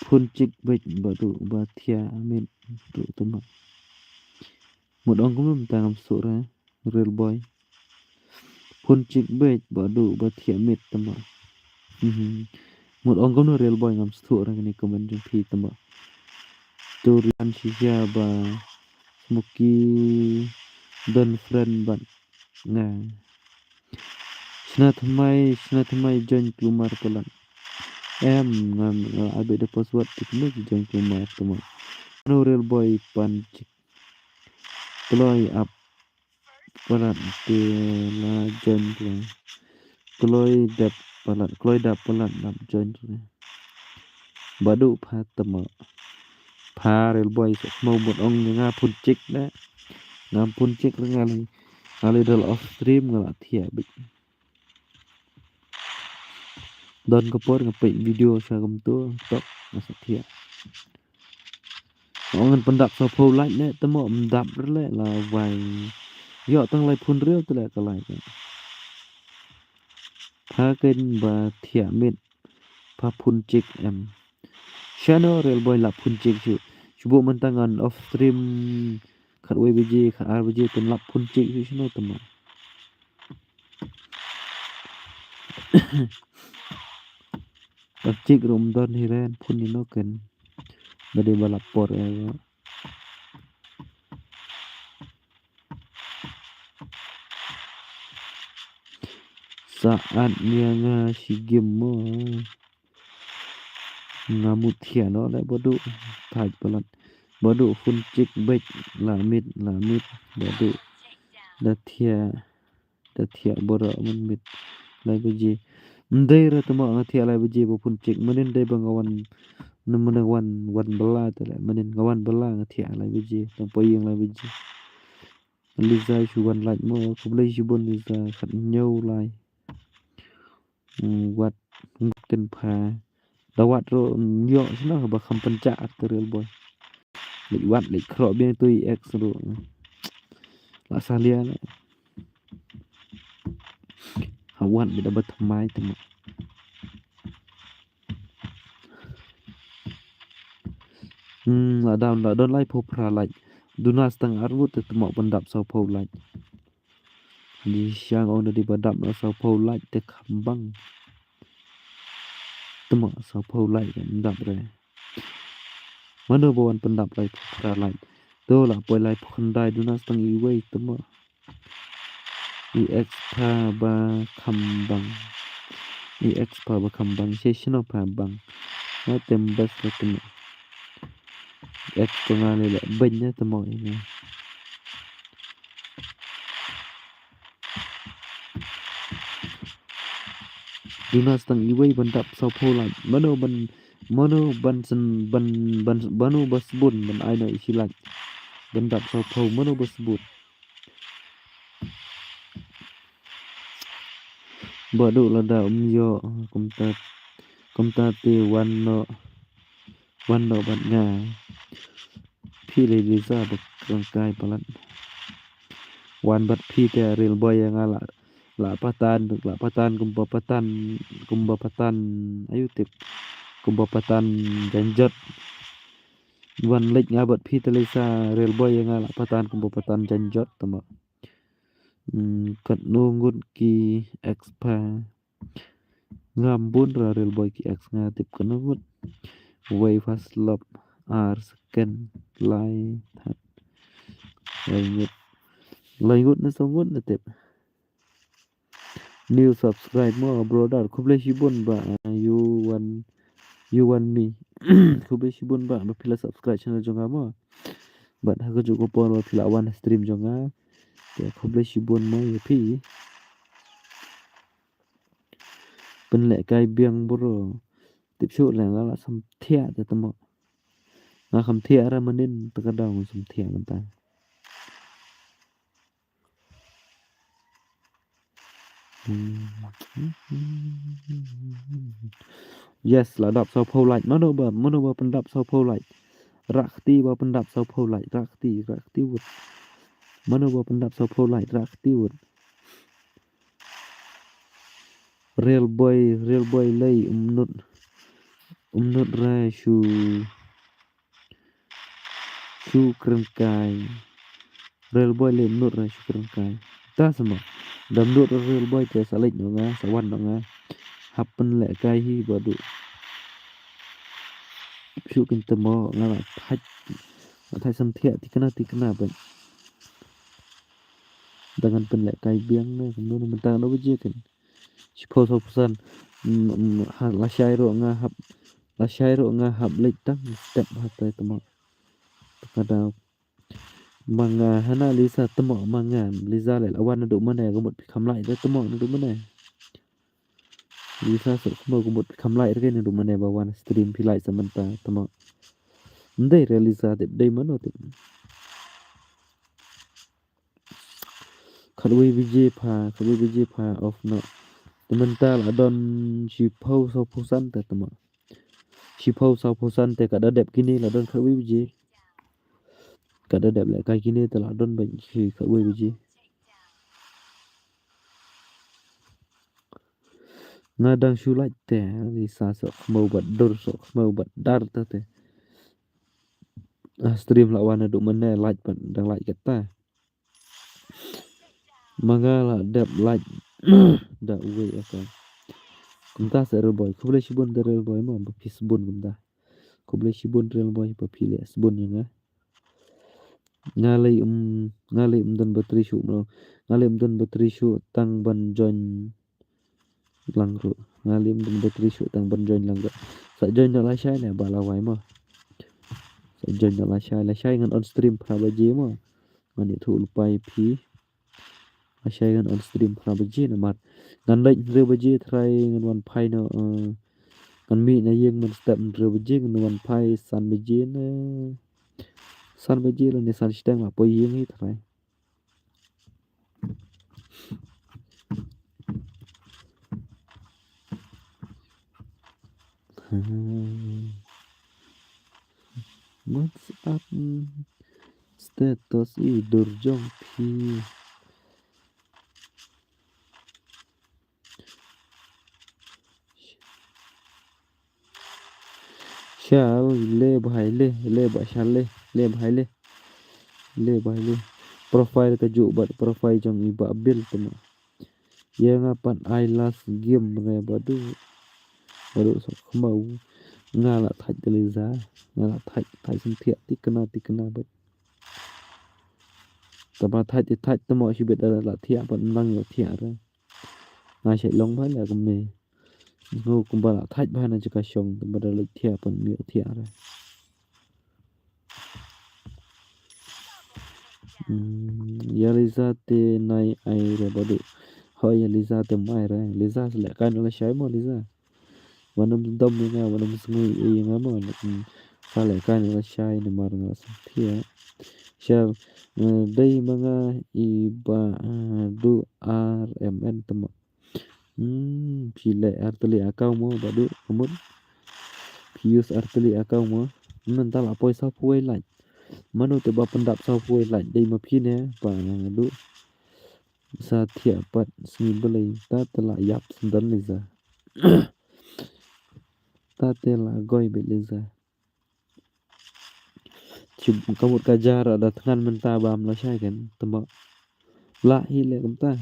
phone chick beit Badu ba thiah miet ruh temo. Mut ong kumno mynta ngam suk re. Real boy. Phone chick beit Badu ba thiah miet temo. Mhm. Mut ong kumno real boy ngam suk re kane comment jong phi temo. Turian shisha ba Smoky don friend bad nga. Shna thymmai, shna thymmai join klumar palat. Em, ngam, nga abi da password te kumno ki join klumar temo. No real boy pan chick. Kloi ap palat te la join kloi. Kloi dep palat, kloi dap palat, dap join tu ne. Badu pha tama. Pha Real Boy sa mau mut ong nga phun chik ne. Nga phun chik re nga li. Nga li dal off stream nga la thiah bik. Don ka por nga peit video sha kumtu tok nga sa thiah. Ong ngan pyndap saphew like ne tama ym dap re le la wai. Ïoh tang lai phun riew te le ka like. Pha ken ba thiah miet. Pha phun chik em. Shano Real Boy lap phun chik shu. Shu buh mynta ngan off stream khatwei baje, khat ar baje, pynlap phun chik shu shano tama. Ka chik rum don hi ren phun ino ken. Dade ba lap por eh. Saat nia nga shi game mo. Nga mut thiah no le badu. Thaj palat. Badu phun chik bek la miet, la miet. Badu. Da thiah. Da thiah boro man miet. Lai baje. Ndei ra tama nga thiah lai baje ba phun chik. Manin dei ba nga wan. Namana wan, wan bala te le. Manin nga wan bala nga thiah lai baje. Tang pa ïing lai baje. Liza shu wan like mo. Khublei shibun Liza khat ñiew lai. Mm, wat ngut ken pha. Da wat ro ñiew shino ba kham pynjah te Real Boy. Leit wat leit khroh biang tu i ex ro. La salia ne. Ha wat bi da ba thamai tama. Hmm, la down la don lai pho phra like. Duna stang arngut te tama pyndap saphew like. Di shang ong da di ba dap na saphew like te kham bang. Tama saphew like te ym dap re. Mano ba wan pyndap lai pho phra like. To la poi lai pho khyndai duna stang iwei tama. I ex pha ba kham bang. I ex pha ba kham bang. She shino pha bang. Na tem bas la tama. Ex ko nga le le beng ne tama ina. Duna stang iwei ban dap saphew like. Mano ban, mano ban sen, ban, ban, mano ba sbun ban ai no i shi like. Ban dap saphew, mano ba sbun. Badu lada um ïoh, kumta, kumta te wan no. Wan noh bad nga. Phi lei Liza ba rangkai palat. Wan bad phi te Real Boy ïa nga la, la patan, la patan kumba patan, kumba patan. Ayu tip. Kumba patan janjot. Wan leit nga bad phi te Liza Real Boy ïa nga la patan kumba patan janjot tama. Hmm, katno ngut ki ex pha. Ngam bun ra Real Boy ki ex nga tip katno ngut. Wei first love ar second lai third. Lai ngut. Lai ngut ne saw ngut ne tip. New subscribe mo brother. Khublei shibun ba, uh, you want, you want me. Khublei shibun ba, ba phi la subscribe channel jong nga mo. Bad ha kajuh ka por ba phi la wan stream jong nga. Te khublei shibun mo ïa phi. Pynlehkai biang bro. Tip shuh leh nga la samthiah te tamo. Nga kham thiah ra manin te ka daw nga samthiah mynta. Yes, la dap sawphew like. Mano ba, mano ba pyndap sawphew like? Rakti ba pyndap sawphew like. Rakti, rakti wut. Mano ba pyndap sawphew like? Rakti wut. Real boy, real boy lei umnut. Umnut ra shu. Shu kren kai. Real boy lei umnut ra shu kren kai. Ta sama. Dam nut ra real boy te sa leit no nga, sa wan no nga. Hap pynlehkai hi ba du. Shu kin temo nga la thait. Nga thait samthiah tikna tikna ban. Dangan pynlehkai biang ne kumno ne mynta no ba je kan. Shiphew saw percent. Mm, mm, ha, lashai ruh nga hap, lashai ruh nga hap leit tang step ha tai tamo. Ka da ma nga hana Lisa tamo ma nga Lisa le la wan naduh mane ka mut pi kham lai da tamo naduh mane. Lisa Sohkhmaw, ka mut phi kham like re, naduh mynne ba wan stream phi like sa mynta, tama. Ym dei re Lisa, tip dei mano tip. Khatwei baje pha, khatwei baje pha off noh. Te mynta la don shiphew sawphew san te, tama. Shiphew sawphew san te, ka da dep kine la don khatwei baje. Ka da dep leh kai kine te la don ban shi khatwei baje. Nga dang shu like te, Lisa Sohkhmaw bad Dur Sohkhmaw bad Dar ta te. Ah, stream la wan naduh mynne, like bad dang like kata. Ma nga la dep like da uwei aka. Kumta se Real Boy. Khublei shibun te Real Boy mo, ba phi sbun kumta. Khublei shibun Real Boy, ba phi leh sbun ïa nga. Nga lei um, nga lei um don battery shuh mo. Nga lei um don battery shuh tang ban join lang ruh. Nga lei um don battery shuh tang ban join lang ruh. Sa join noh lashai ne ba la wai mo. Sa join noh lashai, lashai ngan on stream phra baje mo. Ngan ïathuh lypa ïa phi. Lashai ngan on stream phra baje namar ngan leit hynriew baje trai ngan wan phai noh, eh, ngan mih na ïing mynstep hynriew baje, ngan wan phai san baje ne. San baje lane san shiteng la poi ïing hi trai. Hmm. What's up? Status i dur jong phi. Shal le bhai le, le ba shal le, le bhai le. Le bhai le. Profile ka juh bad profile jong i Bah Bill tama. Ïa nga pat ai last game re Bah Duh. Bah Duh Sohkhmaw. Nga la thait te Lisa. Nga la thait, thait sngewthiah tikna, tikna bad. Taba thait te thait tama shibit da la thiah pat, ym nang ïoh thiah re. Nga shait long bha la kumne. Nga kumba la thait bha na jaka shong, taba da leit thiah pat ym ïoh thiah re. Hmm, ïa Lisa te nai ai re Bah Duh. Hooid ïa Lisa te ym ai re. Lisa sa lehkai noh lashai mo Lisa. Wat nym dom ïa nga, wat nym sngew ïa nga mo. Hmm, sa lehkai noh lashai namar nga sngewthiah. Share, eh, dei ma nga i Bah, eh, Duh R M N tama. Hmm, phi leh artylli account mo Bah Duh, ka mut. Phi use artylli account mo. Mynta la poi sawphew wei like. Mano te ba pyndap sawphew wei like, dei ma phi ne Bah Duh. Sa thiah pat sngi Blei, ta te la ïap sngewdon Lisa. Ta te la goi beit Lisa. Ka mut ka ja ruh da thngan mynta bam lashai kan, tama. Lah hi leh kumta.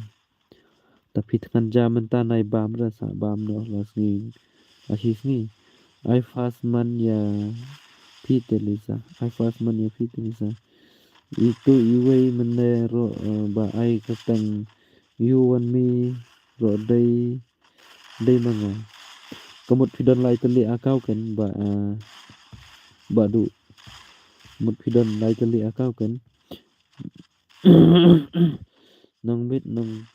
Ta phi thngan ja mynta nai bam ruh sa bam noh la sngi. La shi sngi. Ai fast man ïa phi te Lisa. Ai fast man ïa phi te Lisa. Itu iwei mynne ruh, eh, ba ai kyrteng You Want Me ruh dei Dei ma nga. Ka mut phi don lai tylli account kan Bah, ah, Bah Duh. Ka mut phi don lai tylli account kan. Nongmit nong,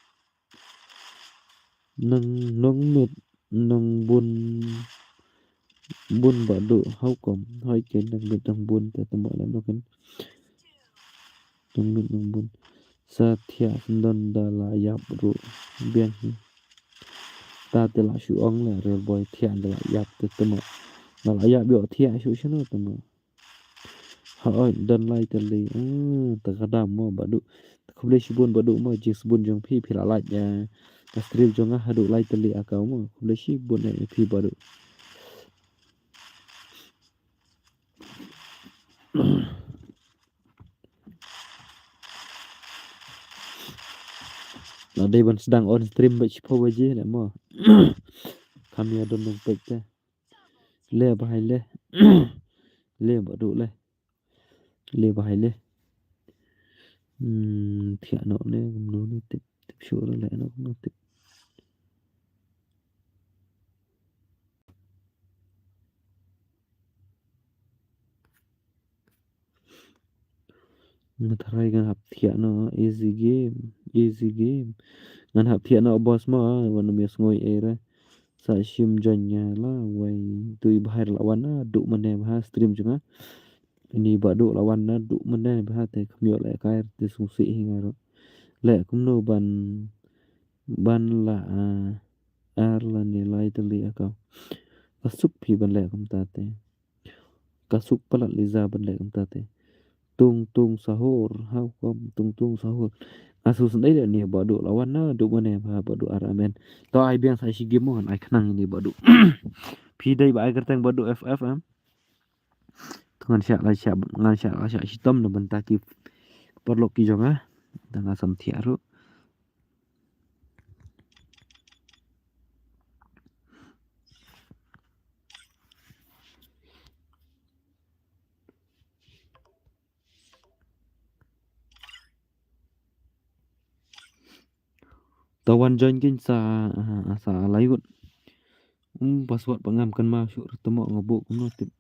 nong, nongmit nongbun, bun Bah Duh, how come? Hooid kan nongmit nongbun te tama lano kan. Nongmit nongbun. Sa thiah sngewdon da la ïap ruh biang hi. Ta te la shu ong leh Real Boy thiah da la ïap te tama. Da la ïap ïoh thiah shu shano tama. Hooid, don lai tylli. Ah, ta ka dam mo Bah Duh. Khublei shibun Bah Duh mo, jingsbun jong phi, phi la like ïa ka stream jong nga haduh lai tylli account mo. Khublei shibun ïa phi Bah Duh. La dei ban sdang on stream bad shiphew baje leh mo. Kam ïa don nong peit te. Le bhai le. Le Bah Duh le. Le bhai le. Hmm, thiah noh ne, kumno ne tip, tip shuh ruh leh noh kumno tip. Nga tharai ngan hap thiah noh, easy game, easy game. Ngan hap thiah noh boss mo, wan ym ïa sngew ei ei re. Sa shim join nga la wei. Tui bahai la wan na duk mane bha stream jong nga. Ini ba duk la wan na duk mane bha te khmio le kai te sung si hi nga ro. Le kumno ban ban la a ar la ne lai te li akau. Ka suk phi ban le kumta te. Ka suk palat Liza ban le kumta te. Tung tung sahur, how come tung tung sahur. Asu sendai le ni ba duk la wan na duk mane bha ba duk ar amen. To ai biang sa shi game mo ai khnang ni ba duk. Phi dei ba ai kerteng ba duk F F em. To ngan sha la sha ngan sha la sha shitom na benta ki parlok ki jong ah. Tang asam thiah ru. Tawan join kin sa sa lai wut. Um password pangam kan ma shu temo ngabuk no tip.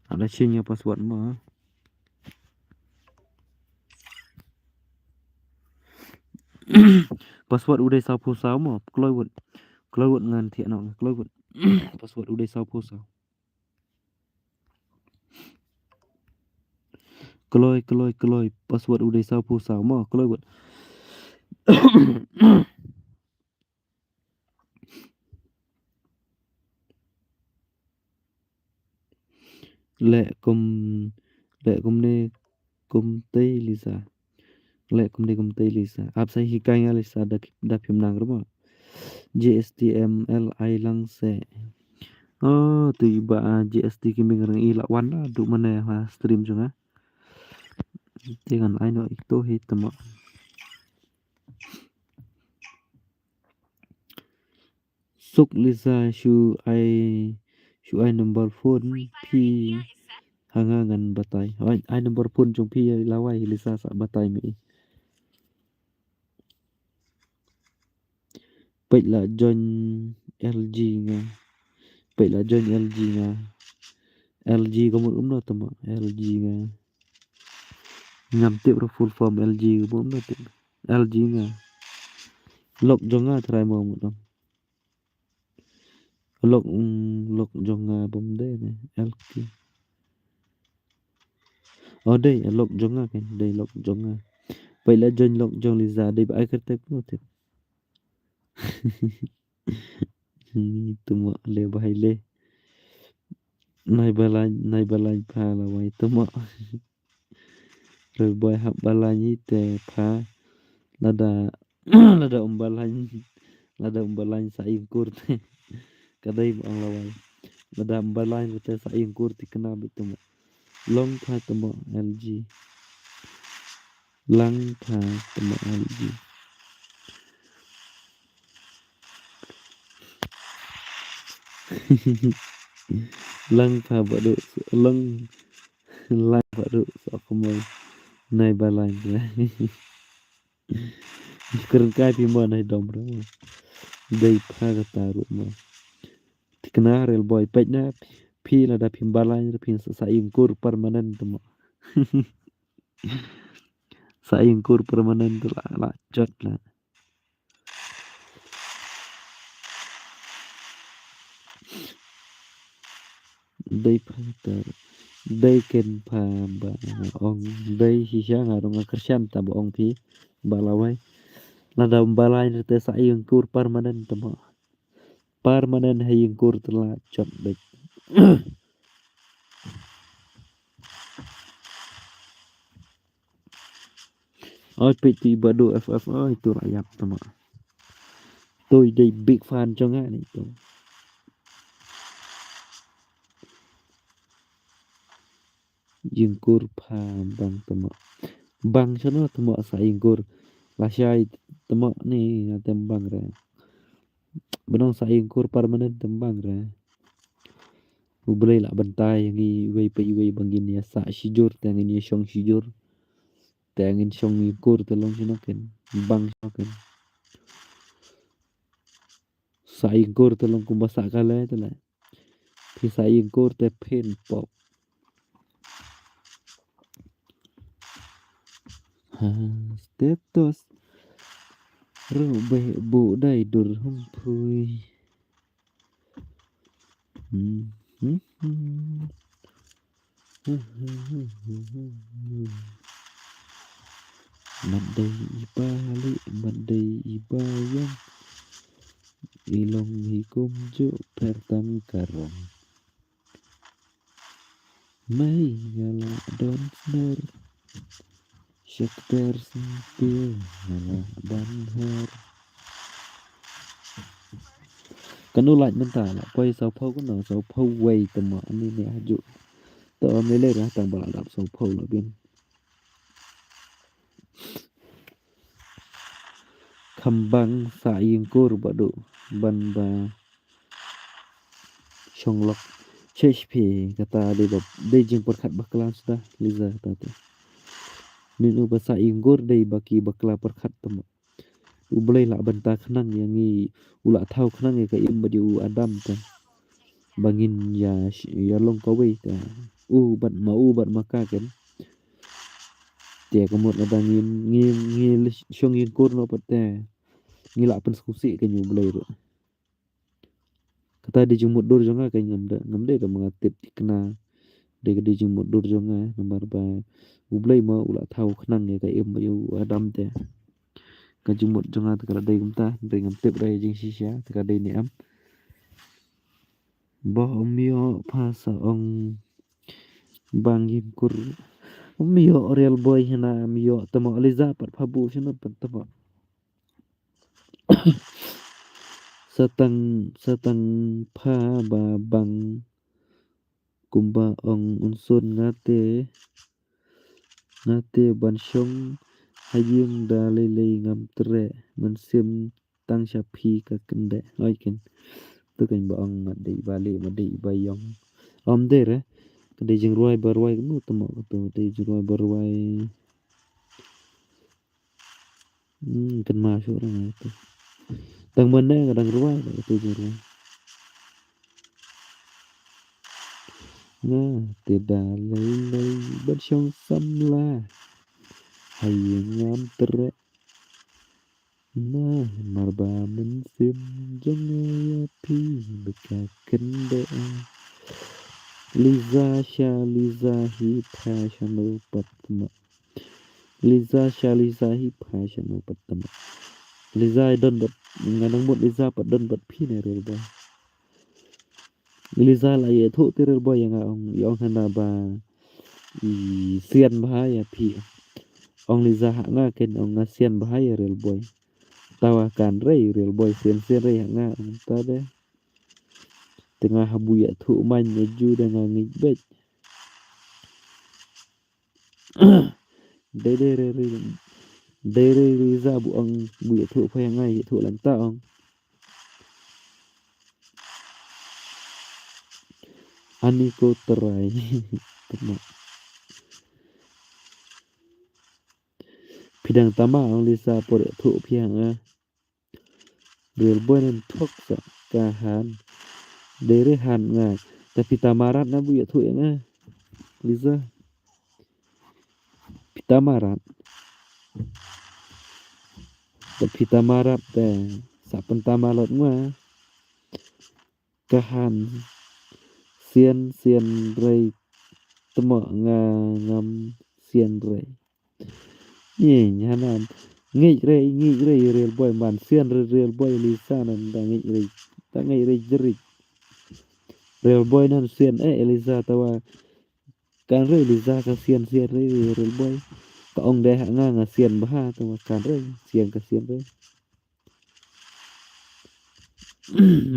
Ada shin ya password ma. Password u dei saw phew saw mo kloi wut. Kloi wut ngan thiah no kloi wut. Password u dei saw phew saw. Kloi kloi kloi password u dei saw phew saw mo kloi wut. Le kum le kumne kum tei Lisa. Le kumne kum tei Lisa. Ap sai hikai nga Lisa da da phim nang rumo. J S T M L I lang se. Oh, tu iba J S T ki ming rang i la wan la du mane ha stream jong nga. Ti ngan ai no ik to hi tama. Suk Lisa shu ai shu ai number phone phi ha nga ngan batai. Ai, ai number phone jong phi lawai Lisa sa batai mi. Peit la join L G nga. Peit la join L G nga. L G ka mut um no tama L G nga. Ngam tip ra full form L G ka mut um no tip. L G nga. Lok jong nga trai mo mut um. Lok um, lok jong nga bom de ne L K. Oh dei lok jong nga kan dei lok jong nga. Pai la join lok jong Liza dei ba ai kertek mo tip. Tuma le bahai le. Nai balai nai balai pha la wai tuma. Re boy hap balai ni te pha lada lada um balai lada um balai sa ingkur te. Kadai ba ang la wai lada um balai te sa ingkur te kena bit tuma. Long pha tuma L G. Lang pha tama alji. Lang pha badu lang lang badu so kamo nai balai. Kren kai pi mo nai dom ro. Dei pha kata ru mo. Tikna rel boy pek na phi lada phi balai phi sa ingkur permanent mo. Sa ingkur permanent la la jot la. Dei pha ter dei ken pha ba ong dei shisha nga rong nga kershan ta ba ong phi ba lawai. Lada balai te sa ingkur permanent mo. Permanent ha ingkur te la jot dei. Oi peit ti badu F F oi tu rayap tama. Tu dei big fan jong nga ni tu. Jingkur pha bang tama. Bang shano tama sa ingkur. Lashai tama ni tem bang re. Benong sa ingkur permanent tem bang re. U Blei la bantai ngi wei pa iwei bang ngin ïa sa shijur te ngin ïa shong shijur. Te ngin shong ingkur te long shino ken bang shino ken. Sa ingkur te long kumba sa kale te le. Phi sa ingkur te phin pop. Ha status. Ru be bu dai dur hum phui. Mat dei i ba lieh, mat dei i ba ïong. I long hi kumjuh pher tang ka rong. Mei nga la don sner. Shakter sempiew nga la ban her. Kano lait mynta la poi sawphew kano sawphew wei tama ani ne hajuh. To mele ra tang ba la dap sawphew la bin. Khambang sa ïing kur ba du ban ba shong lok. Chesh phi kata dei ba dei jingpyrkhat bakla suda Liza kata te. Nin u ba sa ïing kur dei ba ki bakla pyrkhat tama. U Blei la bynta khnang ïa ngi, u la thaw khnang ïa ka Im bad ïa u Adam te. Ba ngin ïa ïa long kawei te. U bad ma u bad ma ka ken. Te ka mut lada ngi ngi ngi shong ïing kur noh pat te. Ngi la pynsngewsih ka ïa u Blei ruh. Kata dei jingmut dur jong nga ka ngam da ngam dei da ma nga tip thikna. Dei ka dei jingmut dur jong nga namar ba u Blei ma u la thaw khnang ïa ka Im ïa u Adam te. Ka jingmut jong nga te ka la dei kumta, dei ngam tip da ïa jingshisha te ka dei ne em. Ba um ïoh pha sa ong bang ïing kur. Um ïoh real boy hina um ïoh tama Liza pat pha bu shano pat tama. Satang satang pha ba bang kumba ong unsun nga te nga te ban shong ha ïing da lei lei ngam treh mynsiem tang sha phi ka kynde. Oi ken tu kan ba ong mat dei ba lei mat dei ba ïong. Om dei re ka dei jingrwai ba rwai kano tama ka tu dei jingrwai ba rwai. Hmm, kan ma shu rang itu. Tang mana ka dang ruai ka itu je ruai. Nga te da lei lei ban shong samla. Hai ngam treh. Nah, marba mynsiem jong nga ïa phi beka kynde. Liza sha Liza hi pha shano pat ma. Liza sha Liza hi pha shano pat tama. Liza don bad nga nang mut Liza pat don bad phi ne real boy. Liza la ïathuh te real boy ïa nga ong ïa ong hana ba i sian bha ïa phi. Ong Liza ha nga ken ong nga sian bha ïa real boy. Tawa kan rei real boy sian sian rei ha nga ong ta de. Te nga ha bu ïathuh man ïa ju de nga ngit beit. Dei dei re re dei re re za bu ong bu ïathuh pha ïa nga ïathuh lang ta ong. Ani ko trai. Tama. Phi dang tama ong Lisa por ïathuh phi ïa nga. Real boy nan thok sa ka han. Dei re han nga. Ta phi tama rat na bu ïathuh ïa nga. Lisa. Phi tama rat. Ta phi tama rat te sa pyntama lot nga. Ka han. Sian sian rei tama nga ngam sian rei. Ngi hana ngeit rei ngeit rei real boy man sian rei real boy Lisa nan da ngeit rei da ngeit rei jerit. Real boy nan sian eh Lisa tawa kan rei Lisa ka sian sian rei real boy. Ka ong dei ha nga nga sian bha tawa kan rei sian ka sian rei.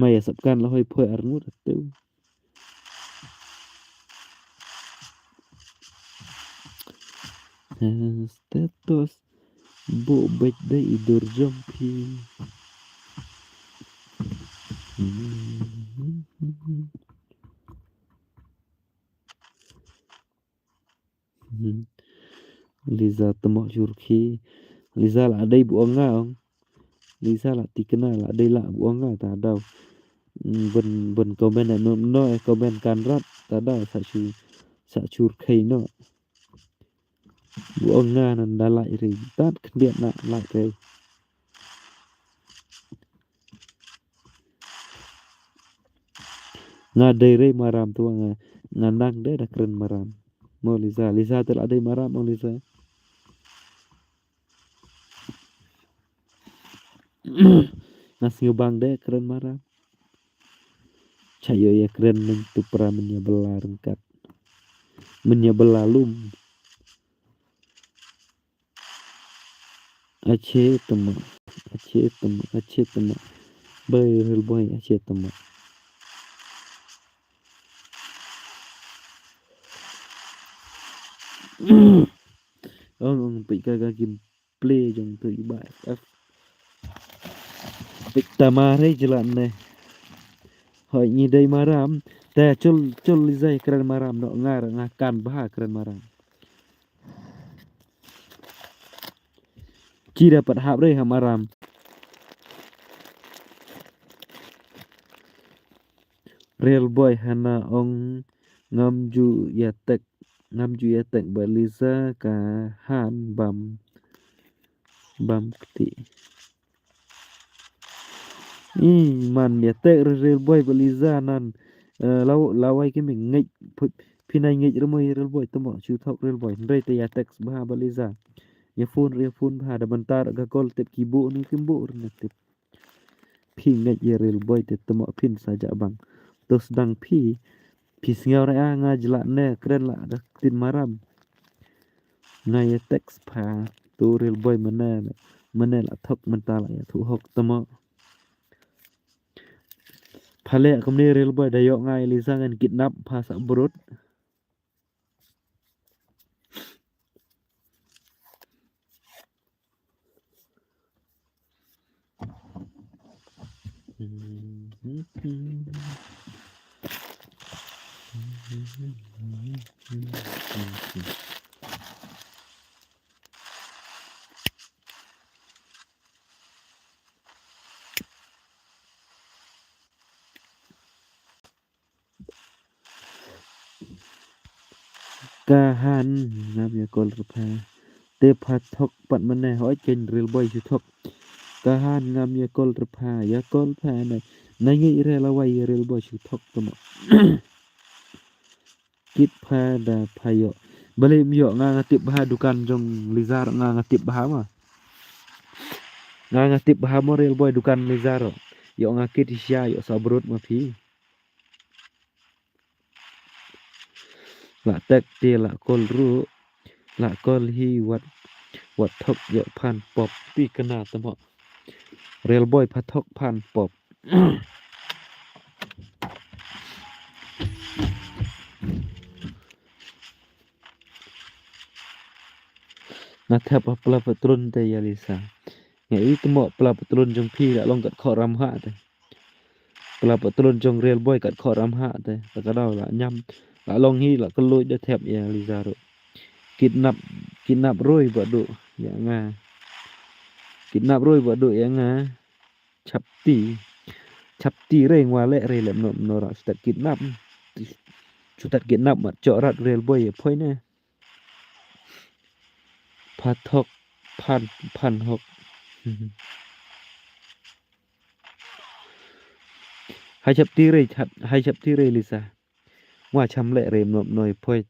Maya sap kan la hoi phoi arngut atu. Status bu bek dei i dur jong phi. Liza temo jur khi. Liza la dei bu ong nga ong. Liza la tikna la dei la bu ong nga ta dau. Bun bun komen no no eh komen kan rat ta dau sa chu sa chur khai no. Bu ong nga nan da lai rei tat khyndiat na lai rei. Nga dei re maram tu nga, nga nang de da kren maram. Mo Liza, Liza te la dei maram, mo Liza. Nga sngewbang de kren maram. Cha ïoh ïa kren mynta pra mynta bela ryngkat. Mynta bela lum. Ache tama, ache tama, ache tama. Bai real boy, ache tama. Ong ong pika ka gameplay jong tu iba F F. Pik tama re jela ne. Hoi ngi dei maram. Te chul chul Liza kren maram no ngar nga kan bha kren maram. Chi da pat hap re ha maram. Real boy hana ong ngam ju ïa tek, ngam ju ïa tek ba Liza ka han bam, bam kti. I man ïa tek re real boy ba Liza nan. Eh, law lawai ki me ngej phi nai ngej re mo real boy tama chu thok real boy. Hynrei te ïa tek bha ba Liza. Ïa phone re phone bha da bentar ka call tip ki bu ni kim bu re na tip. Phi ngeit ïa real boy te tama phin sa ja bang. To sdang phi. Phi sngew re a nga jela ne kren la da tin maram. Nga ïa text pha tu real boy mane mane la thok mynta la ïa thu hok tama. Pha leh kumne real boy da ïoh nga ïa Liza ngan kidnap pha sa brut. Ka han ngam ïa call re pha. Te pha thok pat mane hoi ken real boy shu thok. Ka han ngam ïa call re pha, ïa call pha ne. Na ngi re la wai ïa real boy shu thok tama. Kit pha da pha ïoh. Bale ym ïoh nga nga tip bha dukan jong Liza nga nga tip bha ma. Nga nga tip bha mo real boy dukan Liza. Ïoh nga kit sha ïoh sa brut ma phi. La tek te la call ru. La call hi wat wat thok ïoh phan pop ti kena tama. Real boy pha thok phan pop. Nga thep ha pla patron te ïa Liza. Nga i tmo pla patron jong phi la long kat khoram ha te. Pla patron jong real boy kat khoram ha te. Ta ka daw la ñiam la long hi la kylluid da thep ïa Liza ru. Kidnap kidnap roi ba du ïa nga. Kidnap roi ba du ïa nga. Chapti. Chapti re ngwa le re lem no no ra chutat kidnap. Chutat kidnap mat chok rat real boy ïa phoi ne. Pha thok phan phan hok. Hai chapti re hai chapti re Liza. Ngwa cham le re mnop noi phoi.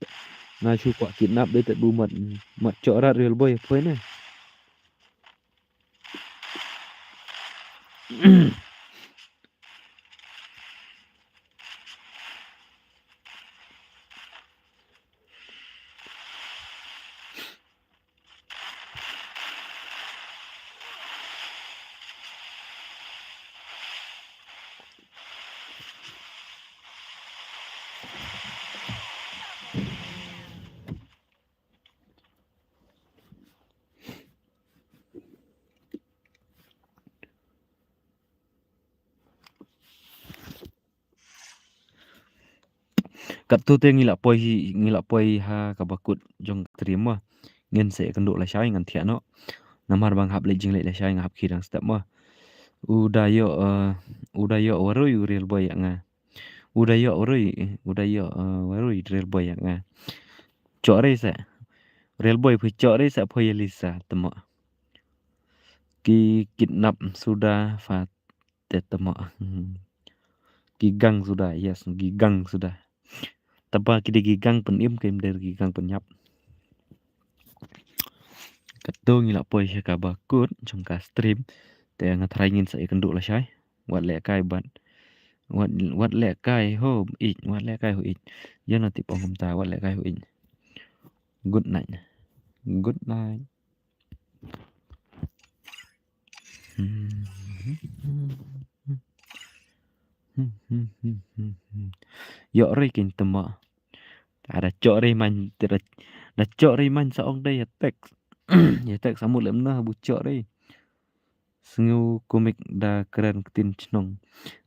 Nga shu kwah kidnap dei te bu mat mat chok rat real boy phoi ne. Katto te ngi la poi hi, ngi la poi ha kaba kut jong ka stream mo. Ngin sa ïakynduh lashai ngan thiah noh. Namar ba nga hap leit jingleit lashai nga hap khie dang step mo. U da ïoh, eh, u da ïoh waroi u real boy ïa nga. U da ïoh waroi, u da ïoh, eh, waroi real boy ïa nga. Chok re sa. Real boy phi chok re sa phi ïa Lisa tmo. Ki kidnap suda pha te tmo. Hmm. Ki gang suda, yes, ki gang suda. Taba ki dei ki gang pynim, kim dei ki gang pyniap. Katto ngi la poi sha kaba kut jong ka stream. Te nga tharai ngin sa ïakynduh lashai. Wat lehkai bad. Wat, wat lehkai ho ïeit, wat lehkai ho ïeit. Ïa na tip ong kumta, wat lehkai ho ïeit. Good night. Good night. Ïoh re kin tama. Ada chok re man, da, da chok re man sa ong dei ïa text. Ïa text amut lem na bu chok re. Sngew kumik da kren ktien chnong.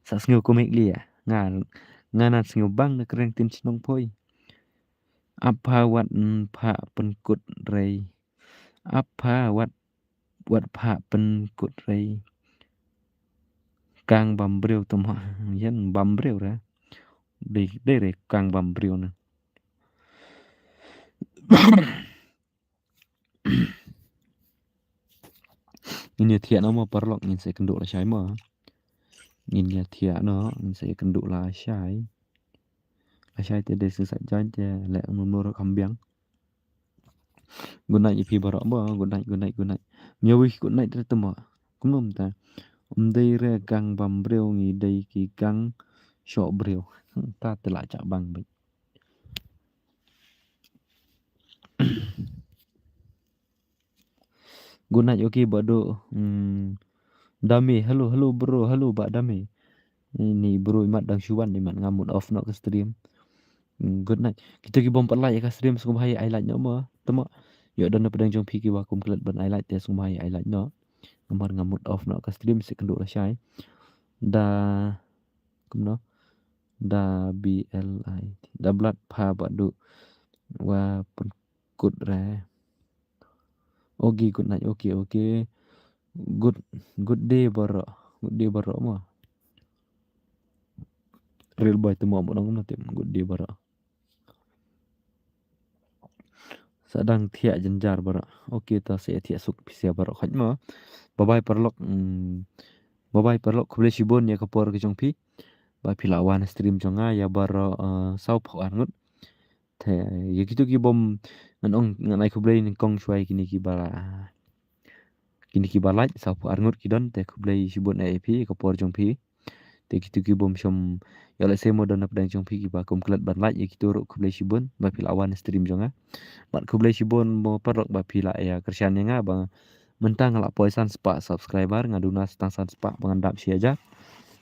Sa sngew kumik lia. Nga, nga nan sngew bang da kren ktien chnong poi. Apha wat, mm, pha pynkut rei. Apha wat, wat pha pynkut rei. Kang bam briew tama. Ïan bam briew ra. Dei, dei re kang bam briew na. Ngin ïa thiah noh mo paralok, ngin sa ïakynduh lashai mo. Ngin ïa thiah noh, ngin sa ïakynduh lashai. Lashai te dei sa sa jan te leh nunur kham biang. Good night ïa phi baroh mo, good night, good night, good night. Mia wih good night re tama. Kumno mynta. Ym dei re gang bam briew, ngi dei ki gang shoh briew. Ta te la chak bang beit. Good night, okay, Bah Do. Hmm. Dame, hello, hello, bro, hello, Bah Dame. Ni, ni, bro, imat dang shu wan, imat nga mut off noh ka stream. Hmm, good night. Kita ki bym pat like ïa ka stream, sngewbha ai like noh mo. Tama. Ïoh don na pdeng jong phi kiba kum klet ban ai like te sngewbha ai like noh. Namar nga mut off noh ka stream, sa ïakynduh lashai. Da, kumno. Da B L I. Da blat pha Bah Do. Wa pyn kut re. Okay, good night. Okay, okay. Good, good day baroh. Good day baroh mo. Real boy tama mo nang na tim. Good day baroh. Sa dang thiah jynjar baroh. Okay, ta sa thiah suk pisa baroh khot mo. Bye bye paralok. Hmm. Bye bye paralok. Khublei shibun ïa ka por ka jong phi. Ba phi la wan stream jong nga ïa baroh, eh, saw phew ar ngut. Te ïa kito ki bym, ngan ong, ngan ai khublei nyngkong shuwa ïa kine kiba, kine kiba like, saw phew ar ngut ki don, te khublei shibun ïa phi, ka por jong phi. Te kito ki bym shym, ïa lehse mo don na pdeng jong phi kiba kum klet ban like, ïa kito ruh khublei shibun, ba phi la wan stream jong nga. Bad khublei shibun mo paralok ba phi la ïa kyrshan ïa nga ba mynta nga la poi san spah subscriber, nga duna sa tang san spah ba ngan dap shi hajar.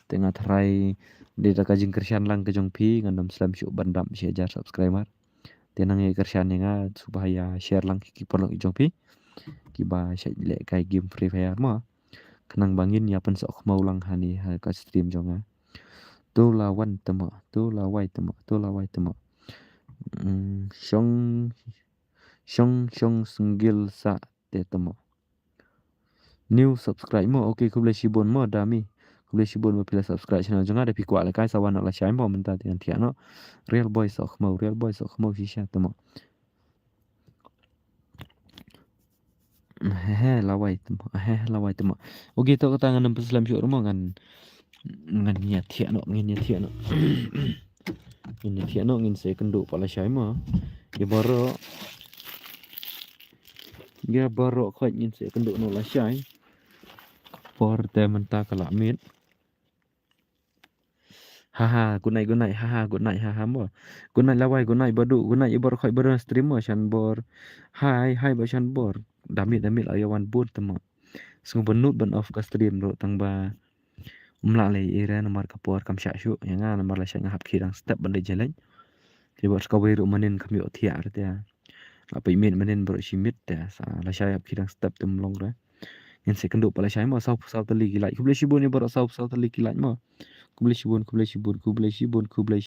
Te nga tharai dei da ka jingkyrshan lang ka jong phi, ngan ym slem shuh ban dap shi hajar subscriber. Te nang ïa kyrshan ïa nga, sngewbha ïa share lang ki paralok jong phi kiba shait lehkai game Free Fire mo. Khnang ba ngin ïa pynsoh khmaw lang hani ha ka stream jong nga. To la wan tama, to la wai tama, to la wai tama. Mm, shong, shong, shong single sa te tama. New subscribe mo. Okay, khublei shibun mo Dami. Khublei shibun ba phi la subscribe channel jong nga, da phi kwah lehkai sa wan noh lashai mo mynta te ngan thiah noh. Real boy soh khmaw, real boy soh khmaw shisha tama. He he lawai tama. He he lawai tama. Okay, to kata ngan ym pynslem shuh ruh mo, ngan, ngan ïa thiah noh, ngan ïa thiah noh. Ngin ïa thiah noh, ngin sa ïakynduh pat lashai mo. Ïa baroh. Ïa baroh khoit ngin sa ïakynduh noh lashai. Por te mynta ka la miet. Ha ha, good night, good night, ha ha, good night, ha ha mo. Good night lawai, good night Badu, good night ïa baroh khoit baroh stream mo, Shanbor. Hai, hai Bah Shanbor. Da miet, da miet la ïa wan bun te mo. Sngewbha nud ban off ka stream ruh tang ba ym lah leh ïa re namar ka por kam shah shuh ïa nga namar lashai nga hap khie dang step ban leit jylliew. Te bad sa kawei ruh mynnin kam ïoh thiah re te. La peit miet mynnin baroh shi miet te sa lashai hap khie dang step te ym long re. Ngin sa ïakynduh pat lashai mo, saw, saw tylli ki like. Khublei shibun ïa baroh saw, saw tylli ki like mo. Khublei shibun, khublei shibun, khublei shibun, khublei